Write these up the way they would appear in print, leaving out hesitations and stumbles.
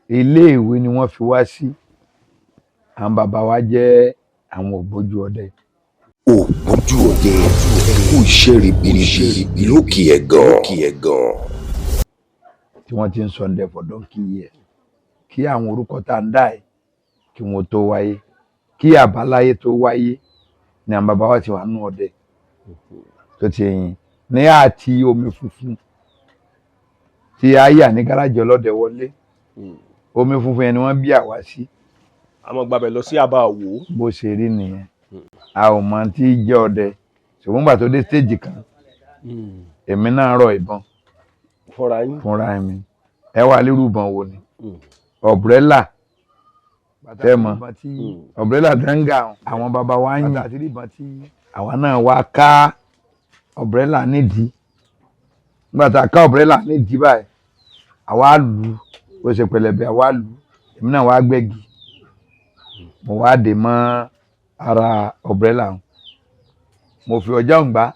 Iléèwé ni wọ́n fi wá sí. Àwọn bàbá wa jẹ́ àwọn ògbójú ọdẹ. Ògbójú ọdẹ, kú iṣẹ́ ribiribi lókè ẹ̀gàn. Tí wọ́n ti ń ṣọdẹ for donkey years, kí àwọn orúkọ tá à ń dà yìí kí wọ́n tó wáyé, kí àbáláyé tó wáyé ni àwọn bàbá wa ti wà nínú ọdẹ tó ti yìn ní àti omi funfun tí a yà ní gáràjì ọlọ́dẹ wọlé. Omi funfun yẹn ni wọ́n bí àwa sí. Àmọ́ gbàbẹ̀ lọ sí àbá òwò. Bó ṣe rí nìyẹn. A ò mọ tí í jẹ́ ọdẹ, ṣùgbọ́n gbà tó dé stage kan, èmi náà rọ ìbọn fúnra yín. Fúnra mi. Ẹ wà lérú ìbọn wo ni? Umbrella tẹ́ mọ̀, umbrella dẹ́ngà àwọn bàbá wa ń yìn. Àwa náà wá ká umbrella nídìí. Nígbà tá a ká umbrella nídìí báyìí, àwa lù ú, bó ṣe pẹlẹbẹ, àwa lù ú. Èmi náà wá gbẹ́gi, mo wá dè mọ́ ara umbrella ọ̀hún. Mo fi ọjà òǹgbá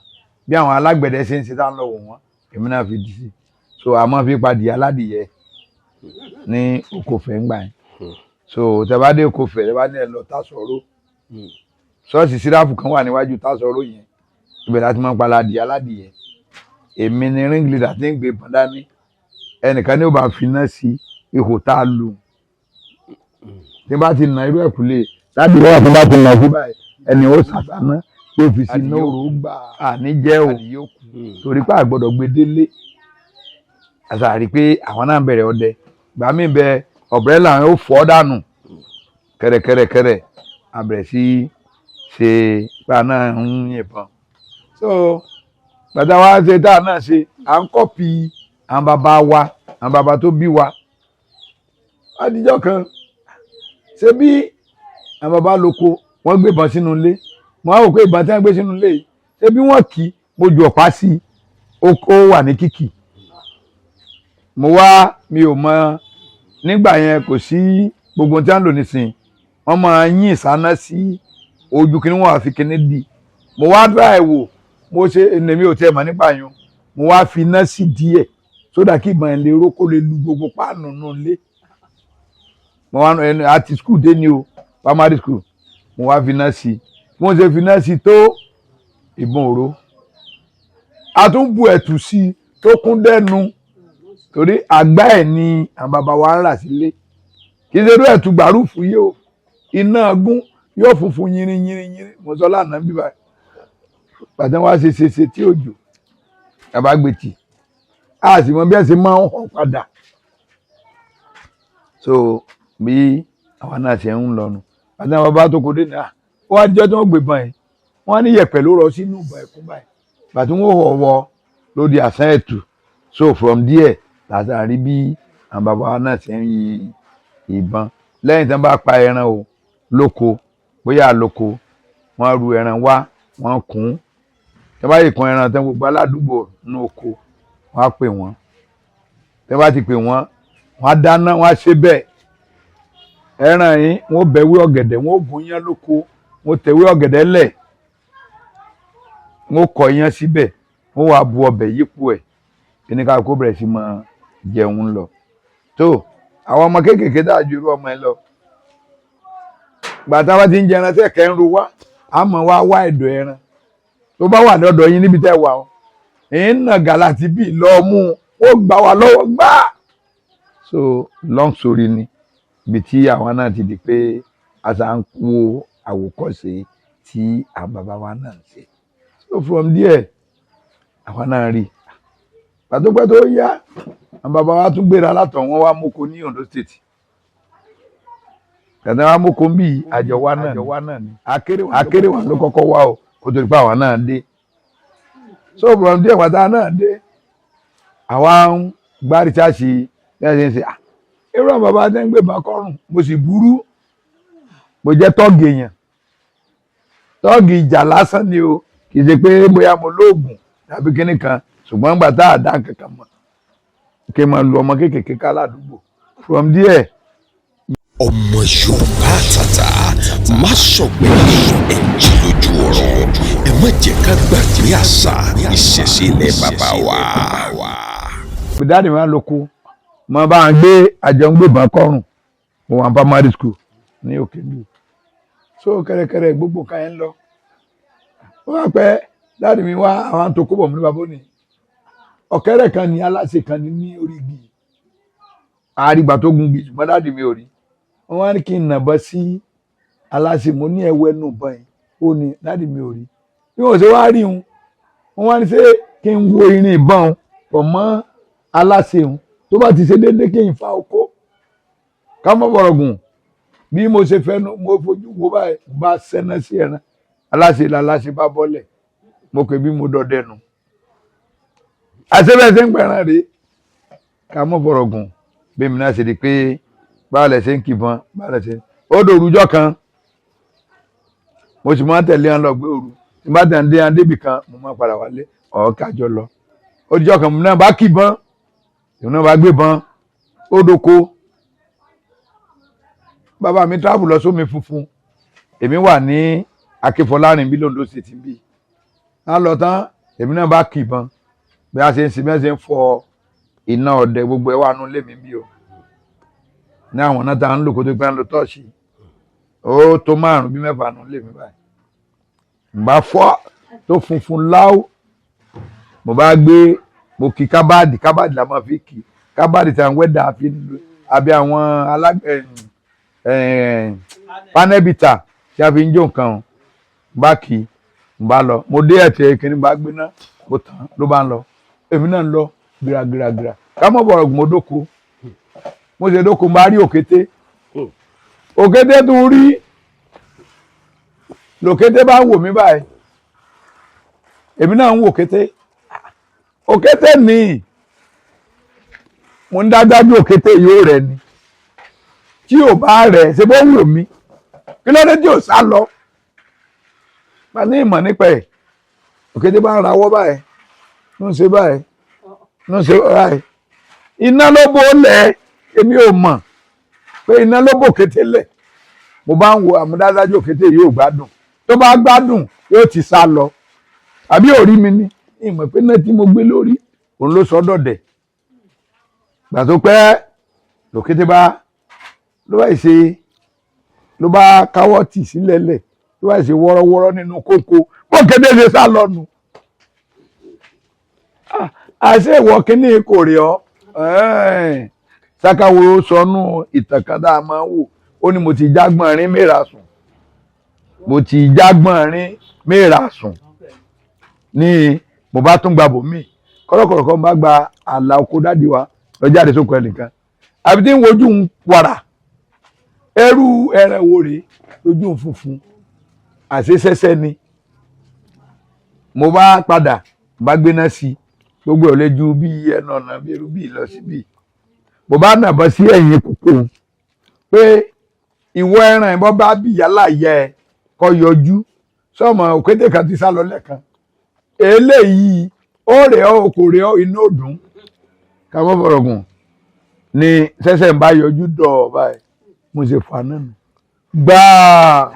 bí àwọn alágbẹ̀dẹ ṣe ń ṣe tá ń lọ wò wọ́n, èmi náà fi dì sí. So a máa fi padì aládìyẹ ní okòfẹ́ ńgbà yẹn. So tẹ bá dé okòfẹ́, tẹ bá ní ẹ lọ Tásọ̀rọ̀, ṣọ́ọ̀ṣì síráàfù kan wà níwájú Tásọ̀rọ̀ yẹn, ibẹ̀ láti máa ń pa aládìyẹ aládìyẹ. Èmi ni ring leader tí ń gbé ìbọn dání. Ẹnìkan ní ó bá fi iná sí ihò tá a lù. Tí bá ti nà irú ẹ̀kúlé láti wọ́n tí bá ti nà sí báyìí, ẹni ó sàtánà yóò fi sí iná òrò gbà àní jẹ́ o, torí pé àgbọ̀dọ̀ gbé délé. Àṣàrí pé àwọn náà bẹ̀rẹ̀ ọdẹ gbà mí bẹ, umbrella ó fọ́ dànù kẹ̀rẹ̀kẹ̀rẹ̀kẹ̀rẹ̀. A bẹ̀rẹ̀ sí ṣe pa náà ń yìnbọn. So gbàtà wa ṣe tá a náà ṣe, à ń copy àwọn bàbá wa, àwọn bàbá tó bí wa. Adijọ́ kan ṣe bí àwọn bàbá lóko, wọ́n gbé ìbọn sínú ilé. Mo á wò pé ìbọn tí wọ́n gbé sínú ilé yìí, ṣé bí wọ́n kì í, mo ju ọ̀pá sí i, ó wà ní kíkì. Mo wá, mi ò mọ nígbà yẹn, kò sí gbogbo tí wọ́n ń lò nísìnyí. Wọ́n máa yín ìsáná sí ojú kí wọ́n wá fi kíní dì. Mo wá dá ẹ̀ wò, mo ṣe èmi ò tiẹ̀ mọ̀ nípa yẹn. Mo wá fi iná sí díẹ̀ sódà kí ìbọn yẹn lè ró, kó lè lu gbogbo páànù nù lé. Mo wá ẹnu àti school dé ní o, primary school. Mo wá fi iná sí i. Mo ṣe fi iná sí i tó, ìbọn òró. A tún bu ẹ̀tù sí i tó kún dẹ́nu, torí àgbá ẹ̀ ni àwọn bàbá wa ń rà sílé. Kì í ṣe irú ẹ̀tù gbàrúfù yìí o. Iná gún yóò funfun yìnrìn yìnrìn yìnrìn. Mo sọ lánàá bíbá pàtẹ́ wá ṣe ṣe ṣe tí òjò bàbá gbé tì, a sì mọ bí ẹ ṣe máa ń hàn padà. So bí àwa náà ṣe ń lọnu, pàtẹ́ àwọn bàbá tó kó dé náà, wọ́n á jẹ́ tí wọ́n gbé bọn yìí, wọ́n á ní yẹ̀pẹ̀ ló rọ sínú ìbọn ẹ̀kún báyìí. Pàtẹ́ wọ́n wọ̀ wọ́ lórí àṣà ẹ̀tù. So from there látàrí bí àwọn bàbá wa náà ṣe ń yin ìbọn lẹ́yìn tí wọ́n bá pa ẹran o lóko, bóyá lóko wọ́n ru ẹran wá, wọ́n kún. Tí wọ́n bá yìí kún ẹran tí wọ́n, gbogbo aládùúgbò nínú oko, wọ́n á pè wọ́n. Tí wọ́n bá ti pè wọ́n, wọ́n á dáná, wọ́n á ṣe bẹ́ẹ̀ ẹran yìí, wọ́n bẹ̀wé ọ̀gẹ̀dẹ̀, wọ́n gún yán lóko, wọ́n tẹ̀wé ọ̀gẹ̀dẹ̀ lẹ̀, wọ́n kọ iyán síbẹ̀, wọ́n wá bu ọbẹ̀ yípo ẹ̀. Kíní ká kó bẹ̀rẹ̀ sí máa jẹun lọ. Tó àwọn ọmọ kéékèèké dáa ju irú ọmọ ẹ lọ, gbàtà wá ti ń jẹran sẹ́kẹ̀ ń ro wá, àmọ́ wá wá ẹ̀dọ̀ ẹran tó bá wà lọ́dọ̀ yín níbi tẹ́ wà ó, èyí ń nà gàlà tí bí lọ mú ó gbà wá lọ́wọ́ gbá. So long story ni ibi tí àwọn náà ti di pé àṣà ń wo àwòkọ́ṣe tí àwọn bàbá wa náà ń ṣe. So from there, àwọn náà rí pàtópẹ́ tó yá, àwọn bàbá wa tún gbéra látọ̀, wọ́n wá móko ní Ondo State. Kàtà wa móko ń bí àjọ wa náà ni akérèwà ló kọ́kọ́ wá o, kó tó di pé àwọn náà dé. So from there, pàtà náà dé, àwa ń gbá rìsáàsì bí wọ́n ṣe ń ṣe. Irú àwọn bàbá tẹ́ ń gbé bá kọ́rùn, mo sì burú, mo jẹ́ tọ́ọ̀gì èèyàn. Tọ́ọ̀gì ìjà lásán ni o, kì í ṣe pé bóyá mo lóògùn tàbí kíní kan, ṣùgbọ́n gbà tá a dá kankan mọ̀, kí n máa lu ọmọ kéékèèké ká ládùúgbò. From there. Ọmọ Yorùbá àtàtà, má sọ̀gbẹ́ ẹ̀ jí lójú ọ̀rọ̀. Ẹ má jẹ́ ká gbàgbé àṣà ìṣẹ̀ṣe ilẹ̀ bàbá wa. Daddy mi wá lóko. Mo bá ń gbé àjọ ń gbébọn kọrùn. Mo wà ní primary school ní òkè mi. So kẹrẹkẹrẹ gbogbo nǹkan yẹn ń lọ. Ó wà pẹ́ daddy mi wá àwọn tó kó bọ̀ mí ní bàbá òní. Ọ̀kẹ́rẹ́ kan ní aláṣẹ kan ní orí igi. Àrígbà tó gun igi, ṣùgbọ́n daddy mi ò rí. Wọ́n wá ní kí n nàbọ̀ sí aláṣẹ. Mo ní ẹwẹ́ nù báyìí. Ó ní daddy mi ò rí. Bí wọ́n ṣe wá rí un, wọ́n wá ní ṣé kí n wo irin ìbọn pọ̀ mọ́ aláṣẹ òun, tó bá ti ṣe déédéé kí n fa okó. Ká mọ́ bọ̀rọ̀ gùn, bí mo ṣe fẹ́nu mo fojú wo báyìí, mo bá sẹ́ná sí ẹran aláṣẹ, làláṣẹ bá bọ́lẹ̀. Mo pè bí mo dọdẹ nu, àṣebẹ̀ ṣe ń pẹ̀ràn rèé. Ká mọ́ bọ̀rọ̀ gùn, bí mi náà ṣe di pé báwo lẹ ṣe ń kìbọn, báwo lẹ ṣe ó dòrújọ́ kan, mo sì máa ń tẹ̀lé wọn lọ gbé òru. Tí n bá tẹ̀ ń dé wọn débì kan, mo máa padà wálé ọ̀ọ́kájọ lọ. Ó dijọ́ kan, mo náà bá kìbọn, èmi náà bá gbébọn, ó doko. Bàbá mi travel lọ sómi funfun, èmi wà ní Akínfọlárìn bí l'Ondo State bí á lọ tán. Èmi náà bá kìbọn, bí a ṣe ń ṣe, bí a ṣe ń fọ iná ọdẹ, gbogbo ẹ wà nù lémi bí o ní àwọn náà tá à ń lò kó tó pẹ́ ń lo tọ́ọ̀ṣì. Ó tó márùn bí mẹ́fà nù lémi báyìí. N bá fọ́ tó funfun láwù, mo bá gbé, mo kí kábàdì. Kábàdì la máa fi kì, kábàdì tí àwọn wẹ́dà fi ń lo àbí àwọn panel beater tí a fi ń jó nǹkan o. N bá kì í, n bá lọ, mo dé ẹ̀tẹ̀ kìíní, bá gbéná, mo tàn ló bá ń lọ, èmi náà ń lọ gíragíragíra. Ká mọ̀ bọ̀rọ̀, mo dóko. Mo ṣe dóko, n bá rí òkété. Òkété tún rí lòkété bá ń wò mí báyìí, èmi náà ń wò kété. Òkété ní mo ń dájájú, òkété yóò rẹ̀ ni. Tí ò bá rẹ̀ ṣe bó wò mí, kí ló dé tí ò sá lọ? Bá ní ìmọ̀ nípa ẹ̀, òkété bá ń rawọ́ báyìí, ló ń ṣe báyìí, ló ń ṣe báyìí. Iná ló bó lẹ̀. Èmi ò mọ̀ pé iná ló bò kété lẹ̀. Mo bá ń wo àmúdájájú, òkété yóò gbádùn. Tó bá gbádùn, yóò ti sá lọ àbí ò rí mi ní ìmọ̀ pé náà tí mo gbé lórí òun ló sọ dọ̀dẹ̀. Gbà tó pẹ́, lòkété bá ló bá ṣe, ló bá káwọ́ tì sílẹ̀ lẹ̀, ló bá ṣe wọ́rọ́wọ́rọ́ nínú kókó. Bó kété ṣe sá lọ nù. Àṣé ìwọ kínní kò rí ọ sákàwòrò sọnù. Ìtàn kan tá a máa ń wò, ó ní mo ti jágbọ́n rín mẹ́ra sùn, mo ti jágbọ́n rín mẹ́ra sùn ní. Mo bá tún gba bòmíì kọ́lọ́kọ̀rọ̀ kan, bá gba àlà oko daddy wa lọ́jáde sóko ẹnìkan, àbí tí ń wojú ń wàrà ẹrú ẹran wo rèé lójú ń funfun, àṣé sẹ́sẹ́ ni. Mo bá padà bá gbéná sí i, gbogbo ẹ̀ lè ju bí ẹnu ọ̀nà bí irú bí lọ síbí. Mo bá nàbọ̀ sí ẹ̀yìn kókó pé ìwọ ẹran ìbọn bá bí yálà yẹ ẹ kọ́ yọjú sọmọ. Òkété kan ti sá lọ lẹ́ẹ̀kan, eléyìí ó rẹ̀ ọ́, kò rẹ̀ ọ́, inú òdùn. Ká mọ́ fọ̀rọ̀ gùn, ni sẹ́sẹ̀ ń bá yọjú dọ̀ báyìí. Mo ṣe fà náà nù gbáà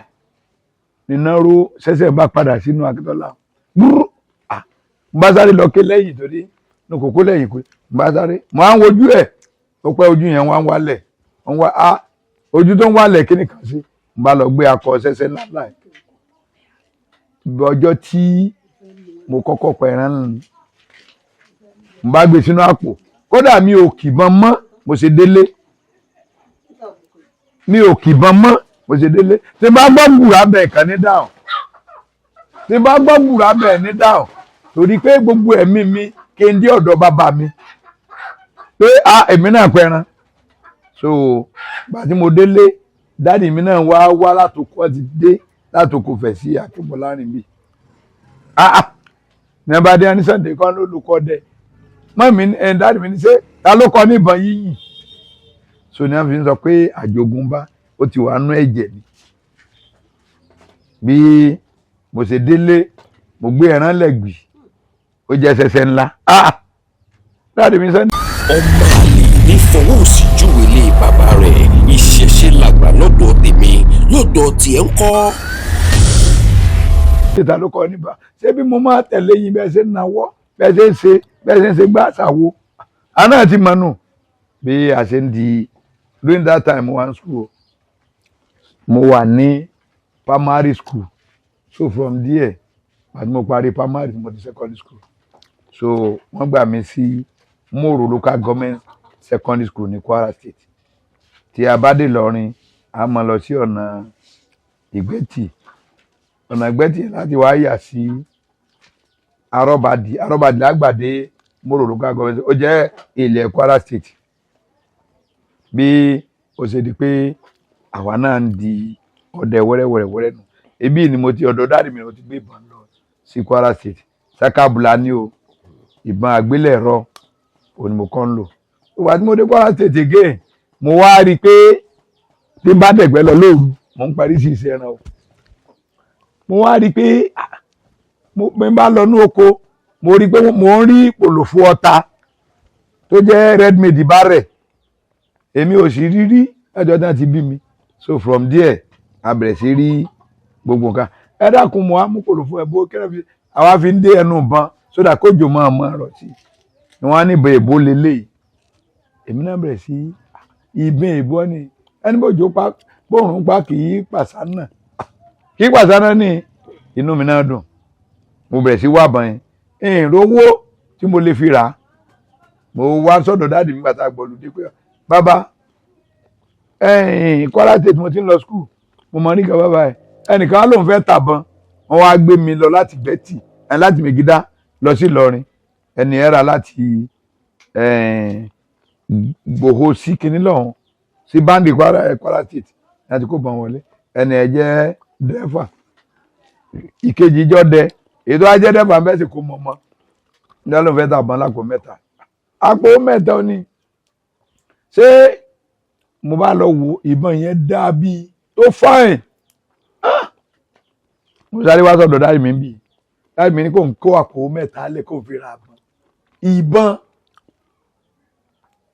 nínú ró. Sẹ́sẹ̀ ń bá padà sínú Akíntọ́lá gbúrú. À ń bá sáré lọ ké lẹ́yìn torí ní kòkó lẹ́yìn pé ń bá sáré. Mo á ń wojú ẹ̀, ó pẹ́, ojú yẹn wá ń wálẹ̀, ń wá á ojú tó ń wálẹ̀ kíní kan sí. Ń bá lọ gbé akọ sẹ́sẹ́ ńlá láì ọjọ́ tí mo kọ́kọ́ pẹ̀ràn nù, ń bá gbé sínú àpò. Kódà mi ò kìbọn mọ́. Mo ṣe délé, mi ò kìbọn mọ́. Mo ṣe délé, tí bá gbọ́ gbùrà bẹ́ẹ̀ kàn ní dáhùn, tí bá gbọ́ gbùrà bẹ́ẹ̀ ní dáhùn, torí pé gbogbo ẹ̀mí mi kí n dé ọ̀dọ̀ bàbá mi pé a èmi náà pẹran. So gbà tí mo délé, daddy mi náà wá wá látòkọ, ti dé látòkò fẹ̀ sí Akínbọ̀lárìn bí. Ah ah, ní abadé ní Sunday kan lólùkọ́ dẹ mọ́ mi ẹ̀. Daddy mi ní ṣé ta ló kọ́ níbọn yíyìn? So ní wọ́n fi ń sọ pé àjogúnbá ó ti wà nú ẹ̀jẹ̀ mi. Bí mo ṣe délé, mo gbé ẹran lẹ́gbì, ó jẹ́ ṣẹṣẹ ńlá. Ah, daddy mi Sunday. Ọmọ àlè ní fọwọ́ òsì júwe ilé bàbá rẹ̀. Ìṣẹ̀ṣe làgbà lọ́dọ̀ tèmi, lọ́dọ̀ tiẹ̀ ń kọ́. Ta ló kọ́ níbà? Ṣé bí mo máa tẹ̀lé yín, bẹ́ẹ̀ ṣe ń nawọ́, bẹ́ẹ̀ ṣe ń ṣe, bẹ́ẹ̀ ṣe ń ṣe gbá ṣàwo, àná ti mọ̀ nù. Bí a ṣe ń di during that time, mo wà ní school, mo wà ní primary school. So from there, àti mo parí primary, mo di secondary school. So wọ́n gbà mí sí Moro Local Government Secondary School ní Kwara State. Tí a bá dé Ìlọrin, a máa lọ sí ọ̀nà Ìgbẹ́tì, ọ̀nà Ìgbẹ́tì láti wá yà sí Arọ́bàdì. Arọ́bàdì lágbàdé Moro Local Government, ó jẹ́ ilẹ̀ Kwara State. Bí ó ṣe di pé àwa náà ń di ọdẹ wẹ́rẹ́wẹ́rẹ́wẹ́rẹ́ nù, ebi ni mo ti ọ̀dọ̀ daddy mi ni mo ti gbé ìbọn lọ sí Kwara State. Sakabula ni o, ìbọn àgbélẹ̀rọ òní mo kọ́ ń lò. Ìwà tí mo dé Kwara State again, mo wá rí i pé tí n bá dẹ̀gbẹ́ lọ lóru, mo ń parí sí iṣẹ́ ẹran o. Mo wá rí i pé mo bá lọ ní oko, mo rí i pé mo ń rí pòlòfó ọta tó jẹ́ red made bárẹ̀, èmi ò sì rí rí ẹjọ́ náà ti bí mi. So from there, a bẹ̀rẹ̀ sí rí gbogbo nǹkan. Ẹ dákun, mo á mú pòlòfó ẹ bó kẹ́rẹ́ fi àwa fi ń dé ẹnu ìbọn sódà kójò máa mọ ọ̀rọ̀ sí ni wọ́n á ní ìbọn èbó lélẹ́yìí. Èmi náà bẹ̀rẹ̀ sí ìbọn èbó ni ẹni bójú pa bóòrùn pa kì í pàṣánà, kì í pàṣánà ní. Inú mi náà dùn, mo bẹ̀rẹ̀ sí wá bọn yẹn, ìrówó tí mo lè fi rà á. Mo wá sọ́dọ̀ daddy mi bàtà gbọ̀lùdé pé, bàbá, Kwara State mo ti ń lọ school, mo mọ nígbà bàbá ẹ ẹnìkan lòun fẹ́ tàbọn. Wọ́n wá gbé mi lọ láti Gbẹ́tì, láti Mègídá lọ sí Ìlọrin. Ẹni ẹ rà láti Gbòho sí kinní lọ́hùn sí báńdì Kwara, Kwara State láti kó bọn wọlé. Ẹni ẹ jẹ́ dírẹ́fà, ìkejì jọ dẹ, èyí tó wá jẹ́ dírẹ́fà ń bẹ́ẹ̀ sì kó mọ́ mọ́ ní lóun fẹ́ tàbọn lápò mẹ́ta, àpò mẹ́ta ó ní. Ṣé mo bá lọ wo ìbọn yẹn dàbí tó fine. Mo sáré wá sọ́dọ̀ daddy mi bíi, daddy mi ní kò ń kó àpò mẹ́ta lẹ̀ kó fi ra ìbọn.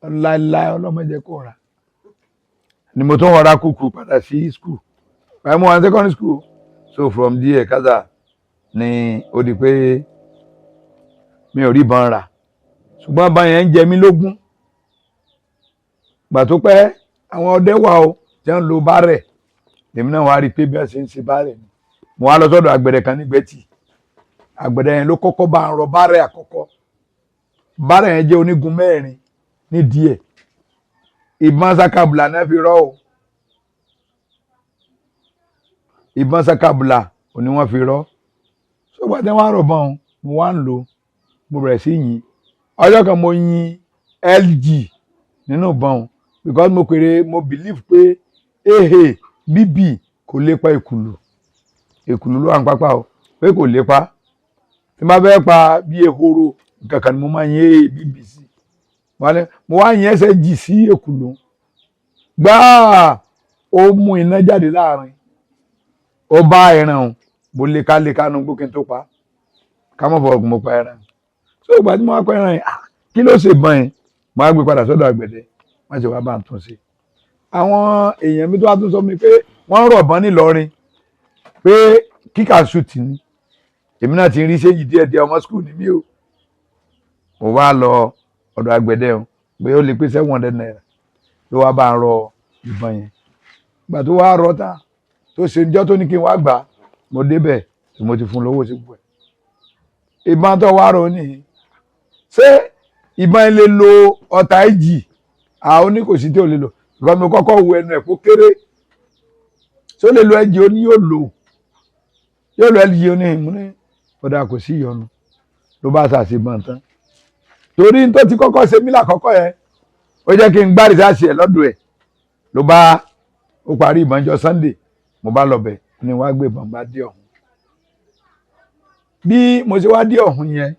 Láéláé, ọlọ́mọdé kò rà ni. Mo tún rọra kúkú padà sí school báyìí, mo wà ní secondary school. So from there kásá ni ó di pé mi ò rí ìbọn rà, ṣùgbọ́n ìbọn yẹn ń jẹ mí lógún. Gbà tó pẹ́, àwọn ọdẹ wà o tí wọ́n ń lo bárẹ̀. Èmi náà wá rí i pé bí wọ́n ṣe ń ṣe bárẹ̀ ni. Mo wá lọ sọ́dọ̀ àgbẹ̀dẹ kan ní Gbẹ́tì. Àgbẹ̀dẹ yẹn ló kọ́kọ́ bá ń rọ bárẹ̀ àkọ́kọ́. Bárẹ̀ yẹn jẹ́ onígun mẹ́rin ní díẹ̀. Ìbọn sakabula náà fi rọ́ o, ìbọn sakabula òní wọ́n fi rọ́. Sọgbà tí wọ́n á rọ̀ bọ́n, mo wá ń lò, mo bẹ̀rẹ̀ sí yìn. Ọjọ́ kan, mo yin LG nínú ìbọn because mo pèrè, mo believe pé AA, BB kò lépa ìkùlù. Ìkùlù ló wà ní pápá o, pé kò lépa. Tí n bá fẹ́ pa bí ehoro nǹkan kan ni mo máa yin AA, BB sí. Mo wá yin SSG sí èkùlù gbáà, ó mú iná jáde láàrin, ó bá ẹran o. Mo lè ká lè kánú gbó kí n tó pa ká mọ̀ fọwọ́ mo pa ẹran. So ìgbà tí mo wá pa ẹran yẹn, kí ló ṣe bọn yẹn? Mo wá gbé padà sọ́dọ̀ àgbẹ̀dẹ, wọ́n sì wá bá ń tún ṣe. Àwọn èèyàn mi tó wá tún sọ mi pé wọ́n ń rọ̀bọ́n nílọrin pé kíkà ṣùtì ni. Èmi náà ti ń rí séjì díẹ̀ díẹ̀. Ọmọ school ni mí o. Mo wá lọ ọ̀dọ̀ àgbẹ̀dẹ o pé ó lè pé ₦700 ló wá bá ń rọ ìbọn yẹn. Ìgbà tó wá rọ tán, tó ṣe níjọ́ tó ní kí n wá gbà, mo débẹ̀ tí mo ti fún lówó sí gbogbo ẹ̀. Ìbọn tó wá rọ nìyí, ṣé ìbọn yẹn lè lo ọta èjì? Àwọn oní kò sí tí ò lè lò. Ìgbà mi kọ́kọ́ wo ẹnu ẹ̀ kó kéré, ṣé ó lè lo ẹjì? Ó ní yóò lò, yóò lo ẹjì. Ó ní mú ní ọ̀dà, kò sí ìyọnu. Ló bá ṣàṣìbọn tán, torí tó ti kọ́kọ́ ṣe mí lákọ́kọ́ yẹn, ó jẹ́ kí n gbá rìsáàsì ẹ̀ lọ́dọ̀ ẹ̀. Ló bá ó parí ìbọn jọ Sunday, mo bá lọ bẹ̀ ni wọ́n á gbé ìbọn bá dé ọ̀hún. Bí mo ṣe wá dé ọ̀hún yẹn,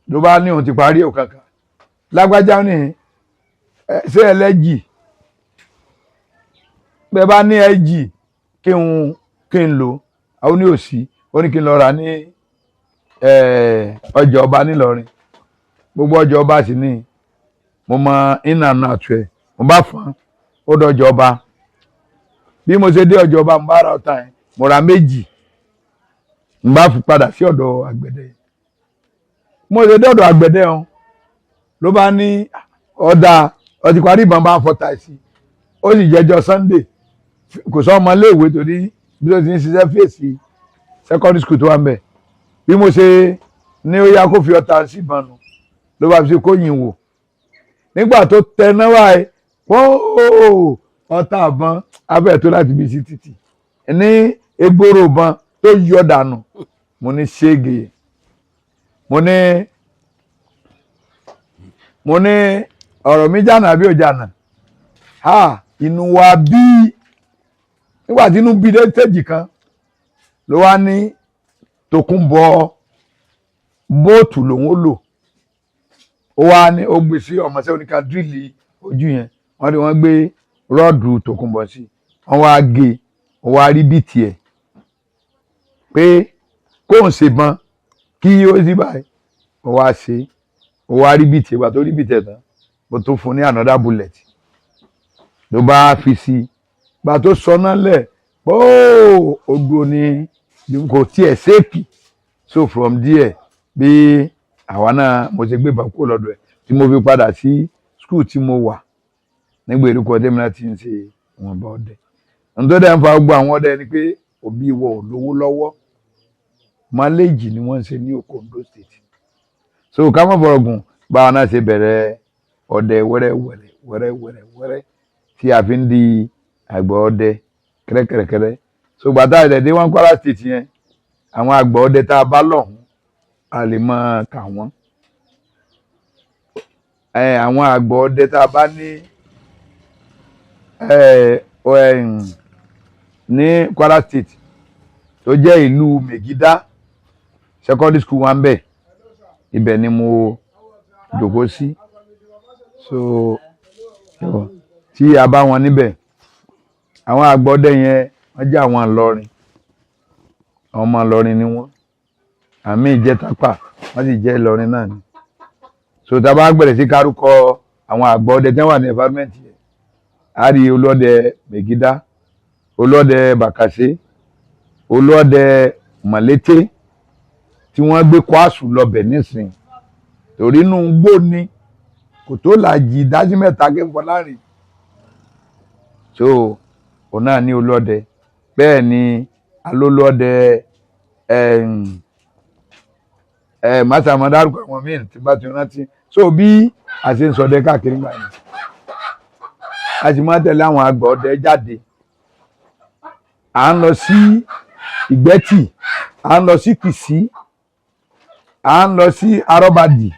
ló bá ní òun ti parí ò kankan. Lágbájá ní ṣé ẹlẹ́jì bẹ́ẹ̀ bá ní ẹ̀jì kí n lò. Àwọn ní òsì, ó ní kí n lọ rà ní ọjà ọba nílọrin. Gbogbo ọjà ọba sì ní mo mọ in and out ẹ. Mo bá fọn ó dọjà ọba. Bí mo ṣe dé ọjà ọba, mo bá ra ọta yẹn, mo ra méjì, mo bá fi padà sí ọ̀dọ̀ àgbẹ̀dẹ yẹn. Mo ṣe dé ọ̀dọ̀ àgbẹ̀dẹ yẹn, ló bá ní Ọ̀dà ọtí parí ìbọn bá ń fọta sí i. Ó sì jẹjọ Sunday, kò sọ ọmọ iléèwé torí bí ó ti ń ṣiṣẹ́ fèsì secondary school tó wà ń bẹ̀. Bí mo ṣe ní ó yá kó fi ọta sí ìbọn nù, ló bá fi ṣe kóyìn wò. Nígbà tó tẹná wáyé pọ́ọ́, ọta àbọn abẹ́ tó láti bí sí títì ní egboro ìbọn tó yọ dànù. Mo ní ṣége, mo ní ọ̀rọ̀ mi jànà àbí òjànà ha. Inú wa bí. Nígbà tí inú bí dé stage kan, ló wá ní Tòkunbọ̀ bóòtù lòun ó lò. Ó wá ní ó gbé sí ọmọọṣẹ́ oníka drill ojú yẹn. Wọ́n ní wọ́n gbé rod Tòkunbọ̀ sí, wọ́n wá gé, wọ́n wá rí bí tiẹ̀ pé kóun ṣèbọn kí ó sì báyìí. Ó wá ṣe, ó wá rí bí tiẹ̀. Gbà tó rí bí tiẹ̀ tán, mo tún fún ní another bullet, ló bá fi sí i. Gbà tó sọná lẹ̀ póò, odò ni, kò tiẹ̀ shake. So from there, bí àwa náà mo ṣe gbé ìbọn kúrò lọ́dọ̀ ẹ̀ tí mo fi padà sí school tí mo wà nígbèríko ọdẹ mi láti ń ṣe ìwọ̀nba ọdẹ. Nítorí ẹ̀ ń fa gbogbo àwọn ọdẹ ni pé òbí ìwọ ò lówó lọ́wọ́. Máléèjì ni wọ́n ń ṣe ní oko Ondo State. So ká má fọ̀rọ̀ gùn, báwa náà ṣe bẹ̀rẹ̀ ọdẹ wẹ́rẹ́ wẹ́rẹ́ wẹ́rẹ́ wẹ́rẹ́ wẹ́rẹ́ tí a fi ń di àgbà ọdẹ kẹ́rẹ́kẹ́rẹ́kẹ́rẹ́. So gbàtà ìdẹ̀dẹ̀ wọn Kwara State yẹn, àwọn àgbà ọdẹ tá a bá lọ́hùn, a lè máa kà wọ́n. Àwọn àgbà ọdẹ tá a bá ní Kwara State tó jẹ́ ìlú Megida, secondary school wa ń bẹ̀, ibẹ̀ ni mo jòkó sí. So tí a bá wọn níbẹ̀, àwọn àgbà ọdẹ yẹn, wọ́n jẹ́ àwọn Ìlọrin, àwọn ọmọ Ìlọrin ni wọ́n. Àmì jẹ́ Tápà, wọ́n sì jẹ́ Ìlọrin náà ni. So tá a bá bẹ̀rẹ̀ sí kárúkọ àwọn àgbà ọdẹ tí wọ́n wà ní environment yẹn, a rí olóde Megida, olóde Bàkàṣé, olóde Mọ̀lété tí wọ́n gbé kwásù lọ́bẹ̀ nísìn, torí inú gbó ni, kò tó làjì ìdájí mẹ́ta kí n fọlárin. So òun náà ní olóde. Bẹ́ẹ̀ ni alólóde màsàmọ́ dárúkọ àwọn míì tí bá ti rántí. So bí a ṣe ń ṣọdẹ káàkiri gbà yẹn, a sì máa tẹ̀lé àwọn àgbà ọdẹ jáde. À ń lọ sí Ìgbẹ́tì, à ń lọ sí Kìsí, à ń lọ sí Arọ́bàdì,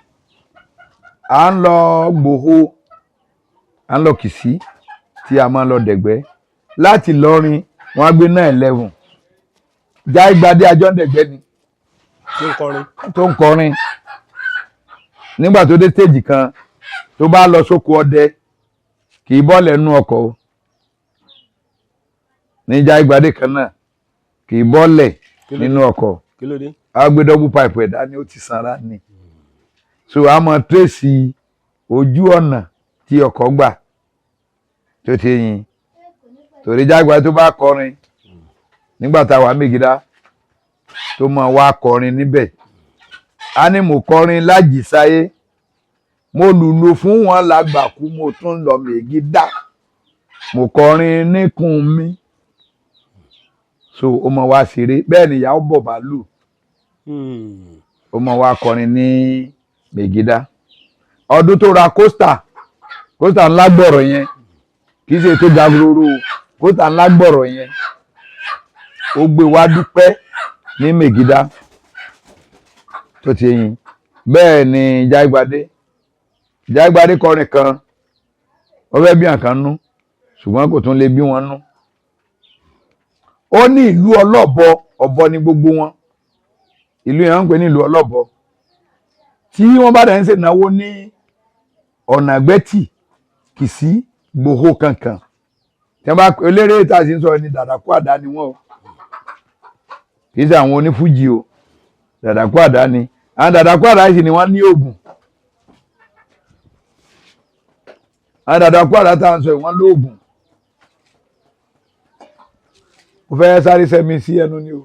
à ń lọ Gbòho, à ń lọ Kìsí tí a máa ń lọ dẹ̀gbẹ́. Láti Ìlọrin, wọ́n á gbé 911 Jáìgbádé àjọ́ǹdẹ̀gbẹ́ ni. Tó ń kọrin. Tó ń kọrin. Nígbà tó dé stage kan, tó bá lọ sóko ọdẹ, kì í bọ́ọ̀lù ẹnu ọkọ̀ o. Ní Jáìgbádé kan náà, kì í bọ́ọ̀lẹ̀ nínú ọkọ̀. Kí ló dé? A gbé double pipe ẹ̀dá ni, ó ti sanra ni. So a mọ trace ojú ọ̀nà tí ọkọ̀ gbà tó ti yin, torí Jáìgbádé tó bá kọrin nígbà tá a wà Mègídá, tó mọ wá kọrin níbẹ̀, a ní mo kọrin lájìsáyé, mo lùlù fún wọn lágbàkú, mo tún lọ Mègídá, mo kọrin níkùn mi. So ó mọ wá ṣeré. Bẹ́ẹ̀ ni ìyàwó bọ̀ bàálù, ó mọ wá kọrin ní Mègídá. Ọdún tó ra coaster, coaster ńlá gbọ̀rọ̀ yẹn, kì í ṣe tó ga róró, coaster ńlá gbọ̀rọ̀ yẹn, ó gbé wá dúpẹ́ ní Mègídá tó ti yin. Bẹ́ẹ̀ ni Jáìgbádé. Jáìgbádé kọrin kan, ó fẹ́ bí àkàn nú, ṣùgbọ́n kò tún lè bí wọn nú. Ó ní ìlú ọlọ́bọ, ọ̀bọ ní gbogbo wọn. Ìlú yẹn wọ́n ń pè ní ìlú ọlọ́bọ. Tí wọ́n bá dẹ̀ ń ṣènáwó ní ọ̀nà Àgbẹ́tì, Kìsí, Gbòho kankan, tí wọ́n bá eléré tá a sì ń sọ ní Dàdàkú Àdá ni wọ́n o, kì í ṣe àwọn onífújì o. Dàdàkú Àdá ni àwọn Dàdàkú Àdá sì ni wọ́n ní oògùn. Àwọn Dàdàkú Àdá tá à ń sọ yìí, wọ́n lóògùn. Mo fẹ́ sáré sẹ́mi sí ẹnu ni o.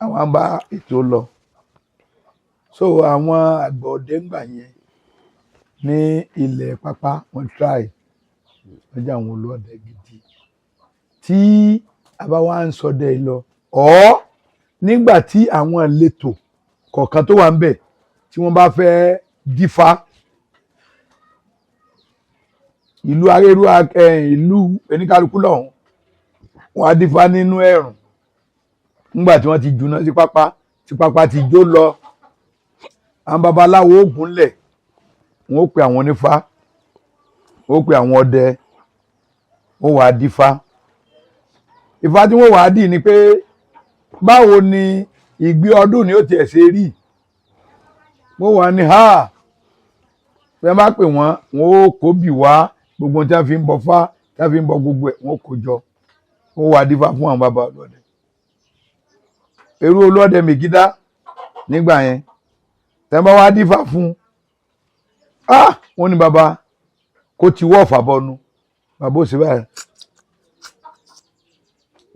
Àwọn bá ètò lọ. So àwọn àgbà ọdẹ ńgbà yẹn Ní ilẹ̀ pápá, wọ́n try, wọ́n jẹ́ àwọn olóòdẹ gidi. Tí a bá wá ń ṣọdẹ yìí lọ ọ́, nígbà tí àwọn ìletò kọ̀ọ̀kan tó wà ń bẹ̀ tí wọ́n bá fẹ́ dífá, ìlú arérú, ìlú oníkálukú lọ́hùn, wọ́n á dífá nínú ẹ̀rùn nígbà tí wọ́n ti juná sí pápá, tí pápá ti jó lọ. Àwọn babaláwo ó gúnlẹ̀, wọ́n ó pe àwọn onífá, wọ́n ó pe àwọn ọdẹ, wọ́n wàá dífá. Ifá tí wọ́n wàá dì ní pé báwo ni ìgbé ọdún ni ó tiẹ̀ ṣe rí. Wọ́n wàá ní ha bí wọ́n bá pè wọ́n, wọ́n ó kó bì wá, gbogbo tí wọ́n fi ń bọ fá, tí wọ́n fi ń bọ gbogbo ẹ̀, wọ́n kó jọ, wọ́n wàá dífá fún àwọn baba ọlọ́dẹ, èrú olódẹ mègídá nígbà yẹn. Tí wọ́n bá wá dífá fún ah, wọ́n ní baba kó ti wọ́ ọ̀fà bọnu, bàbá ó sì báyìí,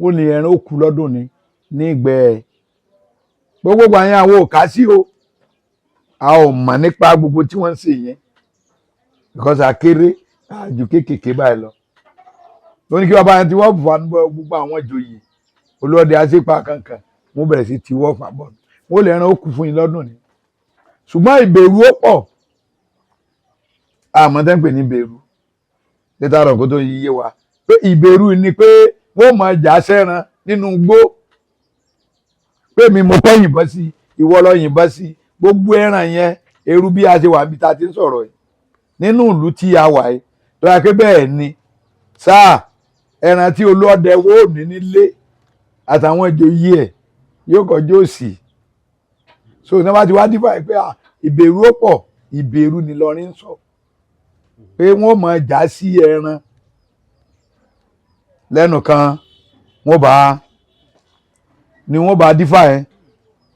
wọ́n ní ẹran ó kú lọ́dún ni ní ìgbẹ́ gbogbo àyẹn. Àwọn ò ká sí o, a ò mọ̀ nípa gbogbo tí wọ́n ń ṣe yẹn because akéré àjù kéékèèké báyìí lọ. Ló ní kí bàbá yẹn ti wọ́n fà gbogbo àwọn ìjòyè olóde àṣepa kankan, wọ́n bẹ̀rẹ̀ sí ti wọ́ fà bọ̀, wọ́n lè ẹran ó kú fún yín lọ́dún ni. Ṣùgbọ́n ìbẹ̀rù ó pọ̀, àmọ́ tẹ́ ń pè ní ìbẹ̀rù létà rọ̀ kó tó yé wa pé ìbẹ̀rù ni pé wọ́n máa jà sẹ́ran nínú igbó, pé mi mo kọ́ yìnbọn sí, ìwọ lọ yìnbọn sí gbogbo ẹran yẹn. Eru bí a ṣe wà níbi tá a ti ń sọ̀rọ̀ yìí nínú ìlú tí a wà yìí tó yà pé bẹ́ẹ̀ ni sáà, ẹran tí olóọdẹ wo ní nílé àtàwọn ìjòyè ẹ̀ yóò kọjú òsì. So ní wọ́n bá ti wá dífà pé ìbẹ̀rù ó pọ̀, ìbẹ̀rù ni Ìlọrin ń sọ pé wọ́n máa jà sí ẹran lẹ́nu kan. Wọ́n bá ni wọ́n bá dífà yẹn,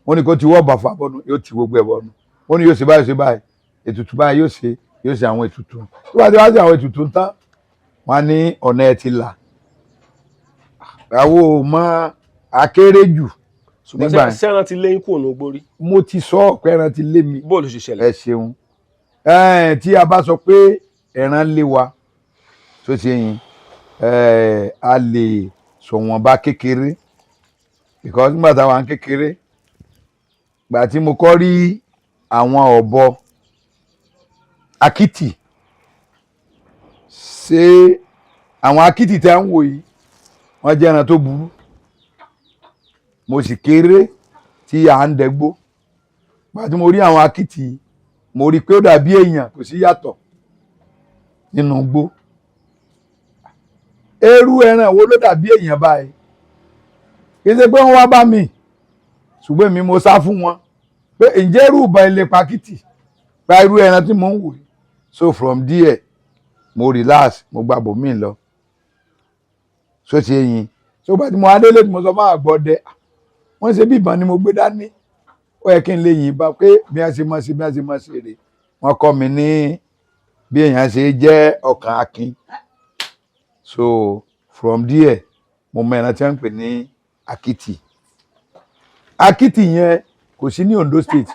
wọ́n ní kó ti wọ́ bàfà bọ́nu, yóò ti gbogbo ẹ̀ bọ́nu. Wọ́n ní yóò ṣe báyìí, ṣe báyìí, ètùtù báyìí yóò ṣe, yóò ṣe àwọn ètùtù. Tó bá ti wá sí àwọn ètùtù tán, wọ́n á ní ọ̀nà ẹ̀ ti là. Àwọn ò mọ, akéré jù Ṣùgbọ́n nígbà yẹn. Sẹ́ran ti léyìn kúrò ní ogbórí? Mo ti sọ ọ̀pẹ, ẹran ti lé mi. Bó ló ṣe ṣẹlẹ̀? Ẹ ṣeun. Tí a bá sọ pé ẹran lé wa tó ṣe yín, a lè sọ wọn bá kékeré because nígbà táwa ń kékeré, gbà tí mo kọ́ rí àwọn ọ̀bọ akitì, ṣé àwọn akitì tí a ń wò yìí, wọ́n jẹ́ ẹran tó burú. Mo sì kéré tí à ń dẹ́gbó. Gbà tí mo rí àwọn akitì, mo rí i pé ó dàbí èèyàn, kò sí yàtọ̀ nínú igbó. Eru ẹran wo ló dàbí èèyàn báyìí? Kì í ṣe pé wọ́n wá bá mi, ṣùgbọ́n èmi mo sá fún wọn pé ǹjẹ́ irú ìbọn ilé pakìtì gba irú ẹran tí mò ń wò yìí. So from there, mo relax, mo gba bòmíì lọ. So ṣe yín, so bá tí mo adélé tí mo sọ fún àgbọ̀dẹ, wọ́n ṣe bí ìbọn ni mo gbé dání, ó yẹ kí n lè yìnbọn pé bí wọ́n ṣe mọ̀ sí, bí wọ́n ṣe mọ̀ sí rè. Wọ́n kọ́ mi ní bí èèyàn ṣe jẹ́ ọkàn akin. So from there, mo mọ ẹran tí wọ́n ń pè ní akitì. Akitì yẹn kò sí ní Ondo State.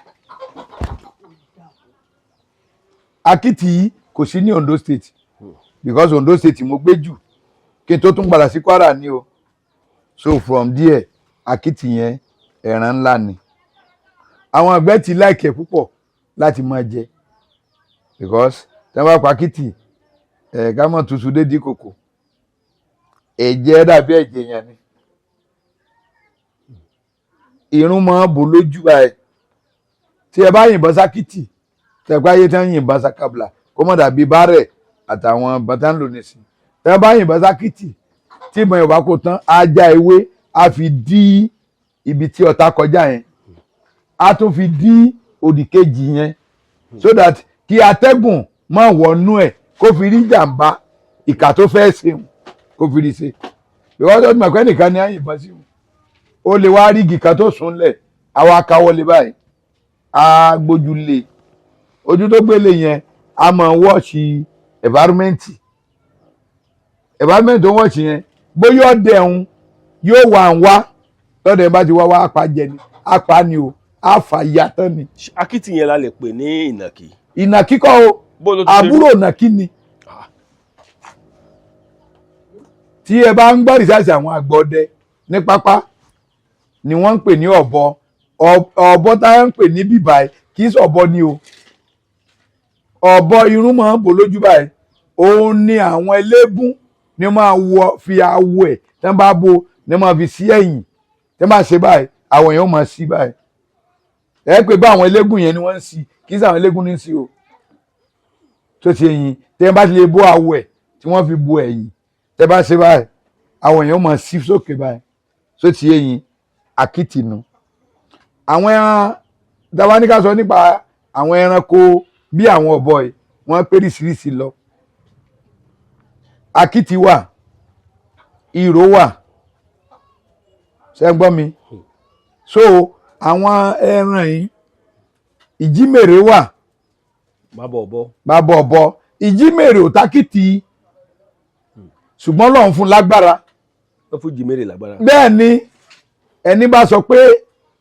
Akitì yìí kò sí ní Ondo State because Ondo State mo gbé jù kí n tó tún padà sí Kwara ni o. So from there, akitì yẹn, ẹran ńlá ni. Àwọn àgbẹ̀ ti like ẹ̀ púpọ̀ láti máa jẹ because tí wọ́n bá pa akitì ẹ̀, ká mọ̀ tuntun dé díkòkò, ẹ̀jẹ̀ dàbí ẹ̀jẹ̀ yẹn ni, irun máa bò lójú báyìí. Tí ẹ bá yìnbọn sákìtì, tẹ̀pẹ́ ayé tí wọ́n yìnbọn sákàbìlà, kó mọ̀ dàbí bárẹ̀ àtàwọn bàtà ń lò nísìn. Tí wọ́n bá yìnbọn sákìtì, tí ìbọn yorùbá kò tán, á já ewé, á fi dí ibi tí ọ̀tá kọjá yẹn, á tún fi dí òdì kejì yẹn so that kí atẹ́gùn má wọnú ẹ̀, kó fi rí jàǹbá ìkà tó fẹ́ ṣeun, kó fi rí ṣe, because ó ti mọ̀ pé nìkan ni á yìnbọn sí wọn, ó lè wá rí igi kan tó sùn lẹ̀, àwa káwọ́lé báyìí, á gbójú lé. Ojú tó gbélé yẹn, á máa watch environment. Environment tó ń watch yẹn, bóyá ọdẹ ń yóò wà ń wá tọ́dẹ̀ bá ti wá wá apá jẹ ni, apá ni o, á fà ya tán ni. Akitì yẹn la lè pè ní ìnàkí? Ìnàkí kọ́ o. Bó ló ti ṣe rí? Àbúrò nàkí ni. Tí ẹ bá ń gbọ́ rìsáàsì àwọn àgbọ̀dẹ ní pápá ni wọ́n ń pè ní ọ̀bọ. Ọ̀bọ táwọn ń pè ní bíbá ẹ kì í sọ̀bọ ni o. Ọ̀bọ irun máa ń bò lójú báyìí, òun ni àwọn eléégún ni máa wọ fi awọ ẹ̀ tí wọ́n bá bo ni máa fi sí ẹ̀yìn tí wọ́n bá ṣe báyìí, àwọn èèyàn máa sí báyìí. Ẹ pé bá àwọn eléégún yẹn ni wọ́n ń sí, kì í sàwọn eléégún ní sí o. Tó ti ẹ̀yìn tí wọ́n bá ti lè bó awọ ẹ̀ tí wọ́n fi bo ẹ̀yìn, tẹ́ bá ṣe báyìí, àwọn èèyàn máa sí sókè báyìí. Tó ti ẹ̀yìn àkìtì nu. Àwọn ẹran dábàá ní ká sọ nípa àwọn ẹranko bí àwọn ọ̀bọ yìí, wọ́n péríṣiríṣi lọ. Àkìtì wà, ìró wà, ṣé ń gbọ́ mi? So àwọn ẹran yìí, ìjímèrè wà. Bàbá ọ̀bọ. Bàbá ọ̀bọ. Ìjímèrè ò tákìtì, ṣùgbọ́n Ọlọ́run fún lágbára. Wọ́n fún jìmèrè lágbára. Bẹ́ẹ̀ ni. Ẹni bá sọ pé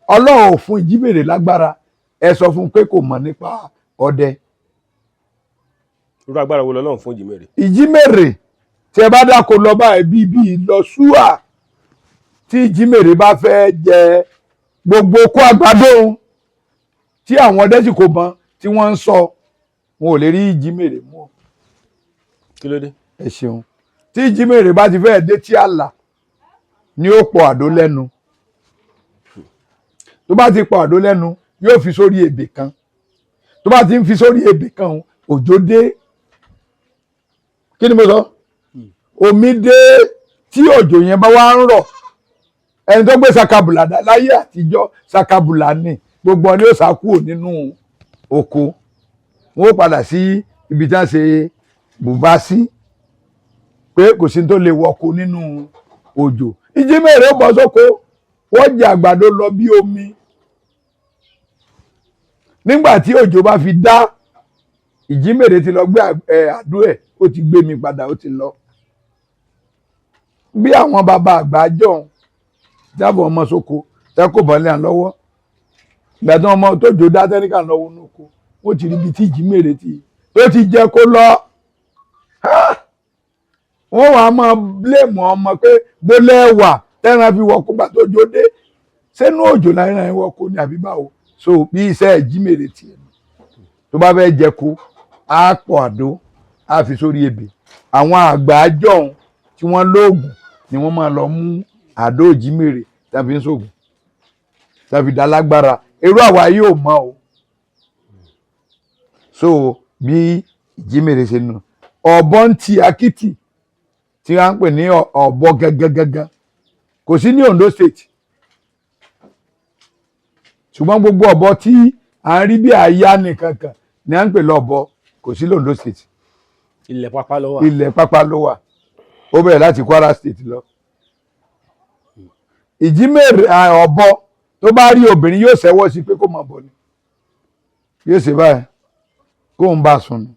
Ọlọ́run ò fún ìjímèrè lágbára, ẹ sọ fún un pé kò mọ̀ nípa ọdẹ. Irú agbára wo lọ́lọ́run fún jìmèrè? Ìjímèrè, tí ẹ bá dáko lọ báyìí, bíi bíi lọ súà, tí ìjímèrè bá fẹ́ jẹ gbogbo kó àgbàdo tí àwọn ọdẹ sì kò mọ tí wọ́n ń sọ, wọn ò lè rí ìjímèrè mú ọ. Kí ló dé? Ẹ ṣeun. Tí ìjímèrè bá ti fẹ́ dé tí àlà ni ó pọ̀ àdó lẹ́nu. Tó bá ti pọ̀ àdó lẹ́nu, yóò fi sórí ebè kan. Tó bá ti ń fi sórí ebè kan, òjò dé. Kí ni mo sọ? Omi dé. Tí òjò yẹn bá wá ń rọ̀, ẹni tó gbé sakabula láyé àtijọ́, sakabula ni gbogbo ọ ni ó sá kúrò nínú oko, wọn ó padà sí ibi tí wọ́n ṣe bùbá sí, pé kò sí tó lè wọko nínú òjò. Ìjímèrè ó bọ́ sóko, wọ́n jẹ àgbàdo lọ bí omi. Nígbà tí òjò bá fi dá, ìjímèrè ti lọ gbé àdó ẹ̀, ó ti gbé mi padà, ó ti lọ. Bí àwọn bàbá àgbà jọ̀hún jábọ̀ ọmọ sóko, tẹ́ kò bọ́lẹ̀ à ń lọ́wọ́, ìgbà tí ọmọ tó jò dá tẹ́níkà lọ́wọ́ ní oko, wọ́n ti rí ibi tí ìjímèrè ti tó ti jẹ́ kó lọ. Wọ́n wàá máa blame ọmọ pé bólẹ̀ wà tẹ́ran fi wọ̀kú gbà tó jò dé sínú òjò láìra ẹ̀ wọ̀kú ní àbí báwo. So bí iṣẹ́ ìjímèrè tiẹ̀ nù, tó bá fẹ́ jẹ kó, á pọ̀ àdó, á fi sórí ebè. Àwọn àgbà jọ̀hún tí wọ́n lóògùn ni wọ́n máa lọ mú àdó ìjímèrè tàbí ń ṣògùn tàbí dá lágbára. Irú àwa yóò mọ̀ o. So bí ìjímèrè ṣe nù. Ọ̀bọ ń ti akítì tí wọ́n ń pè ní ọ̀bọ gangan kò sí ní Ondo State, ṣùgbọ́n gbogbo ọ̀bọ tí à ń rí bí àyà nìkan kan ni à ń pè lọ́bọ, kò sí l'Ondo State. Ilẹ̀ pápá ló wà. Ilẹ̀ pápá ló wà. Ó bẹ̀rẹ̀ láti Kwara State lọ. Ìjímèrè, ọ̀bọ tó bá rí obìnrin, yóò ṣẹ́wọ́ sí pé kó máa bọ̀ ni, yóò ṣe báyìí kó ń bá sùn ni.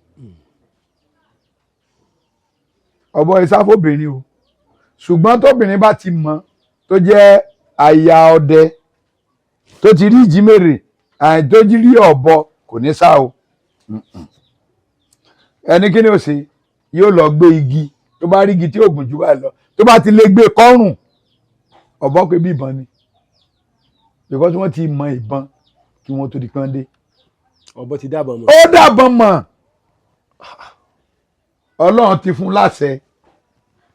Ọ̀bọ ìsáfóbìnrin o, ṣùgbọ́n tóbìnrin bá ti mọ̀, tó jẹ́ aya ọdẹ, tó ti rí ìjímèrè, tó ti rí ọ̀bọ, kò ní sá o. Ẹni kí ni ó ṣe? Yóò lọ gbé igi. Tó bá rí igi tí ò gùn jù báyìí lọ, tó bá ti lè gbé kọ́rùn, ọ̀bọ pé bí ìbọn ni, because wọ́n ti mọ ìbọn kí wọ́n tó di pọ́n dé. Ọ̀bọ ti dábọ̀ mọ́. Ó dàbọn mọ̀. Ọlọ́run ti fún láṣẹ.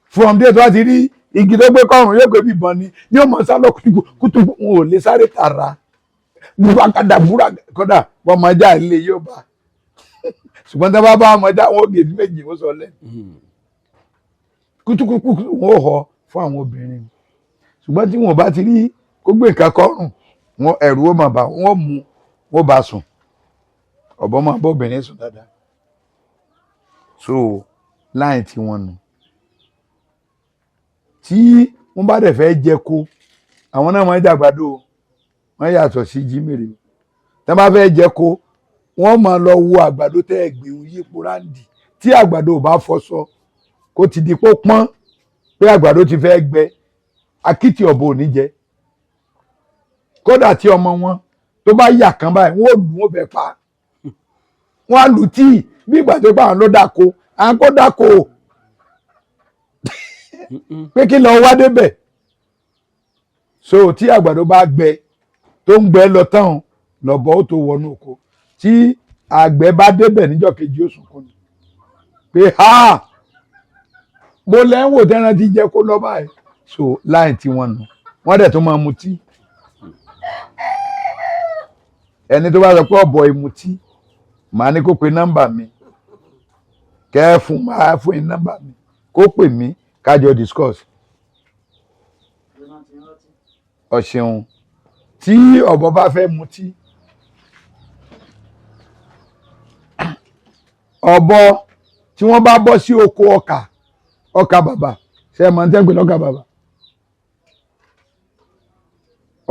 From there, tó bá ti rí igi tó gbé kọ́rùn, yóò pé bí ìbọn ni, yóò mọ sálọ kùtùkù kùtùkù. Wọn ò lè sáré tààrà búrakàdà búra kódà wọn máa já ilé yóò bá, ṣùgbọ́n tí wọ́n bá bá ọmọ já wọn ó gèdè méjì, wọ́n sọ lẹ́nu kùtùkù, wọn ò họ fún àwọn obìnrin. Ṣùgbọ́n tí wọn ò bá ti rí kó gbé nǹkan kọ́rùn wọn, ẹ̀rù ó máa bà wọ́n, mú wọn bá sùn. Ọ̀bọ máa bọ́ obìnrin sùn dáadáa. So láì tí wọ́n nù, tí wọ́n bá dẹ̀ fẹ́ jẹ kó, àwọn náà máa ń jàgbádò, wọ́n yàtọ̀ sí jímèrè. Tí wọ́n bá fẹ́ jẹ kó, wọ́n máa lọ wo àgbàdo tẹ́ ẹ gbìn yípo ráǹdì. Tí àgbàdo ò bá fọṣọ, kó ti di pó pọ́n, pé àgbàdo ti fẹ́ gbẹ, akítì ọ̀bọ ò ní jẹ. Kódà tí ọmọ wọn tó bá yà kán báyìí, wọ́n ò lù wọ́n fẹ́ pa. Wọ́n á lù tíì bí ìgbà tó pa àwọn ló dáko, à ń kó dáko pé kí lọ wá débẹ̀. So tí àgbàdo bá gbẹ, tó ń gbẹ lọ tán, lọ́bọ̀ ó tó wọnú oko. Tí àgbẹ̀ bá débẹ̀ níjọ́ kejì, ó sunkún ni pé ha, mo lẹ́ ń wò tẹ́ran ti jẹ kó lọ báyìí. So láì tí wọ́n nù, wọ́n dẹ̀ tó máa mutí. Ẹni tó bá sọ pé ọ̀bọ̀ ìmutí, màá ní kó pe nọ́mbà mi, kẹ́ ẹ fún, máa fún yín nọ́mbà mi, kó pè mí, kájọ discuss. Ọ̀ṣẹ̀hun, tí ọ̀bọ bá fẹ́ mutí, ọ̀bọ tí wọ́n bá bọ́ sí oko ọkà, ọkà bàbà, ṣe é mọ̀ ní tẹ́gbẹ̀ẹ́ lọ́kà bàbà?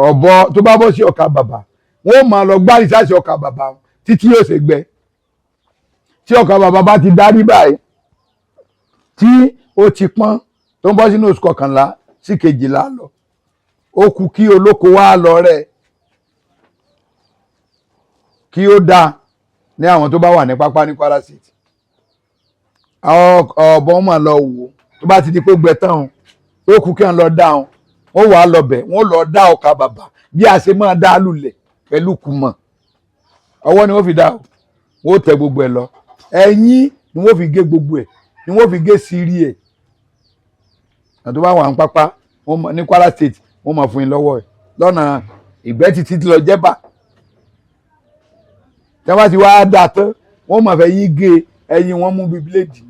Ọ̀bọ tó bá bọ́ sí ọkà bàbà, wọ́n máa lọ gbá ìsáàsì ọkà bàbà títí yóò ṣe gbẹ. Tí ọkà bàbà bá ti darí báyìí, tí ó ti pọ́n, tó ń bọ́ sínú oṣù kọkànlá sí kejìlá lọ, ó kù kí olóko wá lọ rẹ̀ kí ó dáa ní àwọn tó bá wà ní pápá ní Kwara State. Àwọn ọ̀bọ máa lọ wò, tó bá ti di pé gbẹ tán, ó kù kí wọ́n lọ dá wọn, wọ́n wàá lọ bẹ̀, wọ́n lọ dá ọkà bàbà bí a ṣe máa dá lulẹ̀ pẹ̀lú kùmọ̀. Ọwọ́ ni wọ́n fi dá o, wọ́n tẹ gbogbo ẹ̀ lọ, ẹ̀yìn ni wọ́n fi gé gbogbo ẹ̀, ni wọ́n fi gé sírí ẹ̀. Àti tó bá wà ní pápá ní Kwara State, wọ́n máa fún yín lọ́wọ́ ẹ̀ lọ́nà ìgbẹ́ títí lọ jẹ́bà. Tí wọ́n bá ti wá dà tán, wọ́n máa fẹ́ yín gé ẹyin, wọ́n mú bíi bíléèdì,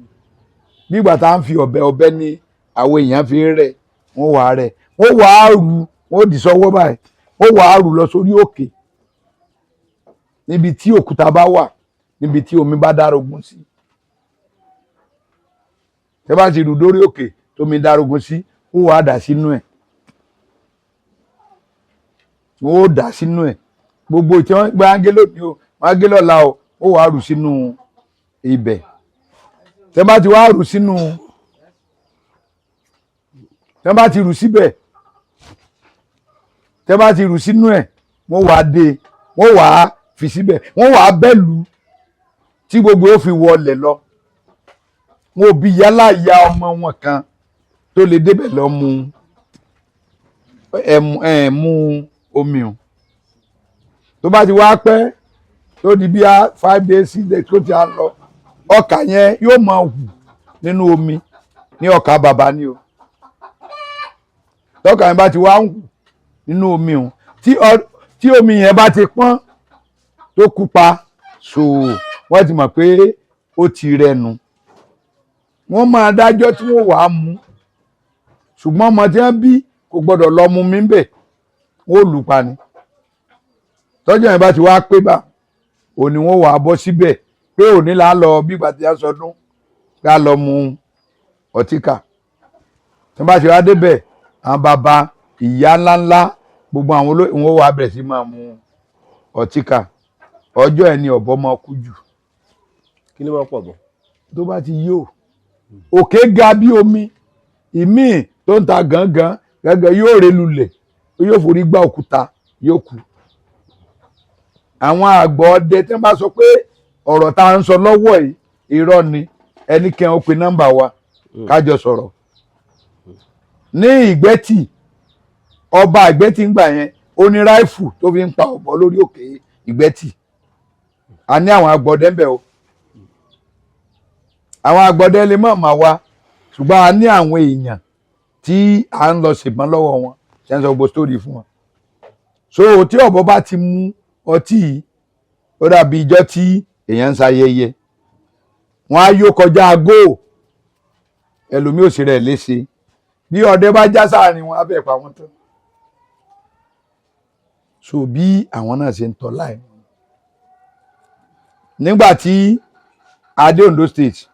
bí ìgbà tá à ń fi ọ̀bẹ, ọ̀bẹ ní àwọn èèyàn fi ń rẹ̀. Wọ́n wà rẹ̀, wọ́n wà á rù, wọ́n dì sọ́wọ́ báyìí, wọ́n wà á rù lọ sórí òkè, níbi tí òkúta bá wà, níbi tí omi bá dárógún sí. Tẹ́ bá ti rù dórí òkè tómi dárógún sí, wọ́n wà á dà sínú ẹ̀, wọ́n ó dà sínú ẹ̀ gbogbo tí wọ́n gbé ángé lónìí o, wọ́n ángé lọ́la o, wọ́n wà á rù sínú ibẹ̀. Tẹ́ bá ti wá rù sínú, tẹ́ bá ti rù síbẹ̀, tẹ́ bá ti rù sínú ẹ̀, wọ́n wà á dé, wọ́n wà á fi síbẹ̀, wọ́n wà á bẹ́ẹ̀lú tí gbogbo ó fi wọlẹ̀ lọ. Wọn ò bí yálà ya ọmọ wọn kan tó lè débẹ̀ lọ mu ẹ̀ mu omi o. Tó bá ti wá pẹ́, tó di bí 5 days, 6 days tó ti á lọ, ọkà yẹn yóò máa hù nínú omi ní ọkà bàbá ni o. Tọkà yẹn bá ti wá ń hù nínú omi o, tí omi yẹn bá ti pọ́n, tó kúpa so, wọ́n ti mọ̀ pé ó ti rẹnu. Wọ́n máa dájọ́ tí wọ́n wàá mú, ṣùgbọ́n ọmọ tí wọ́n bí kò gbọ́dọ̀ lọ mú mi bẹ̀, wọ́n ò lù pa ni. Tọ́jọ́ yẹn bá ti wá pé bá òní, wọ́n wàá bọ́ síbẹ̀ pé òní là á lọ bí ìgbà tí a sọdún ká lọ mu ọtíkà. Tí wọ́n bá ti wá débẹ̀, àwọn bàbá ìyá ńláńlá, gbogbo àwọn olóyè, wọ́n wàá bẹ̀rẹ̀ sí máa mu ọtíkà. Ọjọ́ ẹ̀ ni ọ̀bọ máa kú jù. Kí ló máa pọ̀ bọ̀? Tó bá ti yó, òkè ga bí omi ìmíì tó ń ta gángan gángan, yóò ré lulẹ̀, yóò forí gbá òkúta, yóò kú. Àwọn àgbọ̀ ọdẹ tí wọ́n bá sọ pé ọ̀rọ̀ tá à ń sọ lọ́wọ́ yìí irọ́ ni, ẹni kẹ́ ó pe nọ́mbà wa kájọ sọ̀rọ̀. Ní Ìgbẹ́tì, ọba Ìgbẹ́tì ń gbà yẹn, ó ní ráìfù tó fi ń pa ọ̀bọ lórí òkè Ìgbẹ́tì. A ní àwọn àgbọ̀dẹ ń bẹ̀ o. Àwọn àgbọ̀dẹ lè mọ̀ mà wá, ṣùgbọ́n a ní àwọn èèyàn tí à ń lọ ṣèbọn lọ́wọ́ wọn, ṣe ń sọ gbogbo story fún wọn. So tí ọ̀bọ bá ti mú ọtí yìí, ó dàbí ijọ́ tí èèyàn ń ṣayẹyẹ, wọn á yó kọjá góò, ẹlòmíì ò sì rẹ̀ léṣe. Bí ọdẹ bá já sáàrin wọn, á fẹ́ pa wọ́n tán. So bí àwọn náà ṣe ń tọ́ láì nígbà tí adé Ondo State,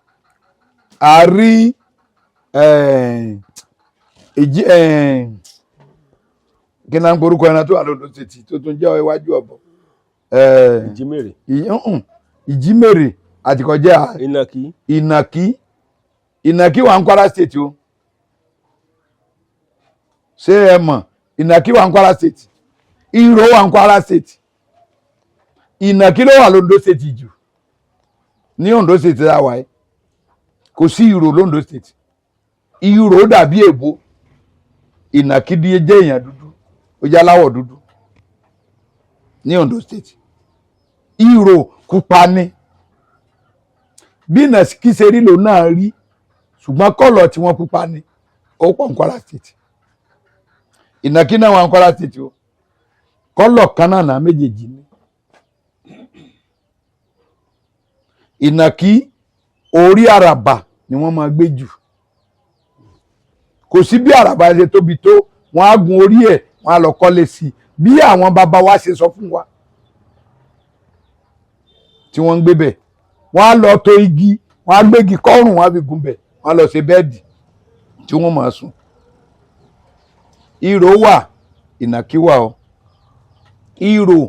a rí ìjì kí náà ń porúkọ ẹran tó wà lóńdó State tó tún jẹ́ iwájú ọ̀bọ? Ìjímèrè. Ìjímèrè àtìkọjẹ́. Ìnàkí. Ìnàkí, ìnàkí wà ń Kwara State o. Ṣé ẹ mọ̀? Ìnàkí wà ń Kwara State, ìró wà ń Kwara State, ìnàkí ló wà lóńdó State jù. Ní Ondo State tá a wà yìí, kò sí ìrò l'Ondo State. Ìrò dàbí èbó. Ìnàkí jẹ́ èèyàn dúdú, ó jẹ́ aláwọ̀ dúdú ní Ondo State. Ìrò pupa ni. Bí ìnàkí ṣe rí lòun náà rí, ṣùgbọ́n colour tí wọ́n pupa ni. Ó pọ̀ ní Kwara State. Ìnàkí náà wà ní Kwara State o. Colour kan náà náà méjèèjì ni. Ìnàkí, orí àràbà ni wọ́n máa gbé jù. Kò sí bí àràbà ṣe tóbi tó, wọ́n á gun orí ẹ̀, wọ́n á lọ kọ́lé sí i, bí àwọn bàbá wa ṣe sọ fún wa tí wọ́n ń gbé bẹ̀. Wọ́n á lọ to igi, wọ́n á gbégi kọ́rùn, wọ́n á fi gun bẹ̀, wọ́n á lọ ṣe bed tí wọ́n máa sùn. Ìrò wà, ìnàkí wà o. Ìrò,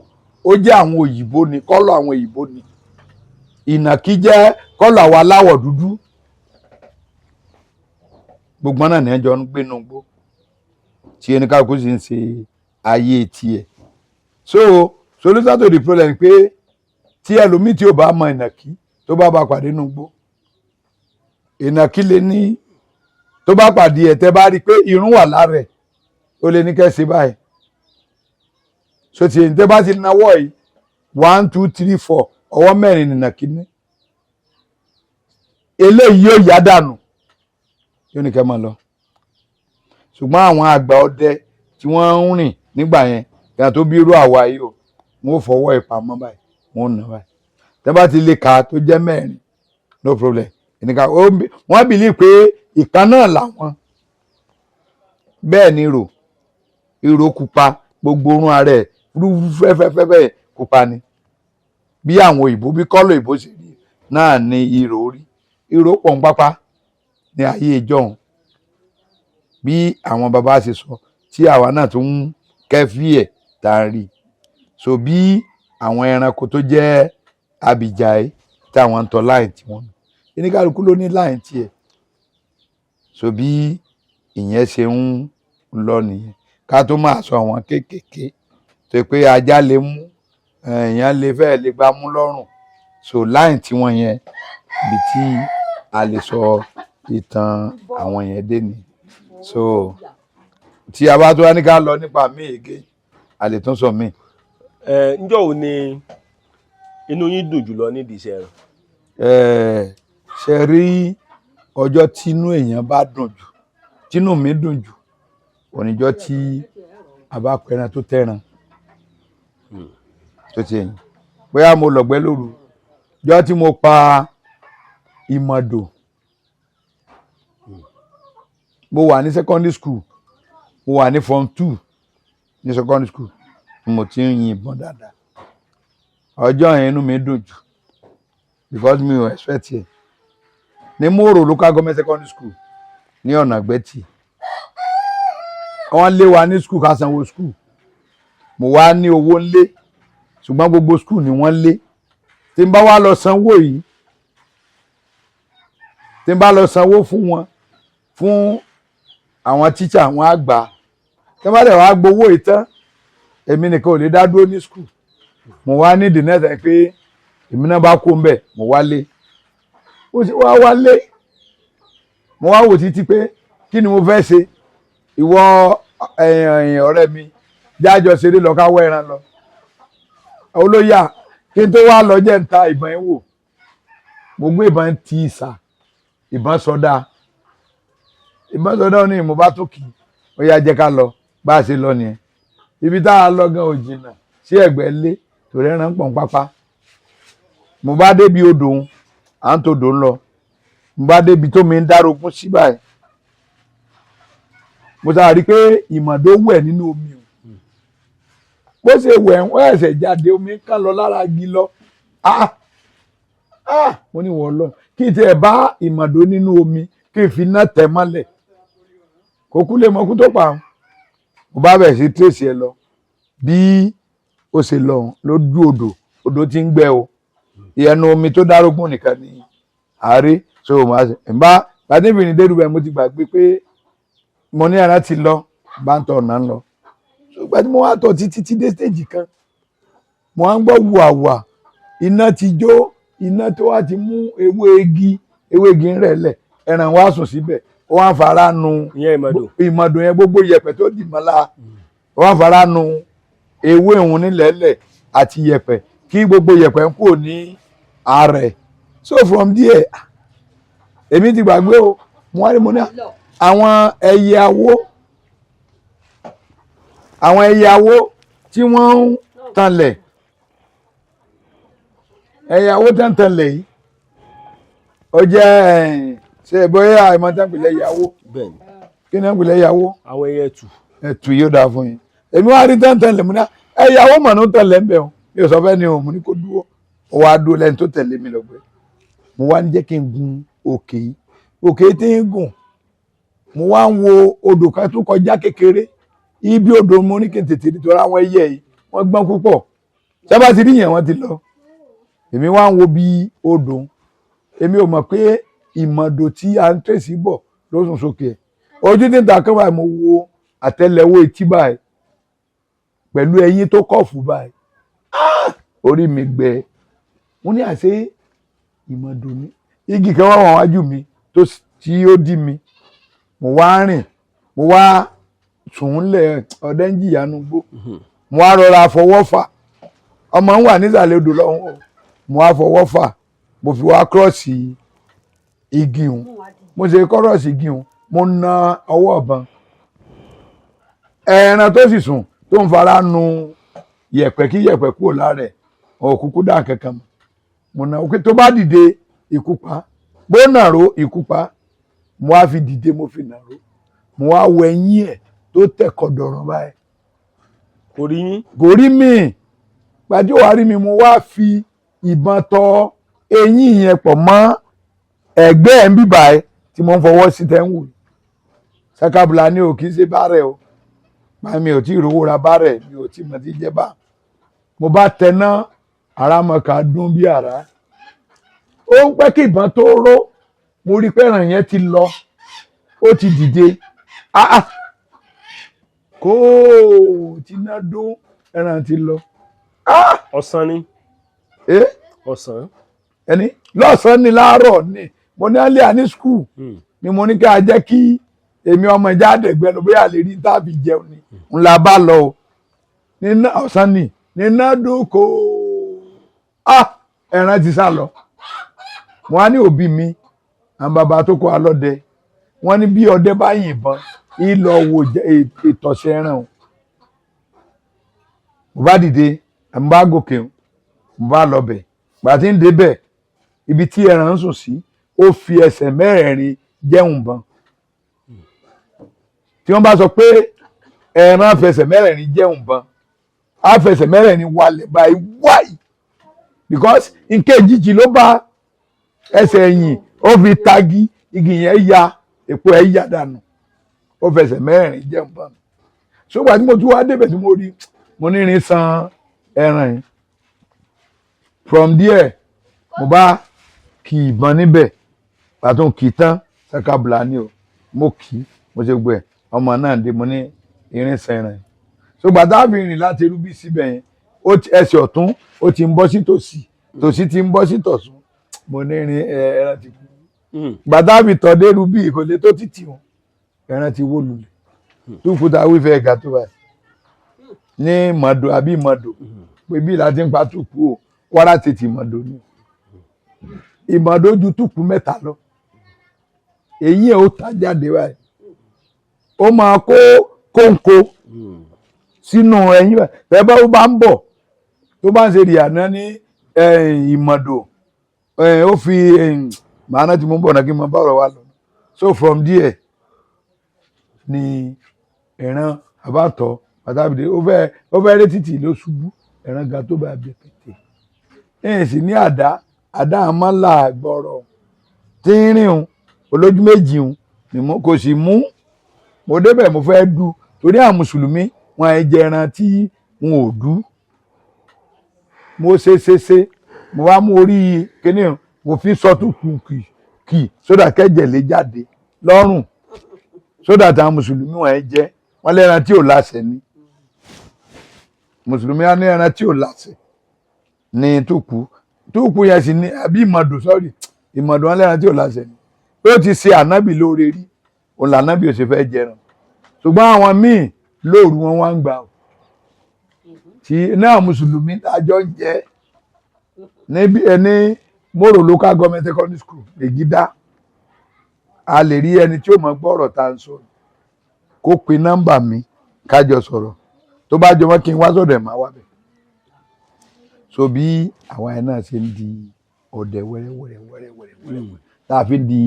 ó jẹ́ àwọn òyìnbó ni, colour àwọn òyìnbó ni. Ìnàkí jẹ́ colour àwọn aláwọ̀ dúdú. Gbogbo náà ní ẹjọ́ ń gbénu gbó tí ẹnìkàkú sì ń ṣe ayé tiẹ̀. So solution to the problem pé tí ẹlòmíì tí ò bá mọ ìnàkí, tó bá bá pàdé nínú gbó, ìnàkí lè ní, tó bá pàdé ẹ̀, tẹ́ bá rí i pé irun wà lára ẹ̀, ó lè ní kẹ́ ṣe báyìí. So tí tẹ́ bá ti nawọ́ yìí, one, two, three, four, ọwọ́ mẹ́rin nìnàkí ní. Eléyìí yóò yá dànù, yóò ní kẹ́ máa lọ. Ṣùgbọ́n àwọn àgbà ọdẹ tí wọ́n ń rìn nígbà yẹn, kí wọ́n tó bí irú àwa yìí o, wọ́n ò fọwọ́ ìpamọ́ báyìí, wọ́n ò nà báyìí. Tẹ́ bá ti lè kà á tó jẹ́ mẹ́rin, no problem. Ẹnìkan wọ́n believe pé ìkan náà làwọn. Bẹ́ẹ̀ ni ìrò. Ìrò pupa, gbogbo orun ara ẹ̀ fẹ́fẹ́fẹ́fẹ́ pupa ni. Bí àwọn òyìnbó, bí colour òyìnbó ṣe rí náà ni ìrò rí. Ìrò pọ̀ ń pápá ní ayé ìjọ́un, bí àwọn bàbá ṣe sọ, tí àwa náà tún ń kẹ́fí ẹ̀ tá a rí. So bí àwọn ẹranko tó jẹ́ abìjà yìí tí àwọn ń tọ́ line tí wọ́n ní, oníkálukú ló ní line tiẹ̀. So bí ìyẹn ṣe ń lọ nìyẹn. Ká tó máa sọ àwọn kéékèèké tó pé ajá lè mú, èèyàn lè fẹ́ lè gbá mú lọ́rùn. So line tí wọ́n yẹn, ibi tí a lè sọ ìtàn àwọn yẹn dé ni. So tí a bá tó wá ní ká lọ nípa míì again, a lè tún sọ míì. Ẹ ǹjọ́ wo ni inú yín dùn jùlọ nídìí iṣẹ́ rẹ̀? Ẹ ṣe rí, ọjọ́ tínú èèyàn bá dùn jù, tínú mi dùn jù, oníjọ́ tí a bá pẹran tó tẹran tó ti ẹ̀yìn. Bóyá mo lọ̀gbẹ́ lóru jọ́ tí mo pa ìmọ̀dò. Mo wà ní secondary school, mo wà ní form 2 ní secondary school, mo ti ń yin ìbọn dáadáa. Ọjọ́ yẹn inú mi dùn jù because mi ò expect ẹ̀, ní Mòrò Local Government Secondary School ní ọ̀nà Gbẹ́tì. Wọ́n lé wa ní school ká sanwó school. Mo wá ní owó ńlé, ṣùgbọ́n gbogbo school ni wọ́n lé. Tí n bá wá lọ sanwó yìí, tí n bá lọ sanwó fún wọn, fún àwọn tíṣà, wọn á gbà á. Tí wọ́n bá dẹ̀ wá gbowó yìí tán, èmi nìkan ò lè dá dúró ní school. Mo wá ní the next time pé èmi náà bá kó ń bẹ̀, mo wálé. Ó sì wá wálé, mo wá wò títí pé kí ni mo fẹ́ ṣe. Ìwọ ọ̀rẹ́ mi, jájọ ṣeré lọ, ká wọ ẹran lọ. Olóyà, kí n tó wá lọ, jẹ́ ń ta ìbọn yẹn wò. Mo gbé ìbọn tí ìsà, ìbọn sọdá, ìbọn sọdá ní. Mo bá tó kì í, ó yá, jẹ́ ká lọ. Bá a ṣe lọ nìyẹn. Ibi tá a lọ gan ò jìnnà sí ẹ̀gbẹ́ lé, torí ẹran pọ̀n pápá. Mo bá débi odò ń à ń todò ń lọ, mo bá débi tó mi ń dárogún sí báyìí, mo sáà rí i pé ìmọ̀dó wẹ̀ nínú omi o. Bó ṣe wẹ̀, wọ́n ẹ̀sẹ̀ jáde, omi kàn lọ lára igi lọ. Ah ah, mo ní wọ́n lọ kí n tiẹ̀ bá ìmọ̀dó nínú omi, kí n fi iná tẹ̀ mọ́lẹ̀, kò kú lè mọ kú tó pa. Mo bá bẹ̀rẹ̀ sí trace ẹ lọ. Bí ó ṣe lọ lójú odò, odò tí ń gbẹ o. Ìyẹnu omi tó dárógún nìkan ní àárẹ̀. So mo ṣe ń bá gbadébìnrin dérúbẹ, mo ti gbàgbé pé mo ní ẹran ti lọ, bá ń tọ̀ ọ̀nà ń lọ. Ṣùgbọ́n tí mo wá tọ̀ títí tí dé stage kan, mo wá ń gbọ́ wùwàwùwà, iná ti jó. Iná tó wá ti mú ewé igi, ewé igi ń rẹ̀ lẹ̀, ẹran wá sùn síbẹ̀, ó wá ń fara nu Ìyẹn ìmọ̀dò. Ìmọ̀dò yẹn, gbogbo yẹ̀pẹ̀ tó dì mọ́ la, ó wá ń fara nu ewé òun nílẹ̀ẹ́lẹ̀ àti yẹ̀pẹ̀, kí gbogbo yẹ̀pẹ̀ ń kúrò ní ààrẹ. So from there, èmi ti gbàgbé o. Mo wá ní, mo ní àwọn ẹyẹ awó, àwọn ẹyẹ awó tí wọ́n ń tanlẹ̀, ẹyẹ awó tí wọ́n ń tanlẹ̀ yìí, ó jẹ́ ṣe bóyá àìmọ̀ tí wọ́n ń pè lẹ́yẹ awó. Bẹ́ẹ̀ni. Kí ni wọ́n ń pè lẹ́yẹ awó? Àwọn ẹyẹ ẹtù. Ẹtù, yóò dáa fún yín. Èmi wá rí tán tanlẹ̀, mo ní ẹyẹ awó mọ̀ ní ó tanlẹ̀ ń bẹ̀ o. Mi ò sọ fẹ́ ni o. Mo ní kó dúró, ó wá dúró lẹ́ni tó tẹ̀lé mi lọ́gbẹ́. Mo wá ń jẹ́ kí n gun òkè yìí, òkè tí ń gùn, mo wá ń wo odò kan tó kọjá kékeré ibi odò. Mo ní kí n tètè nítorí àwọn ẹyẹ yìí, wọ́n gbọ́n púpọ̀, sábà ti rí yẹn, wọ́n ti lọ. Èmi wá ń wo bí odò. Èmi ò mọ̀ pé ìmọ̀dò tí à ń tẹ̀sí bọ̀ ló sùn sókè ẹ̀. Ojú tí ń ta kán báyìí, mo wo àtẹ́lẹwọ́ etí báyìí pẹ̀lú ẹyin tó kọ̀fù báyìí. Ah! Orí mi gbẹ. Mo ní àṣé ìmọ̀dò ní igi kan wà wọ́n wájú mi tó tí ó dí mi. Mo wá rìn, mo wá sùn lẹ̀, ọdẹ ń jìyà nu gbó. Mo wá rọra fọwọ́ fà, ọmọ ń wà nísàlẹ̀ odò lọ́hùn o. Mo wá fọwọ́ fà, mo fi wá cross igi hùn. Mo ṣe cross igi hùn, mo na ọwọ́ ọ̀bọ̀n. Ẹran tó sì sùn tó ń fara nu yẹ̀pẹ̀, kí yẹ̀pẹ̀ kúrò lára ẹ̀, òkúkú dà kankan mọ́. Mo na òkè, tó bá dìde, ikú pa, bó nàró, ikú pa. Mo wá fi dìde, mo fi nàró, mo wá wọ ẹ̀yìn ẹ̀ tó tẹ̀ kọ̀dọ̀rọ̀ báyìí. Kò rí yín. Kò rí mi. Gbàdí wàá rí mi, mo wá fi ìbọn tọ eyín yẹn pọ̀ mọ́ ẹ̀gbẹ́ ẹ̀ ń bíbà ẹ̀ tí mo ń fọwọ́ sí tẹ́ ń wò. Sakabula ni o, kì í ṣe bárẹ̀ o. Bá mi ò tí ì rówó ra bárẹ̀, mi ò tí ì mọ̀ tí jẹ́ bá. Mo bá tẹná, àràmọ̀kà dún bí àrá. Ó ń pẹ́ kí ìbọn tó ró. Mo rí pé ẹ̀ràn yẹn ti lọ, ó ti dìde. Ah ah, kó tí iná dún, ẹran ti lọ. Ah! Ọ̀sán ni. Eh? Ọ̀sán. Ẹni lọ́sàn-án ni, láàárọ̀ ni. Mo ní alẹ́ àní school ni. Mo ní ká jẹ́ kí èmi ọmọ ìjà àdẹ̀gbẹ́ lọ, bóyá lè rí tàbí jẹun ni ńlá bá lọ o. Ní ọ̀sán ni níná dún kó. Ah, ẹran ti sá lọ. Mo á ní òbí mi, àwọn bàbá tó kó alọ́dẹ, wọ́n ní bí ọdẹ bá yìnbọn, ìlọ wo ìtọ̀sẹ̀ ẹran o. Mo bá dìde, mo bá gòkè, mo bá lọ bẹ̀. Gbà tí ń débẹ̀, ibi tí ẹran ń sùn sí, ó fi ẹsẹ̀ mẹ́rẹ̀ẹ̀rin jẹun bọn. Tí wọ́n bá sọ pé ẹran fẹsẹ̀ mẹ́rẹ̀ẹ̀rin jẹun bọn, á fẹsẹ̀ mẹ́rẹ̀ẹ̀rin walẹ̀ báyìí wáyìí, because nǹkan èjìjì ló bá ẹsẹ̀ ẹ̀yìn, ó fi tagi, igi yẹn ya, èpo ẹ̀ ya dànù, ó fẹsẹ̀ mẹ́rẹ̀ẹ̀rin jẹun bọn. Ṣùgbọ́n tí mo tún wá débẹ̀ tí mo rí, mo ní irin san ẹran yìí. From there, mo bá kì ìbọn níbẹ̀. Pàtó kì í tán, sakabula ni o. Mo kì í, mo ṣe gbọ́ ẹ̀, ọmọ náà dé. Mo ní irin san ẹran yìí. So gbàtà fi rìn láti irú bí síbẹ̀ yẹn, ó ti ẹsẹ̀ ọ̀tún, ó ti ń bọ́ sí tòsí, tòsí ti ń bọ́ sí tọ̀tún. Mo ní irin ẹran ti kú. Gbàtà fi tọ̀ dé irú bí, kò lè tó títì wọn, ẹran ti wó lulẹ̀. Túkúta wífẹ́ ga tó báyìí ní mọ̀dọ̀ àbí mọ̀dọ̀ pé bí láti ń pa túkú o. Kwara tètè mọ̀dọ̀ ni. Ìmọ̀dọ̀ ju túkú mẹ́ta lọ. Èyí ẹ̀ ó ta jáde báyìí, ó máa kó kóńkó sínú ẹyin báyìí. Tẹ́ bá ó bá ń bọ̀, tó bá ń ṣe rìàná ní ìmọ̀dọ̀, ó fi màá náà tí mo ń bọ̀ náà kí n máa bá ọ̀rọ̀ wa lọ. So from there ni ẹran àbátọ̀ pàtàkì, ó fẹ́ rí títì ló ṣubú. Ẹran ga tó bá bẹ pété, ẹ̀yìn sì ní àdá, àdá àmàlà gbọ̀rọ̀ tínrín un, olójú méjì un ni mo kò sì mú. Mo débẹ̀, mo fẹ́ du, torí àwọn mùsùlùmí wọn ẹ jẹ ẹran tí wọn ò dú. Mo ṣe ṣe ṣe, mo wá mú orí kíní, mo fi sọtún kù kì kì sódà kẹ́jẹ̀ lè jáde lọ́rùn, sódà táwọn mùsùlùmí wọn ẹ jẹ. Wọn lẹ́ran tí ò láṣẹ ni. Mùsùlùmí á ní ẹran tí ò láṣẹ ní tó kú. Túùkù yẹn sì ni àbí ìmọ̀dù, sọ́ọ̀rì, ìmọ̀dù wọn lẹ́ran tí ò láṣẹ ni, pé ó ti ṣe ànábì lóore rí, òun lànábì ò ṣe fẹ́ jẹran. Ṣùgbọ́n àwọn míì lóòru wọn wá ń gbà ó, tí náà mùsùlùmí àjọ ń jẹ níbi ẹni Moro Local Government Secondary School Megida. A lè rí ẹni tí ó mọ gbọ́ ọ̀rọ̀ tá à ń sọ, kó pe nọ́mbà mi kájọ sọ̀rọ̀. Tó bá jọmọ́ kí n wá sọ̀dọ̀ ẹ̀, máa wá bẹ̀. So bí àwa ẹ̀ náà ṣe ń di ọdẹ wẹ́rẹ́ wẹ́rẹ́ wẹ́rẹ́ wẹ́rẹ́ wẹ́rẹ́, tá a fi ń di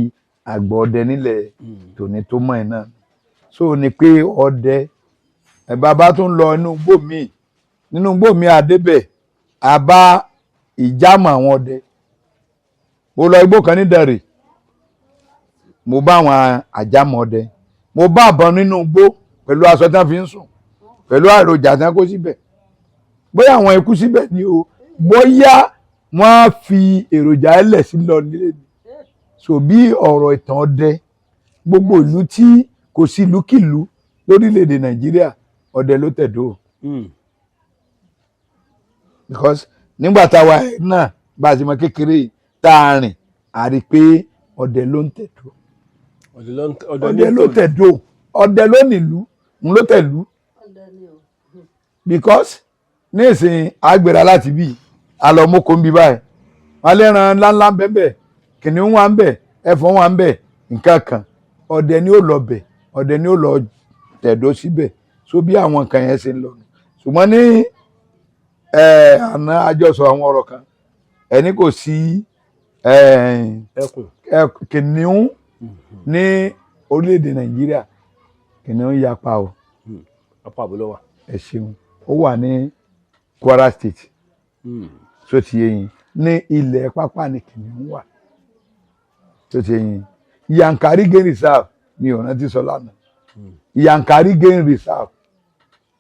àgbọ̀ ọdẹ nílẹ̀ tòní tó mọ̀ ẹ̀ náà. So ni pé ọdẹ ẹ̀ bàbá tó ń lọ inú igbó míì, nínú igbó mi àdébẹ̀, àbá ìjámọ̀ àwọn ọdẹ. Mo lọ igbó kan ní Ìdànrè, mo bá àwọn àjámọ̀ ọdẹ, mo bá àbọn nínú igbó pẹ̀lú aṣọ tí wọ́n fi ń sùn, pẹ̀lú èròjà tí wọ́n kó síbẹ̀. Bóyá àwọn ikú síbẹ̀ ni o, bóyá wọ́n á fi èròjà ẹlẹ̀ sí lọ nílé ni. So bí ọ̀rọ̀ ìtàn ọdẹ, gbogbo ìlú tí kò sí ìlúkìlú lórílẹ̀‐èdè Nàìjíríà, ọdẹ ló tẹ̀dó, because nígbà táwa náà bá a ti mọ kékeré tá a rìn, a rí i pé ọdẹ ló ń tẹ̀dó. Ọdẹ ló ń Ọdẹ ló tẹ̀dó, ọdẹ ló nílùú, ń ló tẹ̀lú, because nísìnyí àgbèrè láti bí alọ́mọ́kò ń bí báyìí, wọn lẹ́ran ńláńlá ń bẹ bẹ́ẹ̀, kìnìún wà ń bẹ, ẹ̀fọn wà ń bẹ, nǹkan kan. Ọdẹ ni ó lọ bẹ̀, ọdẹ ni ó lọ tẹ̀dó síbẹ̀. So bí àwọn nǹkan yẹn ṣe ń lọ nù. Ṣùgbọ́n ní àná, àjọsọ àwọn ọ̀rọ̀ kan, ẹni kò sí ẹkùn. Kìnìún ní orílẹ̀-èdè Nàìjíríà, kìnìún yapa o. Apá àbúlọ wà. Ẹ ṣeun. Ó wà ní Kwara State. So ti yé yín, ní ilẹ̀ pápá ni kìnìún wà tó ti yé yín. Yankari Game Reserve mi ò rántí sọ lánàá, Yankari Game Reserve,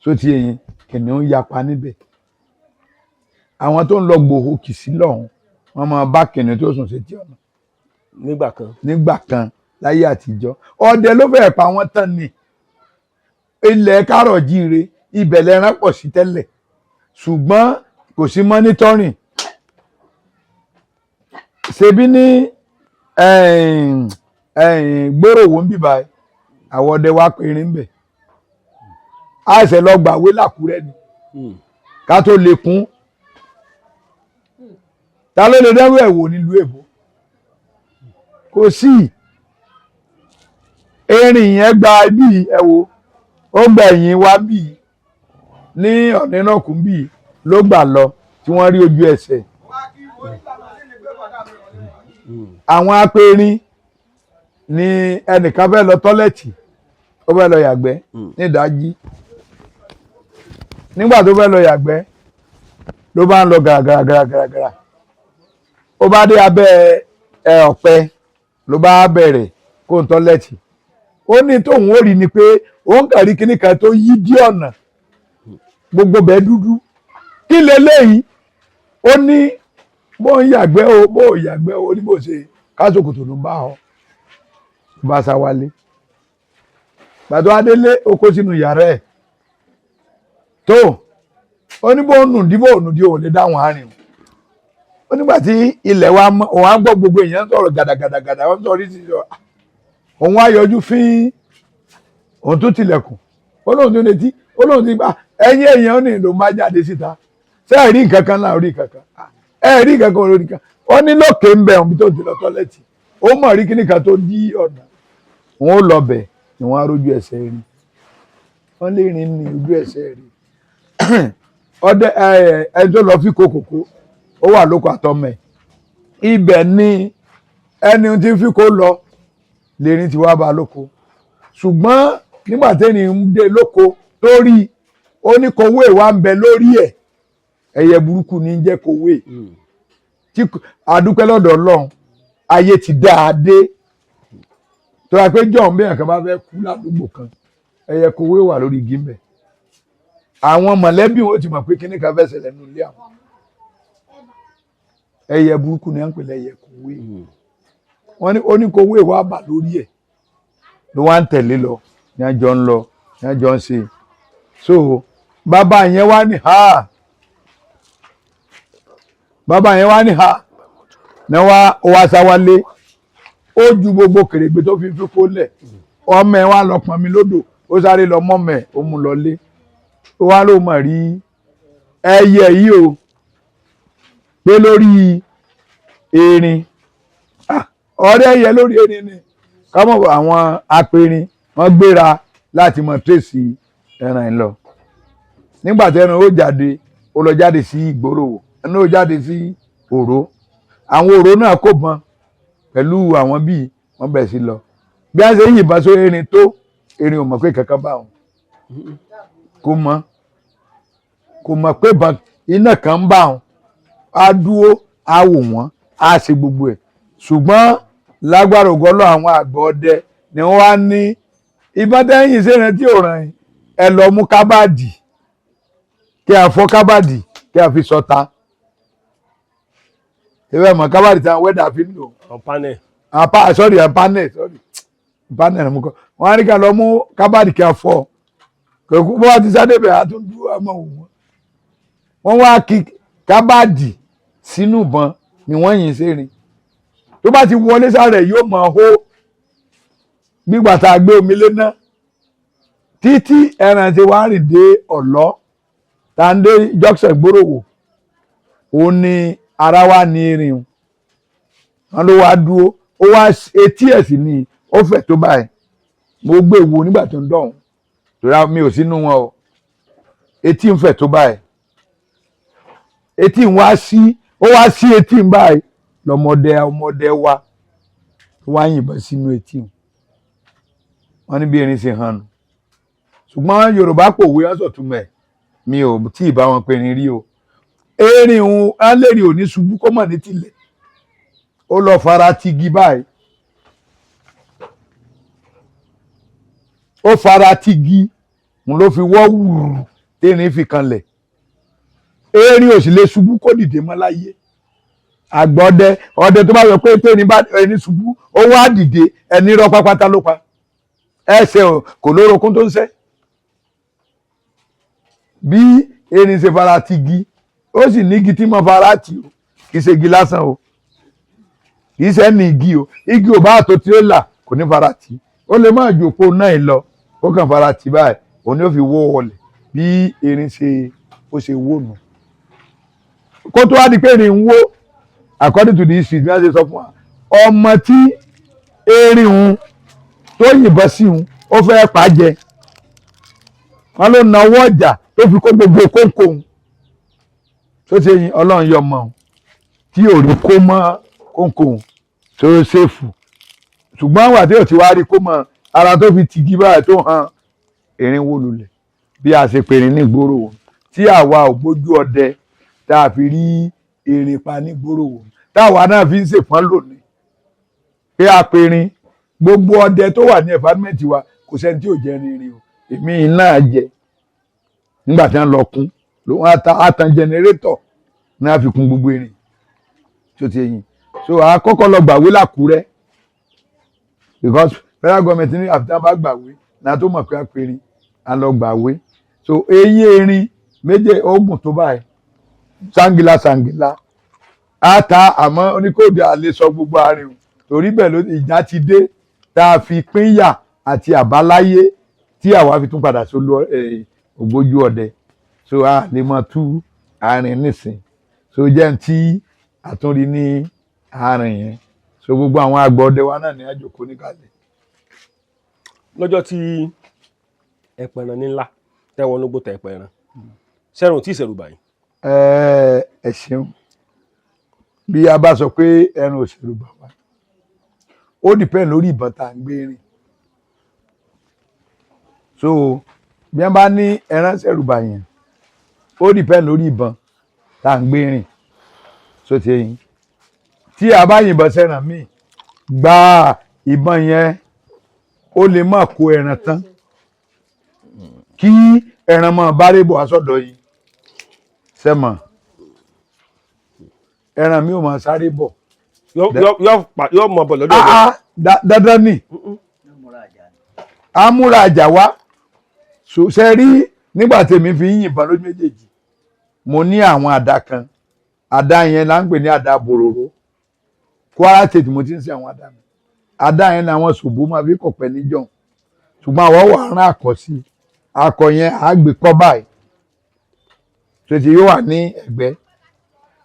tó ti yé yín, kìnìún yapa níbẹ̀. Àwọn tó ń lọ gbòho kìsí lọ́hùn, wọ́n máa bá kìnìún tó sùn sétí ọ̀nà. Nígbà kan. Nígbà kan láyé àtijọ́, ọdẹ ló fẹ́ẹ̀ pa wọ́n tán. Ní ilẹ̀ kárọ̀ jíire, ibẹ̀ lẹ́ran pọ̀ sí tẹ́lẹ̀, ṣùgbọ́n kò sí monitoring. Ṣebí ní gbòòrò ń bíbá, àwọn ọdẹ wa péré ń bẹ̀, àìsẹ̀ lọ gbàwé làkúrẹ́ ni ká tó lè kún. Ta ló lè dẹ́rù ẹ̀ wò nílùú èbó? Kò sí. Erin yẹn gba bí ẹ wo, ó gba ẹ̀yìn wa bí ní ọ̀nìnàkùn bí ló gbà lọ tí wọ́n rí ojú ẹsẹ̀. Àwọn apẹ̀rin ni ẹnìkan fẹ́ lọ toilet, ó fẹ́ lọ yàgbẹ́ ní ìdájí. Nígbà tó fẹ́ lọ yàgbẹ́, ló bá ń lọ gàràgàràgàràgàrà, ó bá dé abẹ́ ẹ ọ̀pẹ, ló bá bẹ̀rẹ̀ kó n toilet. Ó ní tóun ó rí ni pé òun kàn rí kíní kan tó yí dí ọ̀nà, gbogbo bẹ́ẹ̀ dúdú. Kí leléyìí? Ó ní bó ń yàgbẹ́ o, bó ń yàgbẹ́ o, ó ní bó ṣe kásòkòtò ló bá ọ, ló bá sá wálé. Gbàtọ́ adélé, ó kó sínú yàrá ẹ̀ tó, ó ní bó ń nù dí, bó ń nù dí, òun lè dáhùn àárín o. Ó nígbà tí ilẹ̀ wa mọ́, òun á gbọ́ gbogbo èèyàn sọ̀rọ̀ gàdàgàdàgàdà, wọ́n sọ̀rọ̀ sí sọ̀rọ̀. Òun á yọjú fín, òun tún tilẹ̀kùn, ó lóun tún retí, ó lóun ti gbà ẹ̀yìn èèyàn, ó ní lòun bá jáde síta. Ṣé ẹ rí nǹkan kan náà? Rí nǹkan kan? Ẹ rí nǹkan kan? Rí nǹkan. Ó ní lókè ń bẹ̀, òun tó ti lọ toilet, ó mọ̀ rí kíní kan tó dí ọ̀nà. Òun ó lọ bẹ̀ ni wọ́n á rójú ẹsẹ̀ rí, wọ́n lè rìn ní ojú ẹsẹ̀ rí. Ọdẹ ẹ tó lọ fi kókòkó, ó wà lóko àtọmọ ẹ. Ibẹ̀ ni ẹni tí ń fi kó lọ lẹ́rìn tí wàá bá lóko. Ṣùgbọ́n nígbà tẹ́ni ń dé lóko tó rí, ó ní kowé wa ń bẹ lórí ẹ̀. Ẹyẹ burúkú ní jẹ́ kowé tí àdúpẹ́ lọ́dọ̀ Ọlọ́run, ayé ti dá a dé tó yà pé john bí ẹ̀kan bá fẹ́ kú ládùúgbò kan, ẹyẹ kowé wà lórí igi ń bẹ. Àwọn mọ̀lẹ́bí wọn ti mọ̀ pé kíní kan fẹ́ ṣẹlẹ̀ nínú ilé àwọn. Ẹyẹ burúkú ni à ń pè lẹ́yẹ kowé. Wọ́n ní oníkowé wà bà lórí ẹ̀, ló wá ń tẹ̀lé lọ, ní àjọ ń lọ, ní àjọ ń ṣe. So bàbá yẹn wá ní ha Bàbá yẹn wá ní ha ní wá ó wá sáwálé, ó ju gbogbo kèrègbè tó fi kó lẹ̀. Ọmọ ẹ̀ wá lọ pọn mi lódò, ó sáré lọ mọ́mọ́ ẹ̀, ó mú lọ lé. Ó wá ló mọ̀ rí ẹyẹ yìí o, pé lórí erin, ọ̀rẹ́ ẹyẹ lórí erin ni. Kámọ̀ àwọn apẹ̀rin wọ́n gbéra láti mọ tírèsì ẹran ẹ̀ lọ. Nígbà tí ẹran ó jáde, ó lọ jáde sí ìgboro, ẹran ó jáde sí òró. Àwọn òró náà kò bọn pẹ̀lú àwọn bíi wọ́n bẹ̀rẹ̀ sí lọ. Bí a ṣe ń yìnbọn sórí erin tó, erin ò mọ̀ pé kankan bá wọn, kò mọ̀ pé iná kan ń bá wọn. Á dúró, á wò wọ́n, á ṣe gbogbo ẹ̀. Ṣùgbọ́n lágbára ògọ́lọ́, àwọn àgbà ọdẹ ni wọ́n wá ní ìbọn tẹ́yìn sẹ́yìn tí ò ràn yín, ẹ lọ mú carbide, kí a fọ́ carbide, kí a fi sọta. Ìwé mọ̀ carbide tí àwọn welder fi ń lò. Àwọn panel. Àpá, sorry, panel, sorry, panel mú kọ́. Wọ́n á ní ká lọ mú carbide kí a fọ́ kò bó wá ti sáré bẹ̀, á tún dúró àmọ́ wò wọ́n. Wọ́n wá kí carbide sínú ìbọn ni wọ́n yìn sérin. Tó bá ti wọlé sáré, yóò máa hó gbígbà tá a gbé omi lé ná títí ẹran ti wá rìn dé ọ̀lọ́ tá a ń dé junction Gbóròwò. Òun ni ara wa ní irin o. Wọn ló wá dúró, ó wá etí ẹ̀ sì ni ó fẹ̀ tó báyìí. Mo gbé wo nígbà tó ń dọ̀hún, torí mi ò sínú wọn o. Etí ń fẹ̀ tó báyìí, etí ń wá sí, ó wá sí etí ń báyìí. Lọmọdé ọmọdé wa wá yìnbọn sínú etí wọn ní bí erin ṣe hàn nù. Ṣùgbọ́n Yorùbá pòwe ọ̀sọ̀túnmẹ̀, mi ò tí ì bá wọn pe erin rí o. Erin òun á lè rí òní ṣubú kó mọ̀ ní tilẹ̀, ó lọ fara tigi báyìí, ó fara tigi, òun ló fi wọ́ wùrù térin fi kanlẹ̀. Erin ò sì lè ṣubú kó dìde mọ́ láyé. Àgbọ̀dẹ ọdẹ tó bá yọ pé térin bá ẹni ṣubú, ó wá dìde, ẹni rọ pápátá ló pa ẹsẹ̀ kò lórokún tó ń sẹ́. Bí erin ṣe fara tigi, ó sì ní igi tí mo fara tì o. Kì í ṣe igi lásán o, kì í ṣe ní igi o. Igi ò bá tó tirẹ́là kò ní fara tì. Ó lè má ju òpó náà lọ, ó kàn fara tì báyìí, òun ni ó fi wó wọlẹ̀. Bí erin ṣe ó ṣe wó nù. Kó tó wá di pé erin ń wó, according to the history bí wọ́n ṣe sọ fún wa, ọmọ tí erin ń tó yìnbọn sí òun, ó fẹ́ pa jẹ, wọn ló na ọwọ́ ọjà tó fi kó gbogbo kóńkó òun tó ṣe yin. Ọlọ́run yọ ọmọ òun tí ò rí kó mọ́ kóńkó òun tó ṣèfù. Ṣùgbọ́n àwọn àti òtí wá rí kó mọ́ ara tó fi tìgí báyìí tó hàn, erin wó lulẹ̀. Bí a ṣe pèrè ní ìgboro tí àwa ò gbójú ọdẹ tá a fi rí erin pa ní ìgboro, táwa náà fi ń ṣèpọ́n lónìí pé a perin. Gbogbo ọdẹ tó wà ní environment wa, kò sẹ́ni tí ò jẹ rinrin o. Èmi náà jẹ nígbà tí wọ́n lọ kún, wọ́n á tan generator ní a fi kún gbogbo erin tó ti yìn. So a kọ́kọ́ lọ gbàwé l'Àkúrẹ́, because federal government ní àfi tí wọ́n bá gbàwé náà tó mọ̀ pé a perin. A lọ gbàwé. So eyín erin méje oògùn tó báyìí, sangila sangila a ta, àmọ́ oníkóòdù àlè sọ gbogbo àárín o. Torí bẹ́ẹ̀ ló ìjà ti dé tá a fi pínyà àti àbáláyé tí àwa fi tún padà sólú ògbójú ọdẹ. So a lè mọ tú àárín nísìn. So jẹ́ n tí àtúnrí ní àárín yẹn. So gbogbo àwọn àgbà ọdẹ wa náà ní àjòkó níkàlẹ̀. Lọ́jọ́ tí ẹ pẹran ní ńlá tẹ́wọ́n ló gbó tẹ́ pẹran sẹ́rùn tí ìṣẹ̀rù báyìí. Ẹ ṣeun. Bí a bá sọ pé ẹran òṣèlú bà wá, ó depend lórí ìbọn tá à ń gbé rìn. So bí wọ́n bá ní ẹran ṣẹ̀rù bà yẹn, ó depend lórí ìbọn tá à ń gbé rìn. So ti yín, tí a bá yìnbọn sẹ́ran míì gba ìbọn yẹn, ó lè má kó ẹran tán kí ẹran máa bá rébò aṣọ́dọ̀ yìí sẹ́mọ̀. Ẹran mi ò máa sáré bọ̀. Yóò mọ bọ̀ lọ́dọ̀ rẹ̀. Ah, ah, dandan ni a múra àjà wá. So ṣe rí nígbà tèmi fi ń yìnbọn lójú méjèèjì, mo ní àwọn àdá kan. Àdá yẹn là ń pè ní àdá bòròró. Kwara State mo ti ń ṣe àwọn àdá mi. Àdá yẹn ni àwọn ṣòbó máa fi kọ̀pẹ́ níjọ́, ṣùgbọ́n àwọn wà rán àkọ́ sí i. Akọ yẹn á gbé kọ́ báyìí, tètè yóò wà ní ẹ̀gbẹ́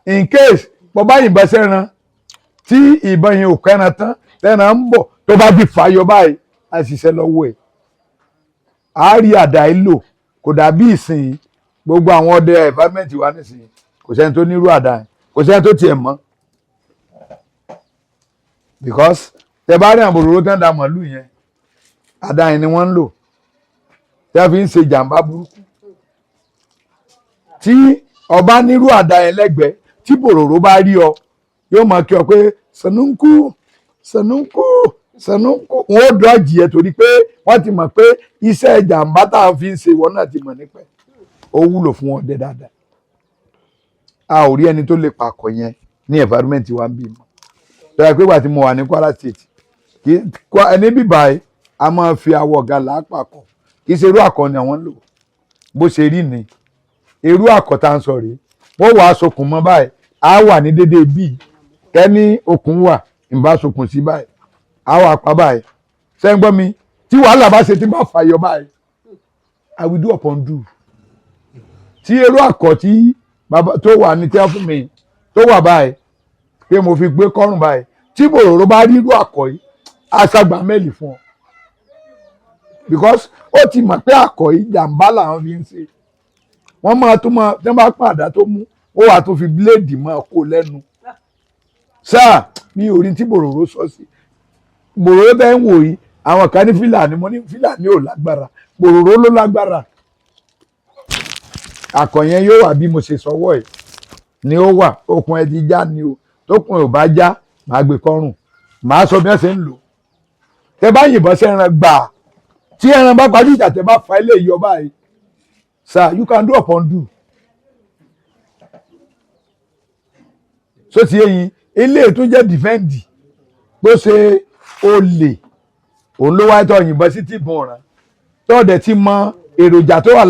in case bọ́ bá yìnbọn sẹ́ran, tí ìbọn yẹn ò kẹ́ran tán, tẹ́ran ń bọ̀, tó bá ti fàyọ báyìí, á ṣiṣẹ́ lọ́wọ́ ẹ̀. Á rí àdá yìí lò, kò dàbí ìsìn. Gbogbo àwọn ọdẹ environment wa nísìnyí, kò sẹ́ni tó nírú àdá yẹn, kò sẹ́ni tó tiẹ̀ mọ̀, because tẹ bá rí àwọn òróró tán da màálù yẹn, àdá yẹn ni wọ́n ń lò tí wọ́n fi ń ṣe jàǹbá burúkú. Tí ọba nírú àdá yẹn lẹ́gbẹ̀ẹ́, tí bòròró bá rí ọ, yóò máa kí ọ pé sànúnkù, sànúnkù, sànúnkù. Wọn ó dọ́jì ẹ torí pé wọ́n ti mọ̀ pé iṣẹ́ jàǹbá tá a fi ń ṣe, ìwọ náà ti mọ̀ nípa ẹ̀. Ó wúlò fún ọdẹ dáadáa. A ò rí ẹni tó lè pàkọ yẹn ní environment wa ń bí mọ́. Tó yẹ pé ìgbà tí mo wà ní Kwara State, kì í ẹni bíbá yìí, a máa fi awọ gàlà pàkọ. Kì í ṣe irú àkọ ni àwọn ń lò. Bó ṣe rí ni irú àkọ tá à ń sọ rèé. Wọ́n wàá sokùn mọ́ báyìí, á wà ní déédéé bíi kẹ́ni okùn wà, ìbá sokùn sí báyìí, á wà pa báyìí. Ṣé ń gbọ́ mi? Tí wàhálà bá ṣe, tí bá fàyọ báyìí, I will do upon do. Tí irú àkọ tí bàbá tó wà ní tẹ́ fún mi tó wà báyìí pé mo fi gbé kọ́rùn báyìí, tí bòròró bá rí irú àkọ yìí, á ṣàgbà mẹ́lì fún ọ, because ó ti mọ̀ pé àkọ yìí, jàǹbá làwọn fi ń ṣe. Wọ́n máa tún máa tí wọ́n bá pàdá tó mú, ó wàá tún fi bíléèdì máa kó lẹ́nu. Sáà mi ò rí tí bòròró sọ sí. Bòròró tẹ́ ń wò yìí, àwọn kan ní Fílàní, mo ní Fílàní ò lágbára, bòròró ló lágbára. Àkọ yẹn yóò wà bí mo ṣe sọwọ́ ẹ̀ ni ó wà. Okùn ẹ ti já ni o. Tókùn ẹ ò bá já, màá gbé kọ́rùn, màá sọ bí wọ́n ṣe ń lò. Tẹ bá yìnbọn sí ẹran gbà, tí ẹran bá parí ìjà, tẹ bá fa ilé yọ báyìí, sir, you can do upon do. So ti eyín ilé tó jẹ́ defend bó ṣe olè, òun ló wáyé tó yìnbọn sí tìbọn ọ̀ràn, tó dẹ̀ ti mọ èròjà tó wà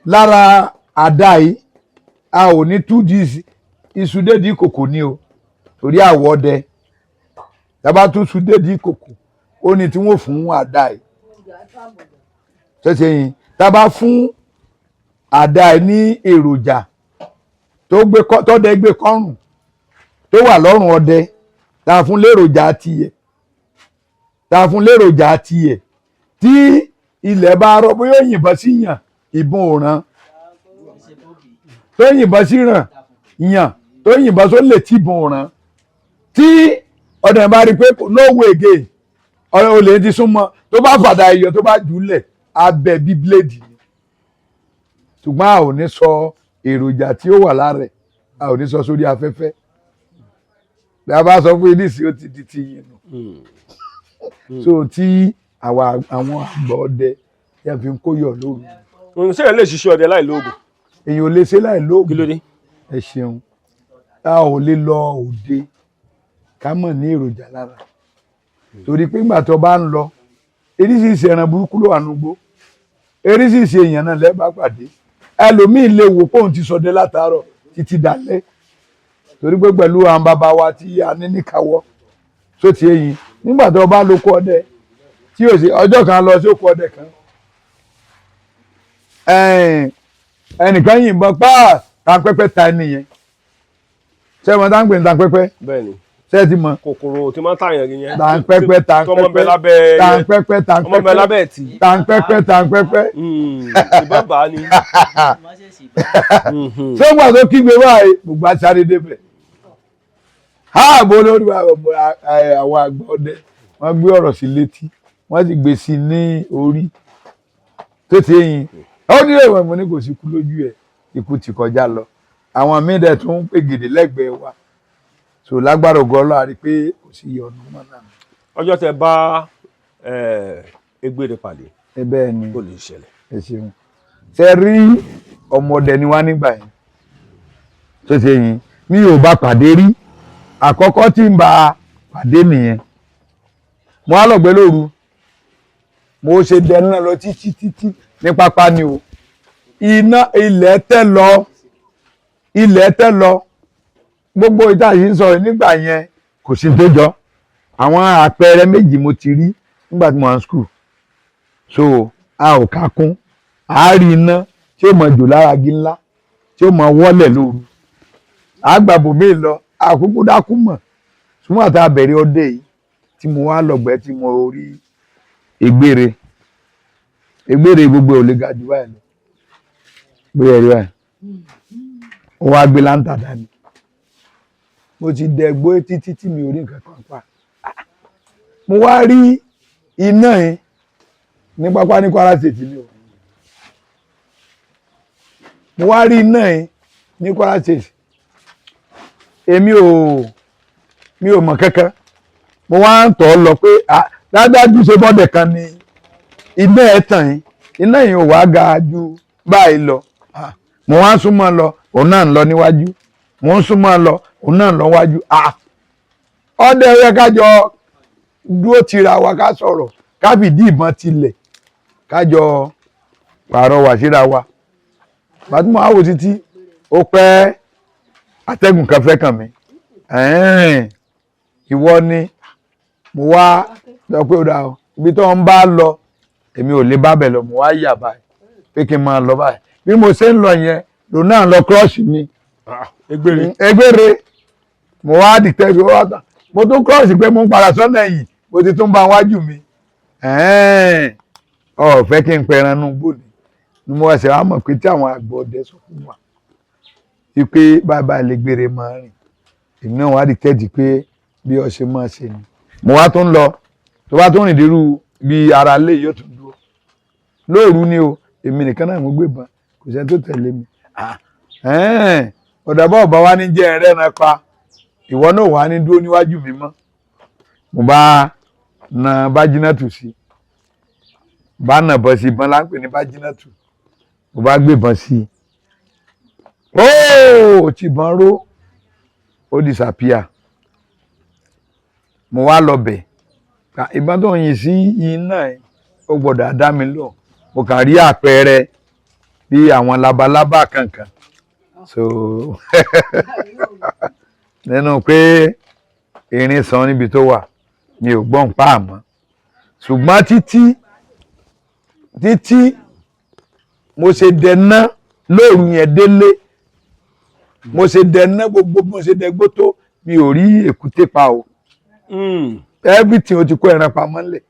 lára àdá yìí. A ò ní tú di iṣu dédìí kòkò ní o, torí àwọ̀ ọdẹ tábà tún iṣu dédìí kòkò, ó ní tí wọ́n fún àdá yìí ṣẹ̀ṣẹ̀ yìí. Tábà fún àdá yìí ní èròjà tó gbé tọ́dẹ gbé kọ́rùn, tó wà lọ́rùn ọdẹ, tá a fún léròjà tiẹ̀, tá a fún léròjà tiẹ̀, tí ilẹ̀ bá rọ, bóyá ó yìnbọn sí yàn, ìbọn ò ràn, tó yìnbọn sí ràn yàn, tó yìnbọn só lè tí ìbọn ò ràn, tí ọdẹ bá rí i pé no way again, olè ti súnmọ́, tó bá fàdà iyọ̀, tó bá jùlẹ̀, abẹ bí bíléèdì ni. Ṣùgbọ́n a ò ní sọ èròjà tí ó wà lára ẹ̀, a ò ní sọ sórí afẹ́fẹ́. Bí a bá sọ fún yín nísìnyí, ó ti di ti yín nù. So tí àwa àwọn àgbà ọdẹ tí a fi ń kóyọ̀ lóru. Ṣé ẹ lè ṣiṣẹ́ ọdẹ láì lóògùn? Èèyàn ò lè ṣe láì lóògùn. Kí ló dé? Ẹ ṣeun. A ò lè lọ òde ká mọ̀ ní èròjà lára, torí pé ìgbà tó bá ń lọ, eríṣiríṣi ẹran burúkú ló wà núgbó, eríṣiríṣi èèyàn náà lẹ́ẹ̀bá pàdé. Ẹlòmíín lè wò pé òun ti ṣọdẹ látàárọ̀ títí dalẹ́, torí pé pẹ̀lú àwọn bàbá wa tí a ní níkàwọ́ tó ti eyín, nígbà tó bá lóko ọdẹ tí yóò ṣe ọjọ́ kan lọ sí oko ọdẹ kan, ẹnìkan yìnbọn pa tàǹpẹ́pẹ́ ta ẹni yẹn. Ṣé ẹ mọ̀ tá ń pè ní tàǹpẹ́pẹ́? Bẹ́ẹ̀ni. Ṣé ẹ ti mọ̀? Kòkòrò tí máa ń tàyàn yẹn. Tàǹpẹ́pẹ́. Tọmọ bẹ Tàǹpẹ́pẹ́. lábẹ́ yẹn. Tàǹpẹ́pẹ́. Ọmọ bẹ Tàǹpẹ́pẹ́. lábẹ́ tì. Tàǹpẹ́pẹ́, tàǹpẹ́pẹ́. Ìbọn bá a ní. Ṣé wà tó kígbe báyìí, gbogbo asáré débẹ̀ ààbò lórí àwọn àgbà ọdẹ, wọ́n gbé ọ̀rọ̀ sí létí, wọ́n sì gbé sí ní orí tó ti yín. Ó ní èèwọ̀, mo ní kò sí kú lójú ẹ̀, ikú ti kọjá lọ. Àwọn míín dẹ̀ tún ń pè gèdè lẹ́gbẹ̀ẹ́ wa. So lágbára ògo Ọlọ́run, a rí i pé kò sí ìyọnu mọ́ náà. Ọjọ́ tẹ bá egbére pàdé, Ẹ bẹ́ẹ̀ ni. kò lè ṣẹlẹ̀? Ẹ ṣeun. Ṣe rí, ọmọdé ni wá nígbà yẹn tó ṣe yín, mi ò bá pàdé rí. Àkọ́kọ́ tí ń bá pàdé nìyẹn. Mo á lọ́gbẹ́ lóru, mo ṣe dẹnu náà lọ títí títí ní pápá ni o. Iná ilẹ̀ tẹ́ lọ. Ilẹ̀ tẹ́ lọ, gbogbo ìta yìí ń sọ̀rọ̀ nígbà yẹn, kò sí tó jọ. Àwọn àpẹẹrẹ méjì mo ti rí nígbà tí mo wà ní school, so a ò ká kún. A rí iná tí ó mọ jò lára igi ńlá, tí ó mọ wọ́lẹ̀ lóru, àgbàbò mi lọ àkókò dákú mọ̀. Ṣùgbọ́n àti abẹ̀rẹ̀ ọdẹ yìí tí mo wá lọ́gbẹ́, tí mo rí egbére, egbére gbogbo ò lè ga jù báyìí lọ, bóyá rí báyìí, ó wá gbé láǹtà dání. Mo ti dẹ̀gbó títí tí mi ò rí nǹkan kan pa. Mo wá rí iná yẹn ní pápá ní Kwara State ni o. Mo wá rí iná yẹn ní Kwara State. Èmi ò mi ò mọ̀ kankan. Mo wá ń tọ̀ ọ́ lọ pé dájú ṣe bọ́dẹ̀ kan ni iná ẹ̀ tàn yín. Iná yẹn ò wá ga ju báyìí lọ. Mo wá ń súnmọ́ lọ, òun náà ń lọ níwájú. Mo ń súnmọ́ lọ, òun náà ń lọ wájú. Ọdẹ yẹ ká jọ dúró tira wa, ká sọ̀rọ̀, ká fìdí ìbọn tilẹ̀, ká jọ pàrọwà síra wa. Bàtí mo wá wò títí, ó pẹ́, atẹ́gùn kan fẹ́ kàn mí. Ìwọ ni. Mo wá sọ pé ó dáa o, ibi tó ń bá lọ, èmi ò lè bá bẹ̀ lọ. Mo wá yà báyìí pé kí n máa lọ báyìí. Bí mo ṣe ń lọ yẹn, lòun náà lọ cross mi. Egbére. Egbére. Mo wá dìtẹ́ bí wọ́n wá, mo tún cross pé mo ń padà sọ́nà ẹ̀yìn, mo ti tún bá wájú mi. Ọ fẹ́ kí n pẹran nú gbòdì ni. Mo ṣe wá mọ̀ pé tí àwọn àgbọ̀ ọdẹ sọ fún wa wípé bàbá lè gbére máa rìn, èmi náà wá dìtẹ́ pé bí ọ ṣe máa ṣe ni. Mo wá tún lọ, tó bá tún rìn dérú bí ara lé, yóò tún dúró. Lóòru ni o, èmi nìkan náà mo gbé ìbọn, kò sẹ́ni tó tẹ̀lé mi. Ọ̀dà bá ọ̀bá wa ní jẹ́ ẹrẹ́ran pa, ìwọ náà wà ní dúró níwájú mi mọ́. Mo bá na bájínátù sí, bá nà bọ́ sí ìbọn láńpẹ̀ ní bájínátù. Mo bá gbébọn sí i, óò tí ìbọn ró, ó disappear. Mo wá lọ bẹ̀, ìbọn tó ń yìn sí iná ẹ̀, ó gbọ́dọ̀ dá mi lọ. Mo kàn rí àpẹẹrẹ bí àwọn labalábá kankan, so nínú pé irin san níbi tó wà, mi ò gbọ́n pa àmọ́. Ṣùgbọ́n títí títí mo ṣe dẹná lóru yẹn délé, mo ṣe dẹná gbogbo, mo ṣe dẹgbó tó, mi ò rí èkúté pa o. Everything, o ti kó ẹran pamọ́ ńlẹ̀.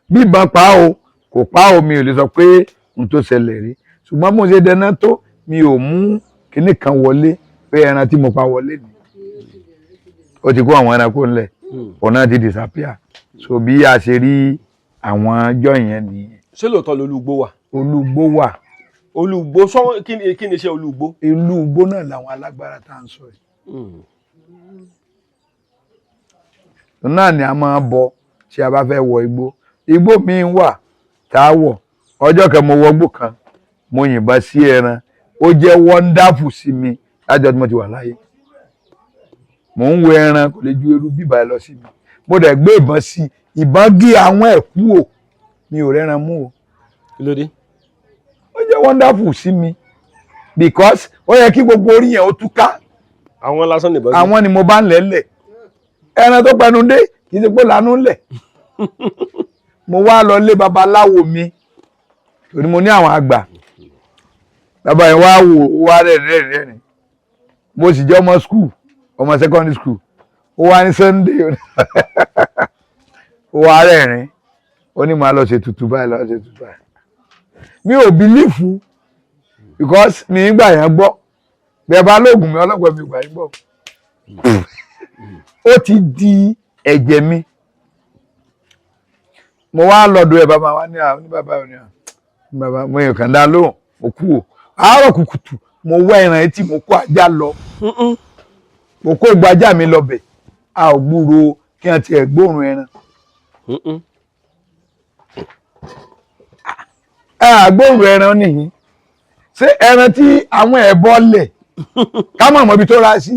Bí ìbọn pa o, kò pa o, mi ò lè sọ pé n tó ṣẹlẹ̀ rí. Ṣùgbọ́n mo ṣe dẹná tó, mi ò mú kinní kan wọlé pé ẹran tí mo pa wọlé ni. Ó ti kó àwọn ẹranko ńlẹ̀, ọ̀nà ti disappear. So bí a ṣe rí àwọn ọjọ́ yẹn nìyẹn. Ṣé lóòótọ́ lolúgbó wà? Olúgbó wà. Olúgbó sọ, kí ni iṣẹ́ olúgbó? Ìlú igbó náà làwọn alágbára tá à ń sọ yìí náà ni a máa bọ tí a bá fẹ́ wọ igbó. Igbó míì wà tá a wọ̀. Ọjọ́ kan mo wọ igbó kan, mo yìnbọn sí ẹran, ó jẹ́ wonderful sí mi lájọ́ tí mo ti wà láyé. Mò ń wo ẹran, kò lè ju eru bíbá lọ sí mi. Mo dẹ̀ gbé ìbọn sí, ìbọn gé àwọn ẹ̀ kú o, mi ò rẹ́ran mú o. Kí ló dé? Ó jẹ́ wonderful sí mi because ó yẹ kí gbogbo orí yẹn ó túká. Àwọn lásán nìbọn sí. Àwọn ni mo bá ń lẹ́lẹ̀. Ẹran tó pẹnu dé, kì í ṣe pé lánú ńlẹ̀. Mo wá lọ lé babaláwo mi torí mo ní àwọn àgbà. Bàbá yẹn wá wò ó, wá rẹ̀ rẹ̀ rẹ̀ rẹ̀. Mo sì jẹ́ ọmọ school, ọmọ secondary school. Ó wá ní Sunday, ó wá rẹ̀rìn, ó ní màá lọ ṣe tutù báyìí, lọ ṣe tutù báyìí. Mi ò believe because mi ń gbà yẹn gbọ́. Bẹ́ẹ̀ bá lóògùn mi, ọlọ́pàá, mi ò gbà yín gbọ́. Ó ti di ẹ̀jẹ̀ mi. Mo wá lọ́dọ̀ ẹ̀, bàbá wa ní àwọn ní bàbá ní àwọn bàbá. Mo yàn kàn dá lóhùn, mo kú o. Àárọ̀ kùkùtù, mo wá ẹran etí, mo kó ajá lọ, mo kó gbajá mi lọ bẹ̀. A ò gbúròó kí wọ́n tiẹ̀ gbóòórùn ẹran. A gbóòórùn ẹran nìyí. Ṣé ẹran tí àwọn ẹ̀bọ lẹ̀ ká mọ̀ mọ́ ibi tó ra sí?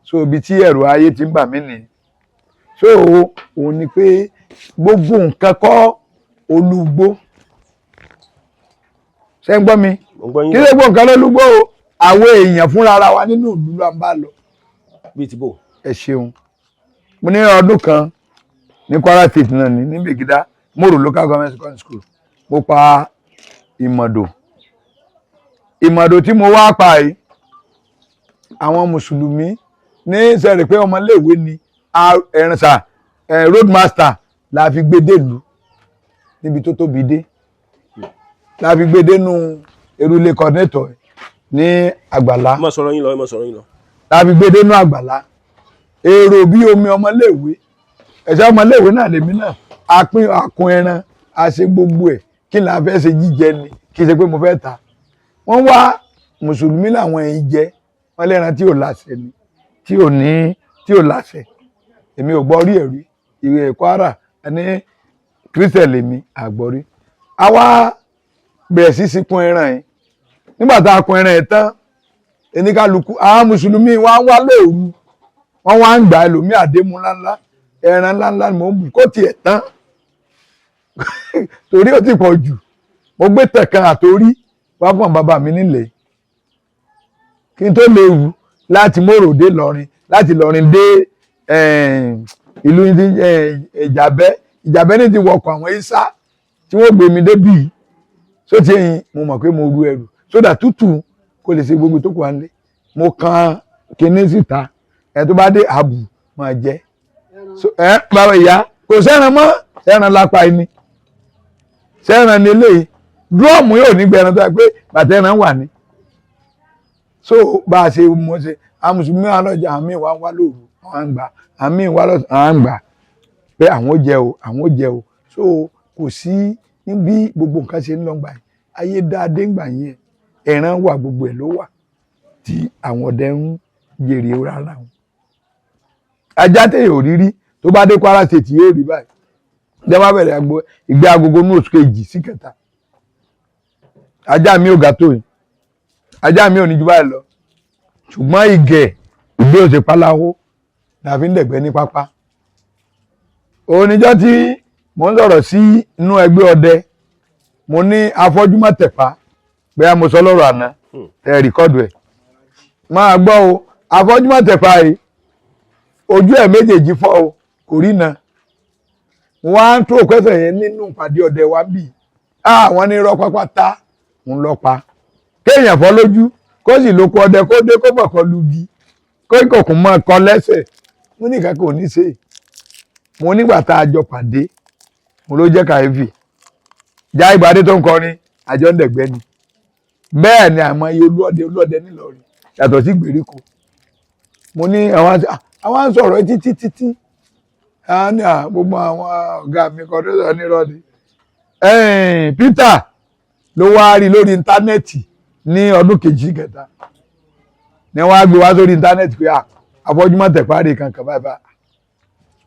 So ibi tí ẹ̀rù ayé ti ń bà mí nìyí. So òun ni pé gbogbo nǹkan kọ́ olúgbó. Ṣé ń gbọ́ mi? Mo ń gbọ́ yín. Kí ló gbọ́ nǹkan lólúgbó o. Àwọn èèyàn fúnra ara wa nínú ìlú là ń bá lọ. Bíi ti bò? Ẹ ṣeun. Mo ní ọdún kan ní Kwara State náà ní Bègídá Mòrò Local Government Secondary School, mo pa ìmọ̀dò. Ìmọ̀dò tí mo wá pa yìí, àwọn mùsùlùmí ní sẹ́rẹ̀ pé ọmọléèwé ni ẹ̀rìn sà roadmaster la fi gbé dèlú níbi tó tóbi dé, la fi gbé dénú erulé coordinator ní àgbàlá. Ẹ má sọ̀rọ̀ yín lọ, ẹ má sọ̀rọ̀ yín lọ. La fi gbé dénú àgbàlá, èrò bí omi, ọmọléèwé, ẹ̀ṣẹ́ ọmọléèwé náà lèmi náà. A pín àkún ẹran, a ṣe gbogbo ẹ̀. Kí la fẹ́ ṣe? Jíjẹ ni, kì í ṣe pé mo fẹ́ ta. Wọ́n wá mùsùlùmí làwọn yìí jẹ wọ́n lẹ́ran tí ò láṣẹ ni, tí ò ní, tí ò láṣẹ. Èmi ò gbọ́ rí ẹ̀rí ìwé Kwara ẹni Christian lèmi àgbọ̀rí. Àwa bẹ̀rẹ̀ sí síkún ẹran yìí. Nígbà tá a kun ẹran yìí tán, eníkàlùkù àwọn mùsùlùmí wa ń wá lóru, wọ́n wá ń gbà. Ẹlòmíì àdémú ńláńlá, ẹran ńláńlá ni mò ń bù kó tiẹ̀ tán, torí ó ti pọ̀ jù. Mo gbé tẹ̀kan àtorí wá fún bàbá mi nílẹ̀ kí n tó lè wù láti Mòrò dé Ìlọrin, láti Ìlọrin dé ìlú Ìjàbẹ́. Ìjàbẹ́ ní ti wọkọ̀ àwọn Ìsá tí wọ́n gbé mi débì yìí. Só ti ẹ̀yìn mo mọ̀ pé mo ru ẹrù sódà tútù kó lè ṣe gbogbo tó kù wá nílé. Mo kan kinní síta, ẹ tó bá dé àbù máa jẹ. So, ẹ bàbá ìyá kò sẹ́ran mọ́, sẹ́ran lápá ẹni, sẹ́ran ní eléyìí. Drum yóò ní gbẹran tó yẹ pé bàtà ẹran wà ní. So bá a ṣe mọ̀ ṣe, àwọn mùsùlùmí wà lọ́jà, àmì wà wá lóru, àwọn à ń gbà, àmì wà lọ́sàn, àwọn à ń gbà pé àwọn ó jẹ o, àwọn ó jẹ o. So kò sí níbi gbogbo nǹkan ṣe ń lọ gbà yẹn. Ayé dáadé ń gbà yẹn, ẹran wà, gbogbo ẹ̀ ló wà tí àwọn ọdẹ ń jèrè rárá wọn. Ajá téèyàn ò rí rí, tó bá dé Kwara State yóò rí báyìí. Jẹ́ bá bẹ̀rẹ̀ ìgbé agogo ní oṣù kejì sí kẹta, ajá mi ò ga tó yìí, ajá mi ò ní ju báyìí lọ, ṣùgbọ́n ìgẹ̀ ìgbé òsè páláwó la fi ń dẹ̀gbẹ́ ní pápá. Oníjọ́ tí mo ń sọ̀rọ̀ sí inú ẹgbẹ́ ọdẹ, mo ní afọ́jú má tẹ̀pá. Bóyá mo sọ lọ́rọ̀ àná tẹ record ẹ̀, máa gbọ́ o. Afọ́jú má tẹ̀pá yìí, ojú ẹ̀ méjèèjì fọ́ o, kò rí na. Wọ́n á tó kẹsẹ̀ yẹn nínú ìpàdé ọdẹ wa bì. Àwọn ní irọ́ pápátá ń lọ pa kéèyàn fọ́ lójú, kó sì lóko ọdẹ, kó dé, kó bọ̀ kọ́ lugi, kó ìkọ̀kùn máa kọ lẹ́sẹ̀. Mo ní ìkàkọ̀ ò ní ṣe. Mo nígbà tá a jọ pàdé, mo ló jẹ́ kàyéfì. Já ìgbàdé tó ń kọrin àjọ ń dẹ̀gbẹ́ ni. Bẹ́ẹ̀ ni àmọ́ iye olúọdẹ olúọdẹ nílọrin yàtọ̀ sí ìgbèríko. Mo ní àwọn ń sọ̀rọ̀ títí títí ní gbogbo àwọn ọ̀gá mi kan tó sọ nírọ́ ni. Peter ló wá rí lórí íńtánẹ́ẹ̀tì ní ọdún kejì kẹta ní wọ́n á gbé wá sórí íńtánẹ́ẹ̀tì pé àfọ́júmọ́ tẹ̀párí kankan báyìí báyìí.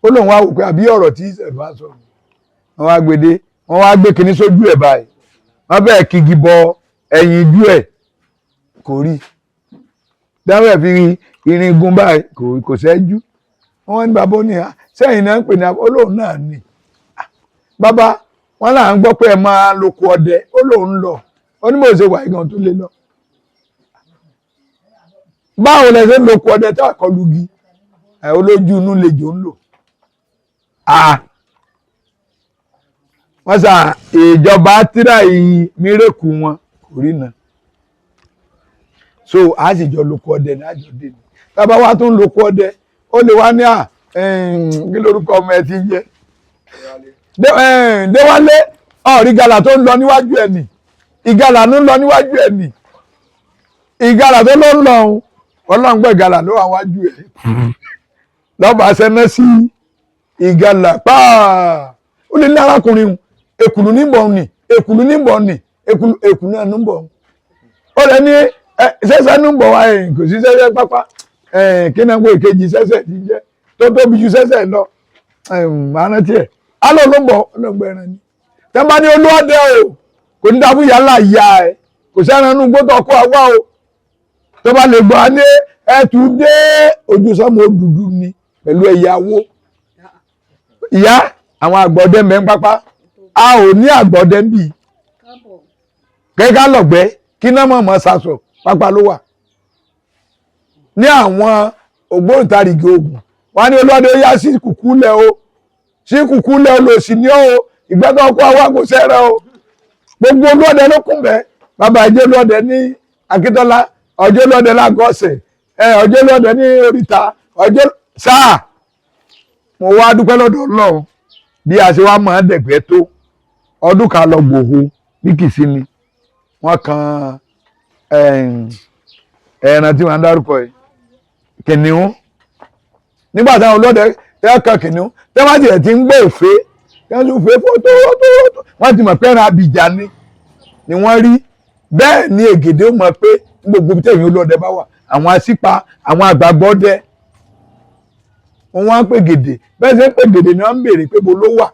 Ó lóun wá wò pé àbí ọ̀rọ̀ tí ìṣẹ̀lú wá sọ. Wọ́n wá gbé dé, wọ́n wá gbé kinní sójú ẹ̀ báyìí, wọ́n bẹ́ẹ̀ kígi bọ ẹ̀yìn ijú ẹ̀, kò rí dáwọ́ ẹ̀ fi irin gun báyìí, kò ṣẹ́jú. Wọ́n ní bàbá ó ní sẹ́yìn náà ń pè ní olóhùn náà ni bàbá wọn là ń gbọ́ pé ẹ máa lóko ọdẹ. Ó lóun lọ, ó ní bó ṣe wà gan tó lé lọ. Báwo lẹ ṣe ń lóko ọdẹ tó àkọlùgì ẹ? Olójú inú lejò ń lò. Wọ́n sà ìjọba tíra yìí mírèkù wọn kò rí náà. So a sì jọ lóko ọdẹ ní àjọ dé ni. Tábà wá tó ń lóko ọdẹ, ó lè wá ní à kí lórúkọ ọmọ ẹ ti ń jẹ Déwálé, ọ̀rí gàlà tó ń lọ níwájú ẹ̀ nì, ìgalà ló ń lọ níwájú ẹ̀ nì, ìgalà tó ló ń lọ ọ̀hún, ọlọ́ngbọ́n ìgalà ló wà wájú ẹ̀ lọ́ba sẹ́ná sí ìgalà pàà. Ó lè ní arákùnrin hùn, èkùlù ní bọ̀ ní, èkùlù ní bọ̀ ní, èkùlù, èkùlù náà ní bọ̀. Ó lè ní sẹ́sẹ́ ní bọ̀ wá. Kò sí sẹ́sẹ́ pápá. Kí náà kó ìkejì sẹ́sẹ́ ti jẹ́ tó tóbi ju sẹ́sẹ́ lọ, máa rántí ẹ̀. Alọ́ ló ń bọ̀, ọlọ́gbọ́ ẹran ni. Tẹ́ bá ní olúọdẹ o, kò ní dábú yálà ìyá ẹ, kò sẹ́ran inú gbọ́dọ̀ kó àwa o. Tó bá lè gbọ́ á ní ẹtù dé ojú sọ́mọ dúdú ni pẹ̀lú ẹ̀yàwó ìyá àwọn àgbọ̀dẹ mẹ́ ń pápá. A ò ní àgbọ̀dẹ ń bì kẹ́kẹ́ lọ̀gbẹ́ kí náà mọ̀ mọ́ sasọ pápá ló wà. Ní àwọn ògbóǹtarìgì ogun wọn ní olóde ó yá sí kùkú lẹ o, sí kùkú lẹ o, lò sí ní o, ìgbẹ́tọ̀ kó àwọn àgùsẹ́ rẹ o. Gbogbo olóde ló kún bẹ́ẹ̀. Bàbá ìjẹ́ olóde ní Akíntọ́lá, ọjọ́ olóde lágọ́sẹ̀ ẹ, ọjọ́ olóde ní oríta ọjọ́ sáà. Mo wá dúpẹ́ lọ́dọ̀ Ọlọ́run bí a ṣe wá máa dẹ̀gbẹ́ tó. Ọdún kan lọ gbòho bí kìí ni wọ́n kan ẹran tí wọ́n ń dárúkọ yìí, kìnìún. Nígbà táwọn olóde tẹ́ kan kìnìún, tẹ́ wọ́n tiẹ̀ ti ń gbọ́ òfé, tẹ́ wọ́n tún fẹ́ fótó tó, wọ́n ti mọ̀ pé ẹran abìjà ni wọ́n rí. Bẹ́ẹ̀ ni ègèdè ó mọ̀ pé gbogbo tẹ̀yìn olóde bá wà, àwọn asípa, àwọn àgbàgbọ́dẹ, wọ́n wá ń pè gèdè. Bẹ́ẹ̀ ṣe ń pè gèdè ni wọ́n ń béèrè pé bo ló wà,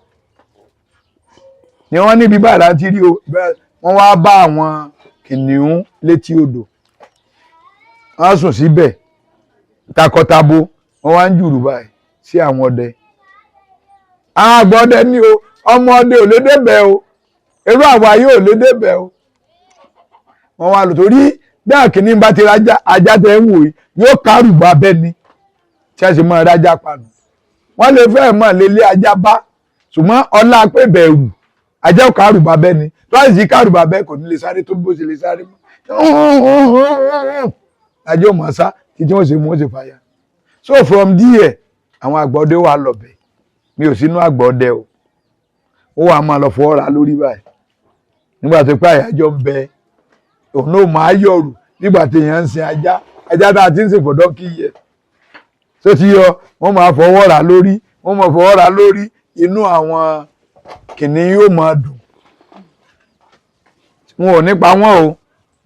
ni wọ́n níbi báyìí láti rí o. Wọ́n wá bá àwọn kìnìún létí odò, wọ́n sùn síbẹ̀ takọtabo, wọ́n wá ń jùrù báyìí sí àwọn ọdẹ. Àwọn àgbà ọdẹ ní o, ọmọ ọdẹ ò lè débẹ̀ o, irú àwa yóò lè débẹ̀ o. Wọ́n wá lò torí bí àkíní bá ti rájá, ajá tẹ́ ń wò yìí yóò kárùbọ abẹ́ ni tí a sì máa rájá panu. Wọ́n lè fẹ́ mọ̀ lé lé ajá bá, ṣùgbọ́n ọlá pé bẹ̀rù ajá ò kárùbọ abẹ́ ni. Tó àìsí kárùbọ abẹ́, kò ní lè sáré tó bó ṣe lè sáré mọ́. Ajá ò mọ̀ sá títí wọ́n ṣe mú ó sì fàyà. So from there, àwọn àgbà ọdẹ wà lọ́bẹ̀. Mi ò sínú àgbà ọdẹ o. Ó wà máa lọ fọwọ́ ra lórí báyìí nígbà tó pé àyájọ́ ń bẹ, òun náà máa yọ̀rù nígbà tí èèyàn ń sin ajá, ajá tá a ti ń sìn fọ̀dọ́ kí yẹ tó ti yọ. Wọ́n máa fọwọ́ ra lórí, wọ́n máa fọwọ́ ra lórí, inú àwọn kìnìún yóò máa dùn. Wọn ò ní pa wọ́n o.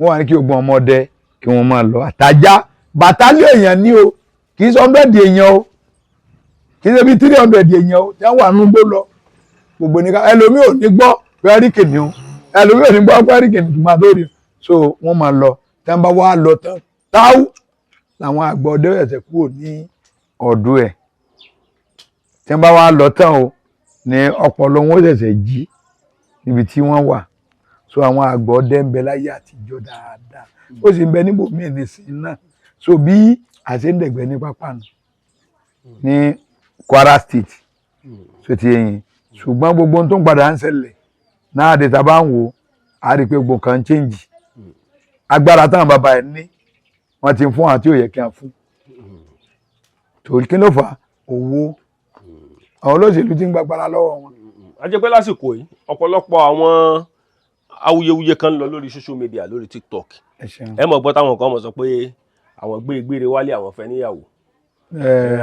Wọ́n wà ní kí ogun ọmọdé kí wọ́n máa lọ àtajá bàtálì èèyàn ní o, kì í ṣe 100 èèyàn o, kì í ṣe bí 300 èèyàn o, tí wọ́n wà nínú gbó lọ. Gbogbo nìkan ẹlòmíì ò ní gbọ́ pé rí kìnìún, ẹlòmíì ò ní gbọ́ pé rí kìnìún tó máa lórí. So wọ́n máa lọ. Tí wọ́n bá wá lọ tán táwù làwọn àgbà ọdẹ ẹ̀sẹ̀ kúrò ní ọ̀dọ̀ ẹ̀. Tí wọ́n bá wá lọ tán o ní ọpọlọ wọn ó ṣẹ̀ṣẹ̀ jí níbi tí wọ́n wà. So àwọn àgbà ọdẹ ń bẹ láyé àtijọ́ dáadáa, ó sì ń bẹ níbòmíì nísìnyí náà. So bí àṣẹ ń dẹ̀gbẹ́ ní pápánu ní Kwara State, so ti yẹn. Ṣùgbọ́n gbogbo ohun tó ń padà ń ṣẹlẹ̀ náà dé, tá a bá ń wò á rí i pé gbogbo nǹkan ń change. Agbára táwọn bàbá ẹ̀ ní, wọ́n ti fún àwọn tí ò yẹ kí wọ́n fún. Torí kí ló fà á? Owó. Àwọn olóṣèlú ti ń gbàgbára lọ́wọ́ wọn. A jẹ́ pé lásìkò yìí, ọ̀pọ̀lọpọ̀ àwọn awuyewuye kan ń lọ lórí social media, lórí TikTok. Ẹ ṣeun. Ẹ mọ̀ gbọ́ táwọn kan mọ̀ sọ pé àwọn gbé gbére wálé, àwọn fẹ́ níyàwó.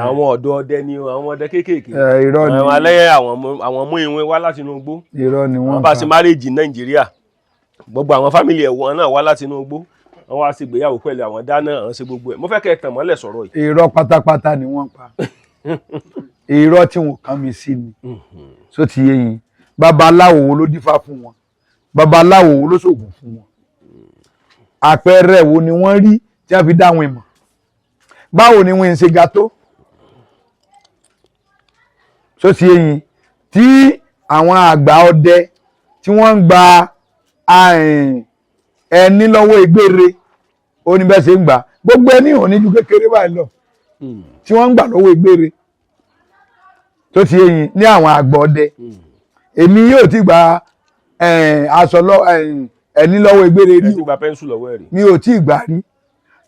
Àwọn ọ̀dọ́ ọdẹ ni o, àwọn ọdẹ kéékèèké. Irọ́ ni. Àwọn alẹ́ àwọn mú ìwé wá láti inú igbó. Irọ́ ni wọ́n wọ́n bá ṣe marriage Nàìjíríà, gbogbo àwọn family ẹ̀ wọn náà wá láti inú igbó, wọ́n wá ṣègbéyàwó pẹ̀lú àwọn dáná, àwọn ṣe gbogbo ẹ̀. Mo fẹ́ kẹ́ ẹ tàn mọ́lẹ̀ sọ̀rọ̀ yìí. Irọ́ pátápátá ni wọ́n pa. Irọ́ tí wọ́n kàn mí sí ni. So ti yé yín? Babaláwo wo ló dífá fún wọn? Babaláwo wo ló ṣògùn fún wọn? Àpẹẹrẹ wo ni wọ́n rí tí wọ́n fi dá wọn mọ̀? Báwo ni wọ́n ń ṣe ga tó? So ti yé yín? Tí àwọn àgbà ọdẹ tí wọ́n ń gba ẹni lọ́wọ́ egbére, ó ní bẹ́ẹ̀ ṣe ń gbà. Gbogbo ẹni ò ní ju kékeré báyìí lọ tí wọ́n ń gbà lọ́wọ́ egbére tó ti yé yín ní àwọn àgbà ọdẹ. Èmi yóò ti gba aṣọ ẹni lọ́wọ́ egbére Ẹ rí ti o. gba pencil lọ́wọ́ ẹ̀ rí? Mi ò tí ì gbà rí,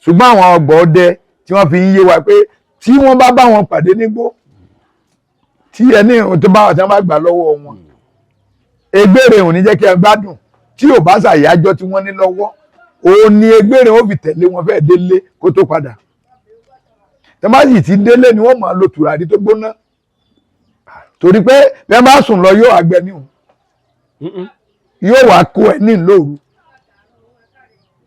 ṣùgbọ́n àwọn ọgbà ọdẹ tí wọ́n fi ń yé wa pé tí wọ́n bá bá wọn pàdé nígbó, tí ẹni tó bá wà, tí wọ́n bá gbà lọ́wọ́ wọn, egbére ò ní jẹ́ kí ẹ gbádùn. Tí ò bá ṣàyájọ́ tí wọ́n ní lọ́wọ́, òun ni egbére ó fi tẹ̀lé wọn fẹ́ẹ́ délé kó tó padà. Tí wọ́n bá sì ti délé ni wọ́n máa lo tùràrí tó gbóná, torí pé bí wọ́n bá sùn lọ, yóò àgbẹ̀ níhùn, yóò wá kó ẹ ní lóru.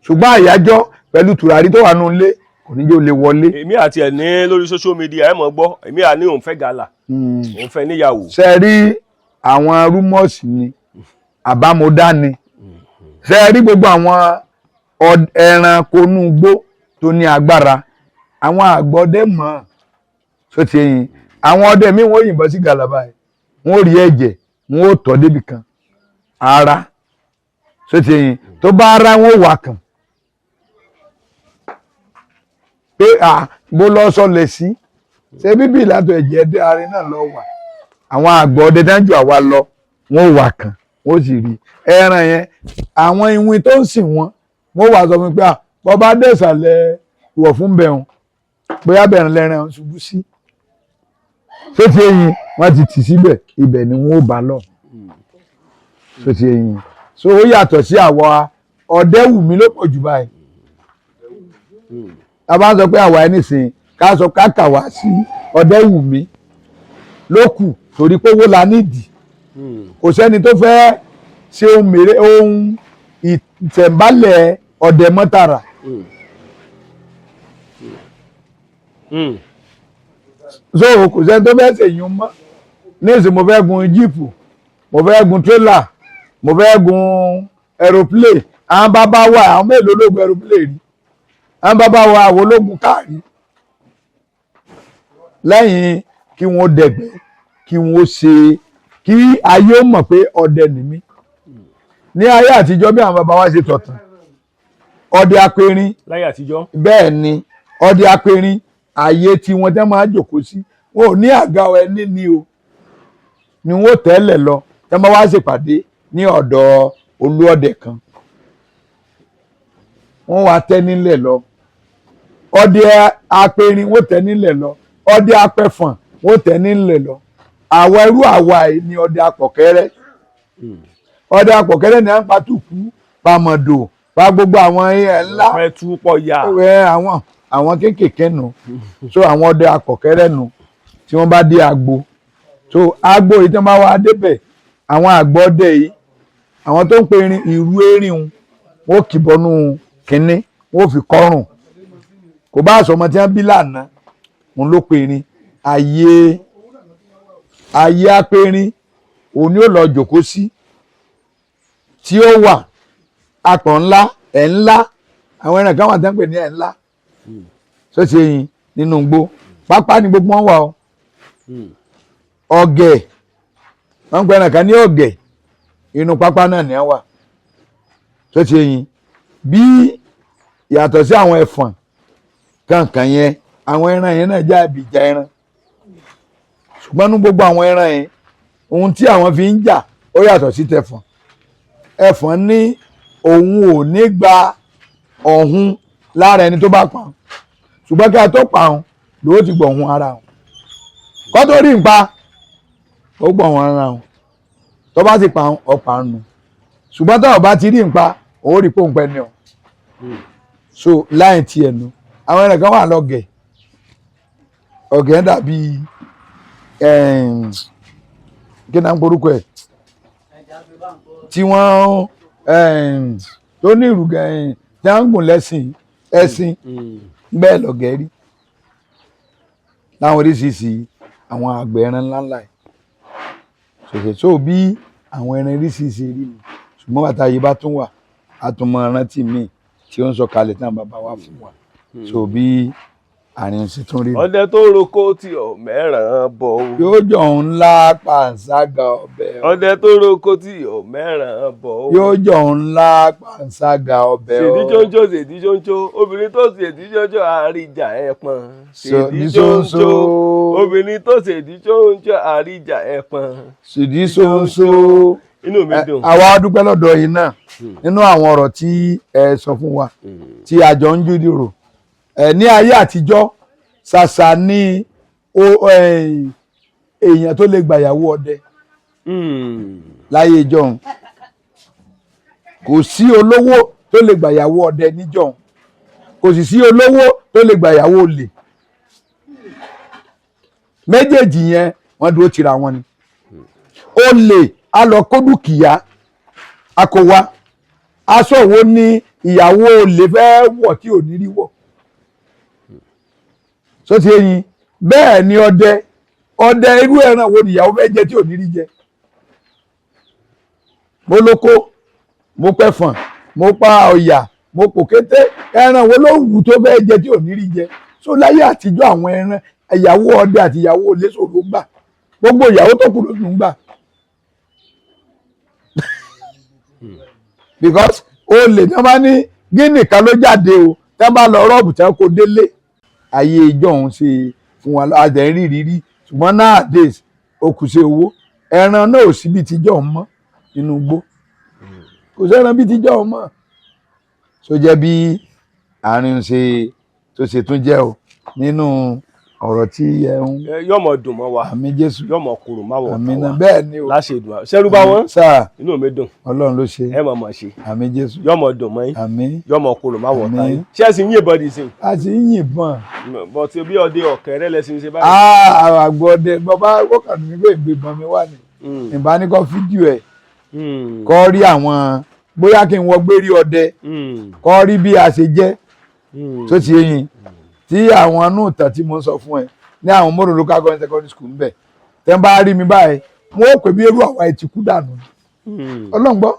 Ṣùgbọ́n àyájọ́ pẹ̀lú tùràrí tó wà nù ilé kò ní jẹ́ ó lè wọlé. Èmi àti ẹ̀ ní lórí social media, ẹ mọ̀ gbọ́, èmi à ní òun fẹ́ gàlà, òun fẹ́ níyàwó. Ṣe rí àwọn rumours ni, àbámọ̀dá ni. Ṣe rí gbogbo àwọn ẹranko inú igbó tó ní agbára, àwọn àgbọ̀dẹ mọ̀. Ṣó ti yín? Àwọn ọdẹ míì, wọ́n yìnbọn sí gàlàbà yìí, wọ́n rí ẹ̀jẹ̀, wọ́n ó tọ́ débi kan ara. Ṣó ti yín? Tó bá ara, wọn ó wà kàn pé Pé à bó lọ sọlẹ̀ sí, ṣé bíbí ìlàtọ̀ ẹ̀jẹ̀ dé arin náà lọ wà. Àwọn àgbọ̀ ọdẹ dájú àwa lọ, wọn ò wà kàn, wọn ò sì rí ẹran yẹn. Àwọn iwin tó ń sìn wọn, wọn wà sọ fún mi pé à bọ́ bá dé ìsàlẹ̀ ìwọ̀ fún bẹ̀rùn, bóyá bẹ̀rùn lẹ́ran ń ṣubú sí. Ṣé ti eyín wọ́n ti tì síbẹ̀, ibẹ̀ ni wọ́n ó bá lọ. Ṣé ti eyín so ó yàtọ̀ sí àwa Ọ̀dẹ́wùmí ló pọ̀ jù báyìí. A bá ń sọ pé àwa ẹni sìn ká sọ ká kà wá sí Ọ̀dẹ́wùmí ló kù, torí pé owó la nídìí. Kò sẹ́ni tó fẹ́ ṣe ohun mèrè, ohun ìtẹ̀m̀bálẹ̀ ọdẹ mọ́tàrà. So kò sẹ́ni tó fẹ́ ṣèyún mọ́ níìsín. Mo fẹ́ gun jíìpù, mo fẹ́ gun tírélà, mo fẹ́ gun aeroplane. Àwọn bàbá wa, àwọn mélòó ló gun aeroplane rí? Àwọn bàbá wa, àwọn ológun káàrí lẹ́yìn kí wọ́n dẹ̀gbẹ́, kí wọ́n ṣe kí ayé ó mọ̀ pé ọdẹ ni mí. Ní ayé àtijọ́, bí àwọn bàbá wa ṣe tọ̀tàn ọdẹ apẹ̀rin. Láyé àtijọ́. Bẹ́ẹ̀ ni, ọdẹ apẹ̀rin, ààyè tí wọ́n tẹ́ máa jòkó sí, wọn ò ní àga ẹni ní o ni wọ́n tẹ́lẹ̀ lọ tẹ́ máa wá ṣèpàdé ní ọ̀dọ̀ olúọdẹ kan, wọ́n wá tẹ́ nílẹ̀ lọ. Ọdẹ apẹ̀rin, wọ́n tẹ́ nílẹ̀ lọ. Ọdẹ apẹ̀fọ̀n, wọ́n tẹ́ nílẹ̀ lọ. Àwa irú àwa yìí ni ọdẹ apọ̀kẹ́rẹ́. Ọdẹ apọ̀kẹ́rẹ́ ni à ń pa tùkú, pàmọ̀dò, pa gbogbo àwọn ẹ̀ ńlá. Pẹ́ tú pọ̀ yá. Ẹ àwọn kéékèèké nu. So àwọn ọdẹ akọ̀kẹ́rẹ́ nu tí wọ́n bá dé agbo, so agbo yìí, tí wọ́n bá wá débẹ̀, àwọn àgbọ̀ ọdẹ yìí, àwọn tó ń pe erin, ìrú erin un, wọ́n kì bọnú kínní, wọ́n fi kọ́rùn. Kò bá aṣọ ọmọ tí wọ́n bí lánàá òun ló pe erin. Ayé apẹrin òun ni ó lọ jòkó sí, tí ó wà apọ̀ ńlá, ẹ̀ ńlá. Àwọn ẹran kan wà tí wọ́n pè ní ẹ̀ ńlá. Tó ṣe yin nínú igbó, pápá ni gbogbo wọn wà o. Ọ̀gẹ̀, wọ́n ń pè ẹran kan ní ọ̀gẹ̀, inú pápá náà ni wọ́n wà. Tó ṣe yin bí yàtọ̀ sí àwọn ẹ̀fọ̀n kankan yẹn, àwọn ẹran yẹn náà jẹ́ àbíjà ẹran. Ṣùgbọ́n ní gbogbo àwọn ẹran yẹn, ohun tí àwọn fi ń jà ó yàtọ̀ sí tẹ̀fọ̀n. Ẹ̀fọ̀n ní òun ò ní gba ọ̀hún lára ẹni tó bá pa òun, ṣùgbọ́n kí a tó pa òun lówó ti gbọ̀ ọ̀hún ara òun kọ́ tó rí npa, ó gbọ̀ ọ̀hún ara òun. Tó bá ti pa òun, ọ̀pá òun nù. Ṣùgbọ́n tó bá ti rí npa, òun rí pòǹpẹ́ ni ọ̀. So láì tiẹ̀ nu, àwọn ẹran kan wà lọ́gẹ̀. Ọ̀gẹ̀ dàbí kí náà ń porúkọ ẹ̀ tí wọ́n tó ní ìrùgẹ̀ tí wọ́n ń gùn lẹ́sìn ẹṣin, bẹ́ẹ̀ lọ̀gẹ̀ rí láwọn oríṣiríṣi àwọn àgbẹ̀ ẹran ńláńlá yìí ṣòṣè. So bí àwọn ẹran oríṣiríṣi rí ni. Ṣùgbọ́n bàtà yìí bá tún wà, á tún mọ rántí míì tí ó ń sọ kalẹ̀ tí àwọn bàbá wa fún wa. So bí àárín sí tún rí. Ọdẹ tó roko tí ò mẹ́ràn bọ̀ o. Yóò jọ ńlá pàǹságà ọbẹ̀ o. Ọdẹ tó roko tí ò mẹ́ràn bọ̀ o. Yóò jọ ńlá pàǹságà ọbẹ̀ o. Ṣèdí ṣóńṣó, ṣèdí ṣóńṣó, obìnrin tó ṣèdí ṣóńṣó àríjà ẹ̀pọ̀n. Ṣèdí ṣóńṣó. Obìnrin tó ṣèdí ṣóńṣó àríjà ẹ̀pọ̀n. Ṣèdí ṣóńṣó. Inú mi dùn. Àwa dúpẹ́ lọ́dọ̀ yìí náà nínú àwọn ọ̀rọ̀ tí ẹ sọ fún wa tí a jọ ń jíròrò ẹ. Ní ayé àtijọ́, ṣàṣà ní èèyàn tó lè gbàyàwó ọdẹ láyé ìjọ́un. Kò sí olówó tó lè gbàyàwó ọdẹ níjọ́un, kò sì sí olówó tó lè gbàyàwó olè. Méjèèjì yẹn, wọ́n dúró tira wọn ni. Olè á lọ kó dúkìá a kò wá. Aṣọ wo ni ìyàwó olè fẹ́ wọ̀ tí ò ní rí wọ̀? Sọ ti eyín bẹ́ẹ̀ ni ọdẹ, irú ẹran wo ni ìyàwó fẹ́ jẹ tí ò ní rí jẹ? Mo lóko, mo pẹ̀fọ̀n, mo pa ọ̀yà, mo pò kété, ẹran wo ló wù tó fẹ́ jẹ tí ò ní rí jẹ? So láyé àtijọ́, àwọn ẹran ìyàwó ọdẹ àti ìyàwó olè ṣòro gbà. Gbogbo ìyàwó tó kù ló tún gbà, because olè tí wọ́n bá ní gíní kan ló jáde o, tí wọ́n bá lọ rọ́ọ̀bù tí wọ́n kó délé. Ayé ìjọ òun ṣe fún wa àjẹ́ ń rí rírí, ṣùgbọ́n nowadays ó kù sí owó. Ẹran náà ò sí bíi tíjọ́ òun mọ́ nínú igbó, kò sẹ́ran bíi tíjọ́ òun mọ́. So jẹ́ bí àárín ṣe tó ṣe tún jẹ́ o nínú ọ̀rọ̀ tí ẹ ń. Yóò mọ dùn mọ́ wa. Àmín Jésù. Yóò mọ kúrò má wọ̀. Àmín ọ̀tá náà wa. Bẹ́ẹ̀ ni o. Láṣẹ ìdùn ṣẹ́rú bá wọn. Sáà. Inú mi dùn. Ọlọ́run ló ṣe. Ẹ mọ̀ mọ̀ ṣe. Àmín Jésù. Yóò mọ dùn mọ́ yín. Àmín. Yóò mọ kúrò má wọ̀ ọ̀tá Àmín. yín. Ṣé ẹ sì ń yìnbọn dì sí? A ti ń yìnbọn. Bọ̀ tí bí ọdẹ ọ̀kẹ́rẹ́ lẹ́sìn ṣe báyìí. Àwọn àgbọ̀ ọdẹ bàbá wọ́kàn mi pé ìgbébọn mi wà ní ìbá ní kọ́ fídíò ẹ̀, kọ́ rí àwọn bóyá kí n wọ gbérí ọdẹ, kọ́ rí bí a ṣe jẹ́ tó ti yín tí àwọn inú ìtàn tí mo ń sọ fún ẹ ní àwọn Mòró Local Government Secondary School ń bẹ̀ tẹ́ ń bá rí mi báyìí, wọ́n ó pè bí irú àwa ẹ̀ ti kú dànù ni. Ọlọ́run gbọ́,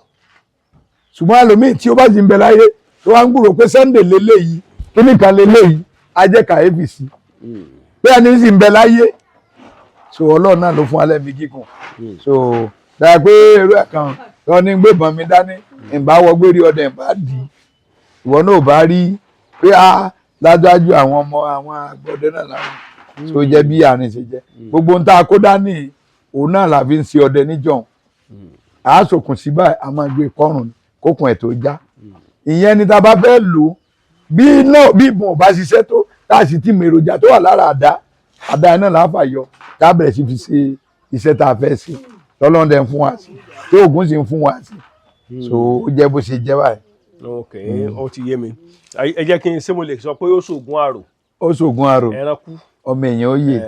ṣùgbọ́n ẹlòmíì tí ó bá sì ń bẹ láyé tó wá ń gbúrò pé Sunday leléyìí, kíní kan leléyìí, á jẹ́ kàyéfì sí pé ẹni sì ń bẹ láyé. So Ọlọ́run náà ló fún alẹ́ mi gígùn. So dáa pé irú ẹ̀ kan lọ ní gbébọn mi dání, ìbá wọ gbérí ọdẹ, ìbá dì í, ìwọ náà ò bá rí pé a ládájú àwọn ọmọ àwọn àgbọ̀dẹ náà láwọn. So jẹ́ bí àárín ṣe jẹ́, gbogbo ohun tá a kó dání òun náà la fi ń ṣe ọdẹ níjọ̀hún. A sòkùn sí báyìí, a máa gbé kọrùn kókùn ẹ̀ tó já. Ìyẹn ni tá a bá fẹ́ lò ó, bí náà bí ìbọn ò bá ṣiṣẹ́ tó, tá a sì ti mọ èròjà tó wà lára àdá, àdá iná là á fà yọ, tá a bẹ̀rẹ̀ sí fi ṣe iṣẹ́ tá a fẹ́ ṣe. Tọ́lọ́run dẹ̀ ń fún wa sí, tí Ògún sì ń fún wa sí. So ó jẹ́ bó ṣe jẹ́ báyìí. Ok, ó ti yé mi. Ẹ jẹ́ kí n ṣé mo lè sọ pé ó ṣoògùn àrò? Ó ṣògùn àrò. Ẹran kú. Ọmọ èèyàn ó yè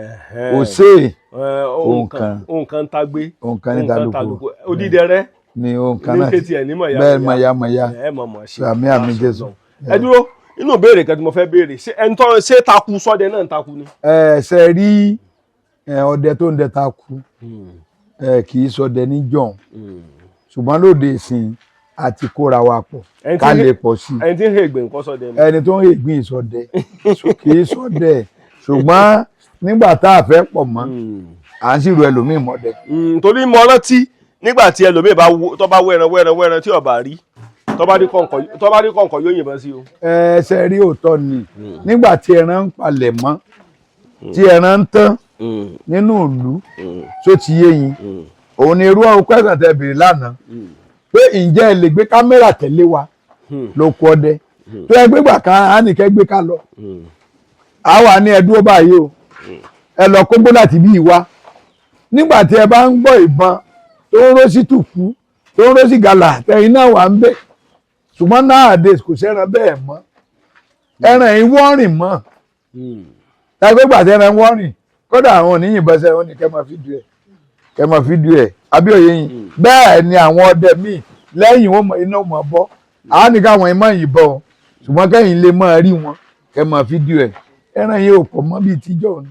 kò sí. Òǹkan òǹkan tagbé. Òǹkan ní tálùkù. Odídẹrẹ́ ní òǹkan ní náà kétì ẹ̀ ní mọ̀yá. Bẹ́ẹ̀, mọ̀yámọ̀yá. Ẹ mọ̀ mọ̀ ṣe. Àmín, àmín Jésù. Ẹ dúró, inú ìbéèrè kan tí mo fẹ́ béèrè, ṣé ẹni tó ṣé takú sọ́dẹ náà ń takú ni? Ẹ ṣe rí ẹ, ọdẹ tó ń dẹ ta kú ẹ kì í ṣọdẹ níjọ̀hún, ṣùgbọ́n lóde ìsìn àti kóra wa pọ̀ Ẹni tí ká lè pọ̀ sí i. Ẹni tí ń hègbè nǹkan sọ́dẹ ni? Ẹni tó ń ègbìn ìsọdẹ kì í ṣọdẹ, ṣùgbọ́n nígbà tá a fẹ́ pọ̀ mọ́, à ń sì ru ẹlòmíì mọ́dẹ. Torí mo rántí nígbà tí ẹlòmíì bá tó bá wẹ́ran wẹ́ran wẹ́ran tí ó bá rí, tó bá rí kọ̀ǹkọ̀ yóò yìnbọn sí o. Ẹ ṣe rí, òótọ́ ni. Nígbà tí ẹran ń palẹ̀ mọ́, tí ẹran ń tán nínú ìlú, tó ti yé yín, òun ni irú ọ̀hún kwẹ́sàn tẹ bèrè lánàá pé ǹjẹ́ ẹ lè gbé kámẹ́rà tẹ̀lé wa lóko ọdẹ tó ẹ gbégbà kan á nìkẹ́ gbé ká lọ, á wà ní ẹ dúró báyìí o, ẹ lọ kógbó láti bí ìwá. Nígbà tí ẹ bá ń gbọ́ ìbọn tó ń ró sí tùkú, tó ń ró sí gàlà, tẹ̀yìn náà wà ń bẹ̀. Ṣùgbọ́n nowadays kò sẹ́ran bẹ́ẹ̀ mọ́, ẹran yìí wọ́n rìn mọ́ ẹgbẹ́ gbà tí ẹran wọ́n rìn. Kódà àwọn oníyìnbọn sẹ́wọ́n ní kẹ́ máa fídíò ẹ̀, kẹ́ máa fídíò ẹ̀, abíòye yìí. Bẹ́ẹ̀ ni àwọn ọdẹ míì lẹ́yìn wọn iná mọ̀ bọ́ àwọn ní káwọn ẹ̀ máa yìnbọn o, ṣùgbọ́n kẹ́yìn lè máa rí wọn, kẹ́ máa fídíò ẹ̀. Ẹran yìí ò pọ̀ mọ́ bíi tíjọ́ òní.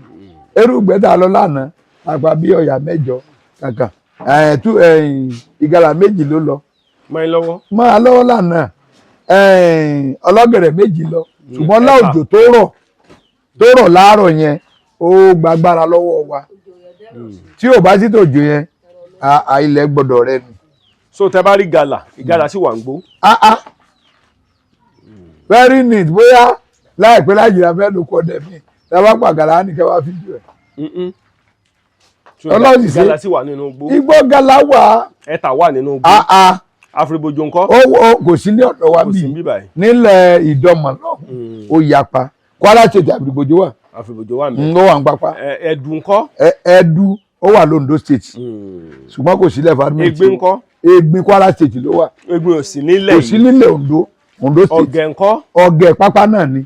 Erùgbẹ́ tá a lọ lánàá àpá bí ọ̀yà 8 kankan ẹ̀ tú ìgalà 2 ló lọ. Mọ́ ẹ lọ́wọ́. Máa lọ́wọ́ lánàá, ọlọ́gẹ̀rẹ̀ 2 lọ, ṣùgbọ́n Ẹ̀fà. láòjò tó rọ̀, tó rọ̀ láàárọ̀ yẹn, ó gbàgbára lọ́wọ́ wa. Tí ò bá sí tòjò yẹn, ilẹ̀ gbọ́dọ̀ rẹ ni. So tẹ bá rí gàlà, ìgalà sì wà ń gbó. Ah ah, very neat. Bóyá láìpẹ́ láìjìnà fẹ́ ló kọ́ dẹ̀ mí tá a bá pàgàlà á ní kẹ́ wá fídíò ẹ̀. So Ọlọ́run sì ṣe. Gàlà sì wà nínú igbó. Igbó gàlà wà. Ẹ̀ta wà nínú igbó. Ah ah. Àfìrìbòjò ńkọ́? Ó kò sí ní ọ̀dọ̀ wa Kò sí bíi níbí báyìí. Nílẹ̀ Ìdọ́mọ̀ náà ó yapa. Kwara State, àbíríbòjò wà. Àfìrìbòjò wà mẹ́. Ó wà ń pápá. Ẹ̀dùn ńkọ́? Ẹ̀dú ó wà lóńdó State, ṣùgbọ́n kò sílẹ̀ farming. Egbin ńkọ́? Egbin, Kwara State ló wà. Egbin ò sí nílẹ̀ Kò sí yìí. nílẹ̀ Ondo, Ondo State. Ọ̀gẹ̀ ńkọ́? Ọ̀gẹ̀, pápá náà ni.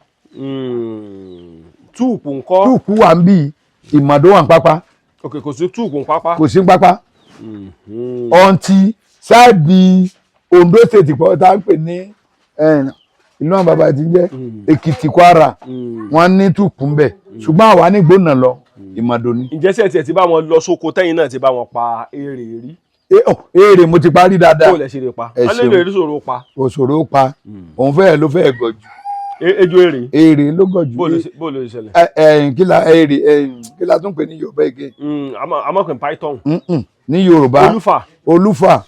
Túùpù ńkọ́? Túùkù wà ń bí, Ìmọ̀dó wà ń pápá. Ok, kò sí túùpù ń pápá. Kò sí ń pápá ọ̀ǹtí sáàdì Ondo State pọ̀ tá à ń pè ní ìlú àwọn bàbá ti ń jẹ́ Èkìtì, Kwara, wọ́n ní túùkù ń bẹ̀, ṣùgbọ́n àwa ní gbóná lọ Ìmọ̀dó ni. Ǹjẹ́ sẹ́ẹ̀ tiẹ̀ ti bá wọn lọ sóko, tẹ́yìn náà ti bá wọn pa èrè rí? Èrè mo ti parí dáadáa. Kó lẹ ṣe lè pa? Ẹ Wọ́n lè ṣeun. lè rí sòro pa. Òṣòro pa, òun fẹ́ẹ̀ ló fẹ́ẹ̀ gọ̀ jù. Ejò èrè? Èrè ló gọ̀ jù. Bó ló ṣe ṣẹlẹ̀? Ẹ̀yìn kí la èrè, ẹ̀yìn kí la tún pè ní Yorùbá ege? Amọ̀kùn python. Ní Yorùbá. Olúfà. Olúfà,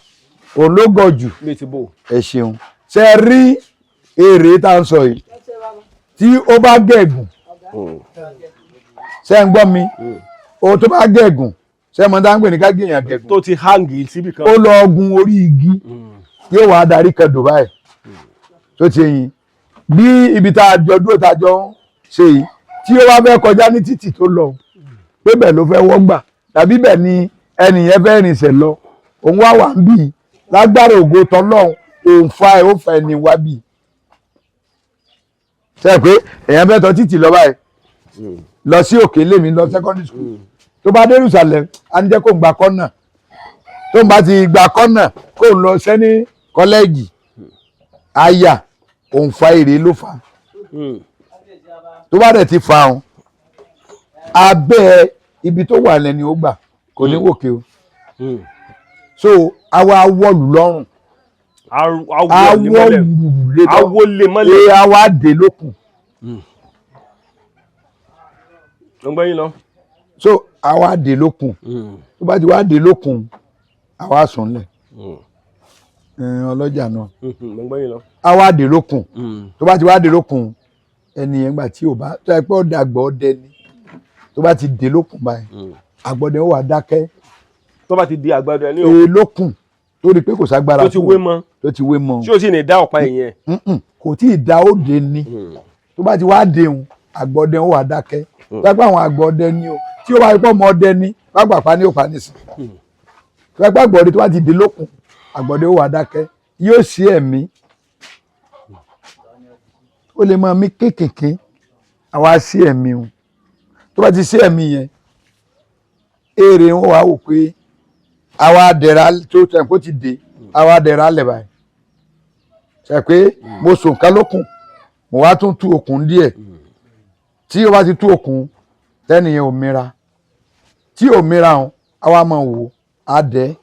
òun ló gọ̀ jù. Bíi ti bò. Ẹ ṣeun. Ṣe rí èrè tá à ń sọ yìí, tí ó bá gẹ̀gùn Ṣé ń gbọ́ mi? O tó bá gẹ̀gùn, ṣé mo dá ń pè ní ká gèèyàn gẹ̀gùn? Tó ti hangi síbì kan. Ó lọ gun orí igi, yóò wá darí kan Dubai tó ti yin bí ibi tá a jọ dúró, tá a jọ ń ṣe yìí, tí ó wá fẹ́ kọjá ní títì tó lọ, pé bẹ́ẹ̀ ló fẹ́ wọ́gbà tàbí bẹ́ẹ̀ ni ẹnìyẹn fẹ́ rìnsẹ̀ lọ, òun wá wà ń bì í lágbára ògo tọlọ́hun, òun fa ẹ̀, ó fa ẹni wá bì í. Ṣe pé èèyàn fẹ́ tọ títì lọ báyìí lọ sí òkè lèmi lọ secondary school, tó bá dé Jerusalem, á ní jẹ́ kó ń gba kọ́nà, tó ń bá ti gba kọ́nà kó ń lọ sẹ́ni kọ́lẹ́ẹ̀jì àyà, òun fa èrè ló fà á. Tó bá dẹ̀ ti fa òun, abẹ́ ibi tó wà lẹ́ni ó gbà, kò ní wòkè o. So àwa wọ̀lù lọ́rùn. Awọ lé mọ́lẹ̀. Awọ lé. Awọ lé mọ́lẹ̀. Lé, àwa dé lókun. Ló ń gbẹ́yìn lọ. So àwa dé lókun. Tó bá ti wá dé lókun, àwa sùn lẹ̀. Ọlọ́jà náà. Ló ń gbẹ́yìn lọ. Àwa dé lókun. Tó bá ti wá dé lókun, ẹni yẹn gbà tí ò bá tó yẹ pé ọ̀dà àgbọ̀ ọdẹ ni, tó bá ti dé lókun báyìí, àgbọ̀dẹ ó wà dákẹ́. Tó bá ti di àgbàdo ẹ ní o. Ee, lókun tó rí i pé kò ságbára Tó ti fún wé un, mọ́. Tó ti wé mọ́. Tí o sì ní dá ọ̀pá ẹ̀yìn ẹ̀. Mm-mm, kò tí ì da, ó dé ni. Tó bá ti wá déhùn, àgbọ̀dẹ ó wà dákẹ́. Tó bá pẹ́ àwọn àgbọ̀dẹ ni o, tí ó bá pẹ́ ọmọ ọdẹ ni pápápá ní òpá nísìn. Tó bá pẹ́ àgbọ̀dẹ, tó bá ti dé lókun, àgbọ̀dẹ ó wà dákẹ́, yóò sí ẹ̀mí, ó lè máa mí kéékèèké, àwa sí ẹ̀mí o. Tó bá ti sí ẹ̀mí yẹn, èrè wọn wà wò pé àwa dẹ̀ra tó tẹ̀ kó ti dé, àwa dẹ̀ra lẹ̀ báyìí. Ṣe pé mo sùn ká lókun, mo wá tún tú okùn díẹ̀. Tí o bá ti tú okùn tẹ́nìyẹn ò mira, tí ò mira hàn, àwa máa wò á dẹ́.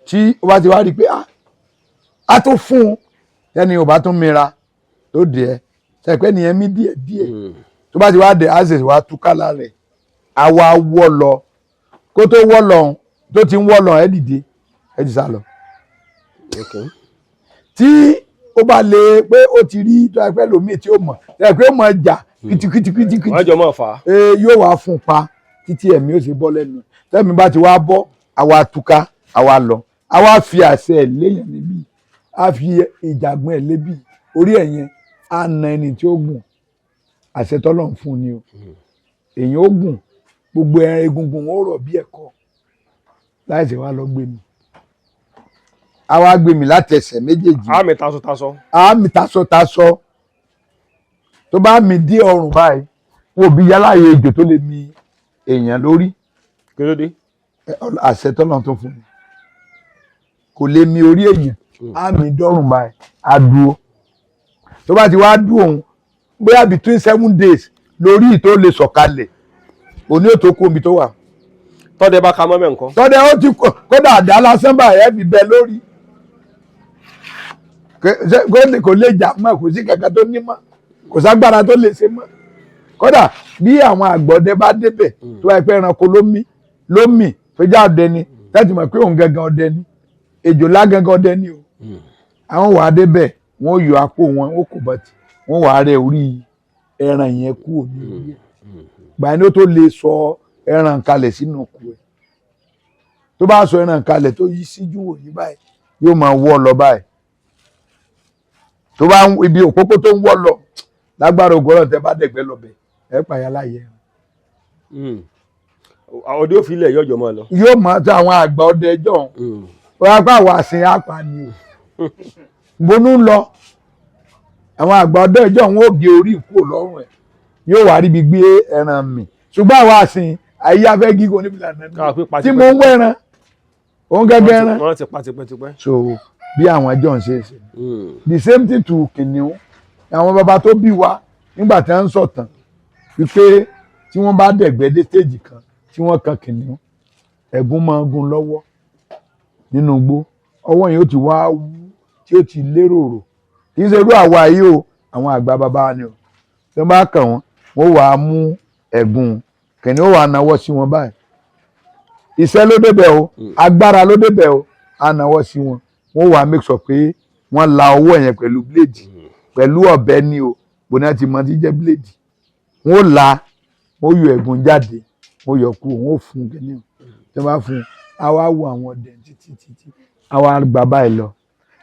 Tí o bá ti wá rí i pé á tó fún un, tẹ́nìyẹn ò bá tún mira tó dẹ̀, ṣe pé nìyẹn mí díẹ̀ díẹ̀, tó bá ti wá dẹ̀, á sì wá túká lára ẹ̀, àwa wọ́ lọ. Kó tó wọ́ lọ, tó ti ń wọ́ lọ, ẹ dìde, ẹ ti sá lọ. Tí ó bá lè pé ó ti rí tó ẹ pẹ́ lómi tí ó mọ̀ ẹ pé ó mọ̀ jà kìtìkìtìkìtì, Wọ́n jọ mọ̀ fà á. Ee, yóò wá fún un pa títí ẹ̀mí ó sì bọ́ lẹ́nu. Tẹ́mi bá ti wá bọ́, àwa túká, àwa lọ, àwa fi àṣẹ ẹ̀ léèyàn níbí, á fi ìjàgbọ́n ẹ̀ lébi orí ẹ̀ yẹn, á na ẹni tí ó gùn. Àṣẹ tọ́lọ̀ ń fún ni o. Èèyàn ó gùn, gbogbo ẹran egungun ó rọ̀ bí ẹ̀kọ́ láìsí wá lọ gbé mi, àwa gbé mi láti ẹsẹ̀ méjèèjì. Àmì tasọtasọ. Àmì tasọtasọ. Tó bá mi dé ọrùn báyìí, wò bí yálà ejò tó lè mi èèyàn lórí. Kí ló dé? Àṣẹ tọ́lọ̀ tó fún mi, kò lè mi orí èèyàn. Àmì dọ́rùn báyìí, á dúró. Tó bá ti wá dúró òun, bóyá between 7 days lórí tó lè sọ̀kalẹ̀, òní ò tó kú omi tó wà. Tọ́dẹ bá ka mọ́ bẹ́ẹ̀ nǹkan. Tọ́dẹ ó ti kódà àdá lásán báyìí, ẹ fi bẹ lórí. Kò lè jà mọ́, kò sí kankan tó ní mọ́, kò ságbára tó lè ṣe mọ́. Kódà bí àwọn àgbọ̀dẹ bá débẹ̀, tó bá yẹ pé ẹranko ló mí ló mì tó já ọdẹ ni, tẹ́tí mọ̀ pé òun gangan ọdẹ ni, èjòlá gangan ọdẹ ni o. Àwọn wàá débẹ̀, wọ́n ó yọ àpò wọn, ó kò bọ̀tì, wọ́n wàá rẹ orí ẹran yẹn kúrò ní orí ẹ̀. Gbà ní ó tó lè sọ ẹran kalẹ̀ sínú òkú ẹ̀. Tó bá sọ ẹran kalẹ̀, tó yí síjú wò yí báyìí, yóò máa wọ́ lọ báyìí. Tó bá ń ibi òpópó tó ń wọ́ lọ, lágbára ògo Ọlọ́run, tẹ́ bá dẹ̀gbẹ́ lọ́bẹ̀, ẹ pààyà láàyè ẹran. Ọdẹ ò fi ilẹ̀ yọjọ mọ́ lọ. Yóò mọ tó àwọn àgbà ọdẹ ẹjọ́ òun wọ́n á pa àwọn àsìn apá ni o bonú ń lọ. Àwọn àgbà ọdẹ ẹjọ́ òun ó gé orí kúrò lọ́rùn ẹ̀, yóò wá ríbi gbé ẹran mì. Ṣùgbọ́n àwọn àsìn ayé afẹ́ gígùn níbi ìlànà Káà pé pa tí mo ń wẹ́ran òun gẹ́gẹ́ ẹran. Wọ́n ti pa tipẹ́tipẹ́. So bí àwọn ẹjọ́ ń ṣe é ṣe, the same thing to kìnìún. Àwọn bàbá tó bí wa nígbà tí wọ́n ń sọ̀tàn wípé tí wọ́n bá dẹ̀gbẹ́ dé stage kan, tí wọ́n kan kìnìún, ẹ̀gún máa ń gún lọ́wọ́ nínú igbó, ọwọ́ yẹn ó ti wá wú tí ó ti lérò rò. Kì í ṣe irú àwa yìí o, àwọn àgbà bàbá ni o. Tí wọ́n bá kàn wọ́n, wọ́n wàá mú ẹ̀gún kìnìún, ó wàá nawọ́ sí wọn báyìí. Iṣẹ́ ló débẹ̀ o, agbára ló débẹ̀ o. Á nawọ́ sí wọn, wọ́n wàá make sure pé wọ́n la ọwọ́ yẹn pẹ̀lú blade, pẹ̀lú ọ̀bẹ ni o. Bóná ti mọ ti jẹ́ blade. Wọ́n ó la, wọ́n yọ ẹ̀gún jáde, wọ́n yọ kú, wọ́n ó fún kínní tí wọ́n bá fún un, á wá wo àwọn ọdẹ títí títí, á wá gbà báyìí lọ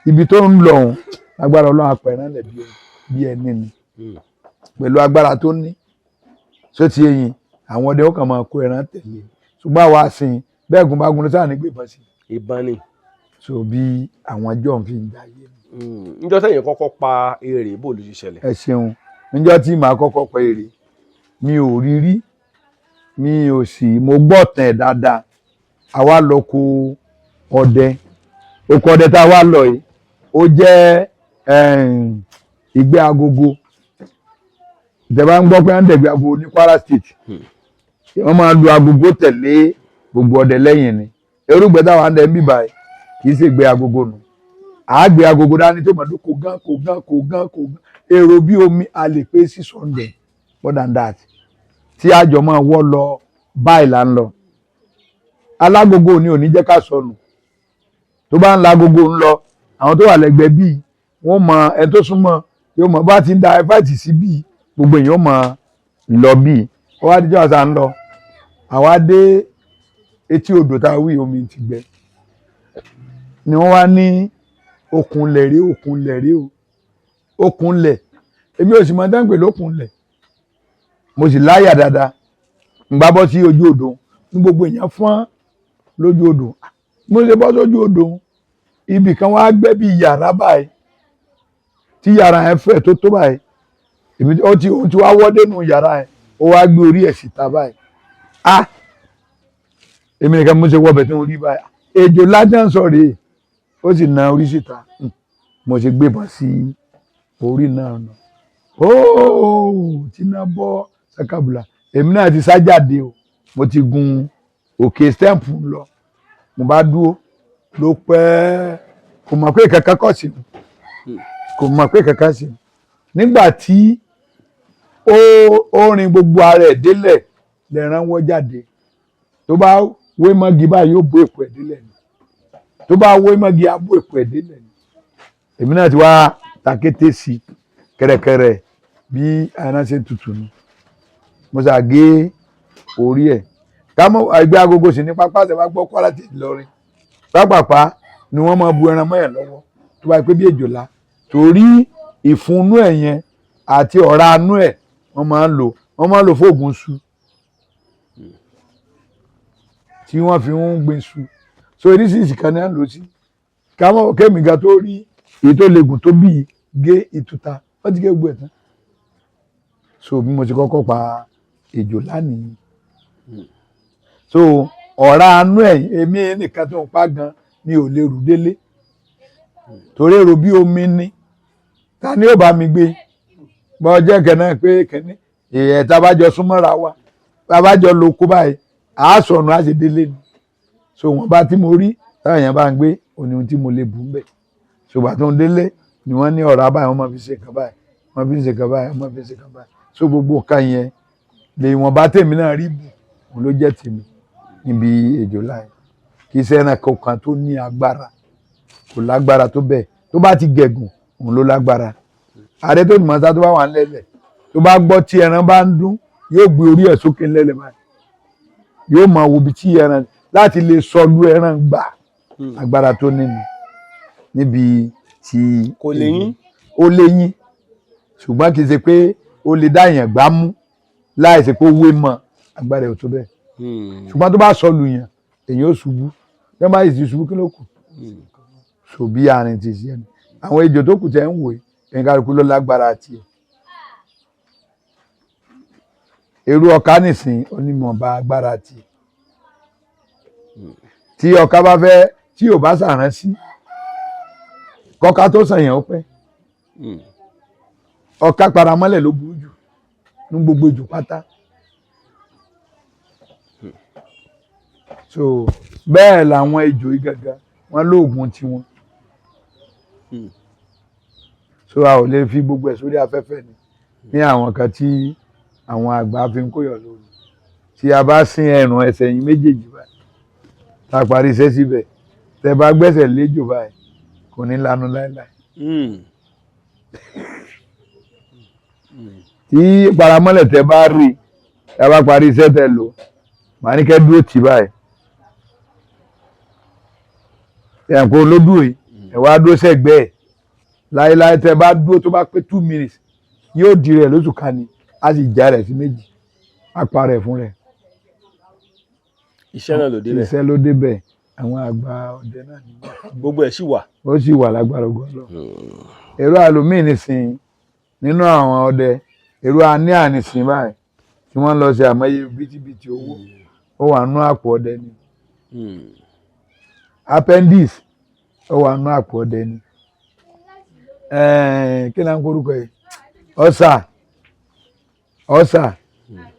ibi tó ń lọ òun. Agbára Ọlọ́run apẹ̀rẹ̀ lẹ̀ bí ẹni ni pẹ̀lú agbára tó ní só ti eyín àwọn ọdẹ, ó kàn máa kó ẹran tẹ̀lé. Ṣùgbọ́n àwa sìn bẹ́ẹ̀ gùn bá gun sáà ní gbébọn sí. Ìbọn ni. So bí àwọn jọ̀ ń fi ń jayé ni. Níjọ́ sẹ́yìn kọ́kọ́ pa èrè, bó ló ṣe ṣẹlẹ̀? Ẹ ṣeun. Níjọ́ tí màá kọ́kọ́ pa èrè, mi ò rí rí, mi ò sì mo gbọ́ tẹ̀ dáadáa. Àwa lọ kó ọdẹ, oko ọdẹ tá a wá lọ yìí, ó jẹ́ ìgbẹ́ agogo. Ìjọba ń gbọ́ pé à ń dẹ̀gbẹ́ agogo ní Kwara State, wọ́n máa lu agogo tẹ̀lé gbogbo ọdẹ lẹ́yìn ni. Erúgbẹ́ táwa ń dẹ ń bíbá yìí kì í ṣe ìgbẹ́ agogo nù. Àágbé agogo dání tó mọ̀ kó gán kó gán kó gán kó gán. Èrò bí omi, a lè pé 600, more than that, tí àjọ máa wọ́ lọ báyìí là ń lọ. Alágogo ni ò ní jẹ́ ká sọnù. Tó bá ń la agogo ń lọ, àwọn tó wà lẹ́gbẹ̀ẹ́ bíi wọ́n mọ ẹni tó súnmọ́, yóò mọ bá ti ń da ẹfáìtì sí bíi gbogbo èèyàn mọ lọ bíi. Ó wá díjọ́ àṣà ń lọ, àwa dé etí odò tá a wí, omi ti gbẹ ni. Wọ́n wá ní okùn lẹ̀ rí, okùn lẹ̀ rí o, okùn lẹ̀. Èmi ò sì mọ dáńpẹ̀ lókun lẹ̀, mo sì láyà dáadáa. Ń gbá bọ́ sí ojú odò ní gbogbo èèyàn fọ́n lójú odò. Mo ṣe bọ́ sójú odò, ibì kan wá gbẹ́ bí yàrá báyìí, tí yàrá yẹn fẹ̀ tó tó báyìí. Èmi ó ti òun ti wá wọ́ dénú yàrá yẹn, ó wá gbé orí ẹ̀ síta báyìí. Ah, èmi nìkan mo ṣe wọbẹ̀ tí mo rí báyìí, ejò lájà ń sọ rèé, ó sì na orí síta. Mo ṣe gbébọn sí orí náà nà óò tí náà bọ́ sakabula. Èmi náà ti sá jáde o, mo ti gun òkè stemp lọ. Mo bá dúró ló pẹ́, kò mọ̀ pé kankan kọ̀ sí, kò mọ̀ pé kankan sí. Nígbà tí ó rin gbogbo ara ẹ̀ délẹ̀, lẹ́ran wọ́ jáde. Tó bá wé mọ́gi báyìí, yóò bó èpo ẹ̀ délẹ̀ ni. Tó bá wé mọ́gi, á bó èpo ẹ̀ délẹ̀ ni. Èmi náà ti wá takété sí kẹ̀rẹ̀kẹ̀rẹ̀ bí ẹran ṣe tutù ni. Mo ṣà gé orí ẹ̀ kámọ́. Ẹgbẹ́ agogo sì ní pápá tẹ bá gbọ́ Kwara ti Ìlọrin, pápápá ni wọ́n máa bu ẹran mọ́yàn lọ́wọ́. Tó bá yẹ pé bí èjòlá, torí ìfúnnú ẹ̀ yẹn àti ọ̀rá anú ẹ̀, wọ́n máa ń lò fóògùn su tí wọ́n fi ń gbin su. So oríṣiríṣi kan ní à ń lò sí kámọ́. Kémi ga tó rí èyí tó legun tó bí gé ìtúta, wọ́n ti gé gbogbo ẹ̀ tán. So bí mo ti kọ́kọ́ pa èjòlá nìyí. So ọ̀rá anú ẹ̀, èmi nìkan tó ń pa gan, mi ò lè rù délé torí èrò bí omi ni. Ta ni ó bá mi gbé bọ́ jẹ́ kẹ́nà pé kẹ́ni èèyàn tá a bá jọ súnmọ́ra wa, tá a bá jọ lo kó báyìí, à á sọnù, á sì délé ni. So wọn bá tí mo rí táwọn èèyàn bá ń gbé òní, ohun tí mo lè bù ń bẹ̀. Ṣùgbọ́n tó ń délé ni wọ́n ní ọ̀rá báyìí, wọ́n máa fi ṣe nǹkan báyìí, wọ́n fi ṣe nǹkan báyìí, wọ́n fi ṣe nǹkan báyìí. So gbogbo nǹkan yẹn lè wọ́n bá tèmi náà rí bù, òun ló jẹ́ tèmi níbi ejò láì. Kì í ṣe ẹranko kan tó ní agbára, kò lágbára tó bẹ́ẹ̀. Tó bá ti gẹ̀gùn, òun ló lágbára. Ààrẹ tó mọ̀ sá, tó bá wà nílẹ̀, tó bá gbọ́ tí ẹran bá ń dún, yóò gbé orí ẹ̀ sókè nílẹ̀ báyìí, yóò máa wo ibi tí ẹran láti lè sọlú ẹran gbà. Agbára tó nínú níbi tí Kò léyín. Ó léyín, ṣùgbọ́n kì í ṣe pé ó lè dá èèyàn gbá mú láì ṣe pé ó wé mọ́. Agbára ẹ̀ ò tó bẹ́ẹ̀, ṣùgbọ́n tó bá sọlù yàn, èèyàn ó ṣubú. Bí wọ́n bá sì ti ṣubú, kí ló kù? So bí àárín ti ṣe ẹnu àwọn ejò tó kù tẹ́ ń wò, ẹ̀yìn kálukú ló lágbára tiẹ̀. Èrú ọ̀ká nìsín onímọ̀ọ́ba agbára tiẹ̀. Tí ọ̀ká bá fẹ́, tí ò bá sàrán sí kọ́ká tó sàn yẹn, ó pẹ́. Ọ̀ká paramọ́lẹ̀ ló burú jù ní gbogbo ejò pátá. So bẹ́ẹ̀ làwọn ejò yìí gangan, wọ́n lóògùn tiwọn. So a ò lè fi gbogbo ẹ̀ sórí afẹ́fẹ́ ni ní àwọn kan tí àwọn àgbà fi ń kóyọ̀ lórí. Tí a bá sin ẹ̀rùn ẹsẹ̀ yín méjèèjì báyìí, tá a parí iṣẹ́ síbẹ̀, tẹ́ bá gbẹ́sẹ̀ léjò báyìí, kò ní lanu láéláé. Tí paramọ́lẹ̀ tẹ bá rí, ẹ bá parí iṣẹ́ tẹ lò, màá ní kẹ́ dúró tì báyìí. Ẹ̀kọ́ olódùn yìí, ẹ̀ wá dúró sẹ́gbẹ́ ẹ̀ láéláé. Tẹ bá dúró, tó bá pé 2 minutes, yóò di rẹ̀ lóṣù kan ni, á sì já rẹ̀ sí méjì, á pa rẹ̀ fún rẹ̀. Iṣẹ́ náà ló débẹ̀. Iṣẹ́ ló débẹ̀. Àwọn àgbà ọdẹ náà ní. Gbogbo ẹ̀ sì wà. Ó sì wà lágbára ògo Ọlọ́run. Èrò àlòmíì nìsín nínú àwọn ọdẹ, èrò àní ànísìn báyìí tí wọ́n lọ ṣe àmọye bítíbitì owó, ó wà nú àpò ọdẹ ni. Appendix, ó wà nú àpò ọdẹ ni. Kí ni à ń korúkọ yìí? Ọ̀sà, ọ̀sà,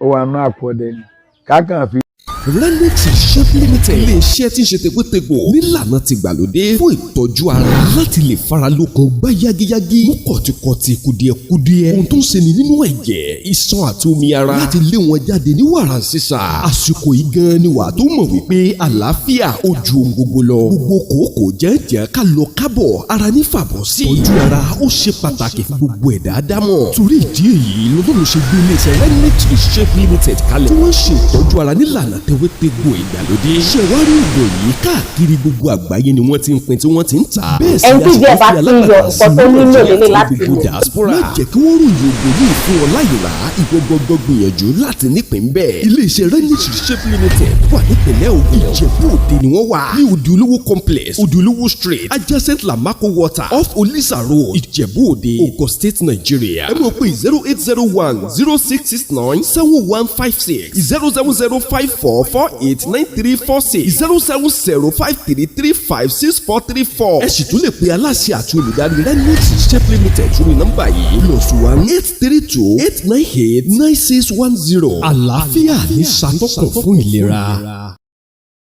ó wà nú àpò ọdẹ ni kákan fi. Renix Chef Limited, ilé-iṣẹ́ tí ń ṣe tegbòtegbò nílànà tìgbàlódé fún ìtọ́jú ara láti lè fara lókun gbá yágíyágí, mú kọ̀tìkọ̀tì, kùdìẹ̀kudiẹ, ohun tó ń ṣeni nínú ẹ̀jẹ̀, iṣan àti omi ara, láti lé wọn jáde ní wàrà sísà. Àsìkò yìí gan ni wàá tó mọ̀ wípé àlàáfíà ó ju ohun gbogbo lọ. Gbogbo kòókòó jẹ́jẹ́ ká lọ kábọ̀ ara ní fàbọ̀ sí. Ìtọ́jú ara ó ṣe pàtàkì fún gbogbo ẹ̀dá dámọ̀. Torí ìdí èyí lọ́dún ṣe gbé iléeṣẹ́ Renix Chef Limited kalẹ̀, tí wọ́n ń ṣe ìtọ́jú ara nílànà tewétegbò ìgbàlódé. Ṣẹ̀wárí ògùn yìí, káàkiri gbogbo àgbáyé ni wọ́n ti ń pín, tí wọ́n ti ń tà. Bẹ́ẹ̀ sì Ẹni tí ni ìdí ẹ̀ bá a sì ti ń yọ nǹkan tó nílò lélẹ̀ láti gbogbo lò. Diaspora. Má jẹ́ kí wọ́n ròyìn ògùn yìí fún ọ láyè rà. Ìwọ gbọ́gbọ́ gbìyànjú láti nípìn bẹ́ẹ̀. Iléeṣẹ́ Renix Chef Limited wà nípìnlẹ̀ Ògùn, Ìjẹ̀bú Òde ni wọ́n wà ní Òdìolówó Complex, Òdìolówó Street, adjacent Lamako Water, off Olisa Road, Ìjẹ̀bú Òde, Ogun State, Nigeria. Ẹ mọ̀ pé 0801 0669 7156, 07054489346, 07053356434. Ẹ sì tún lè pe aláṣẹ àti olùdarí Renix Chef Limited sórí nọ́mbà yìí: +1 832 898 9610. Àlàáfíà ní ṣàtọ́kùn fún ìlera.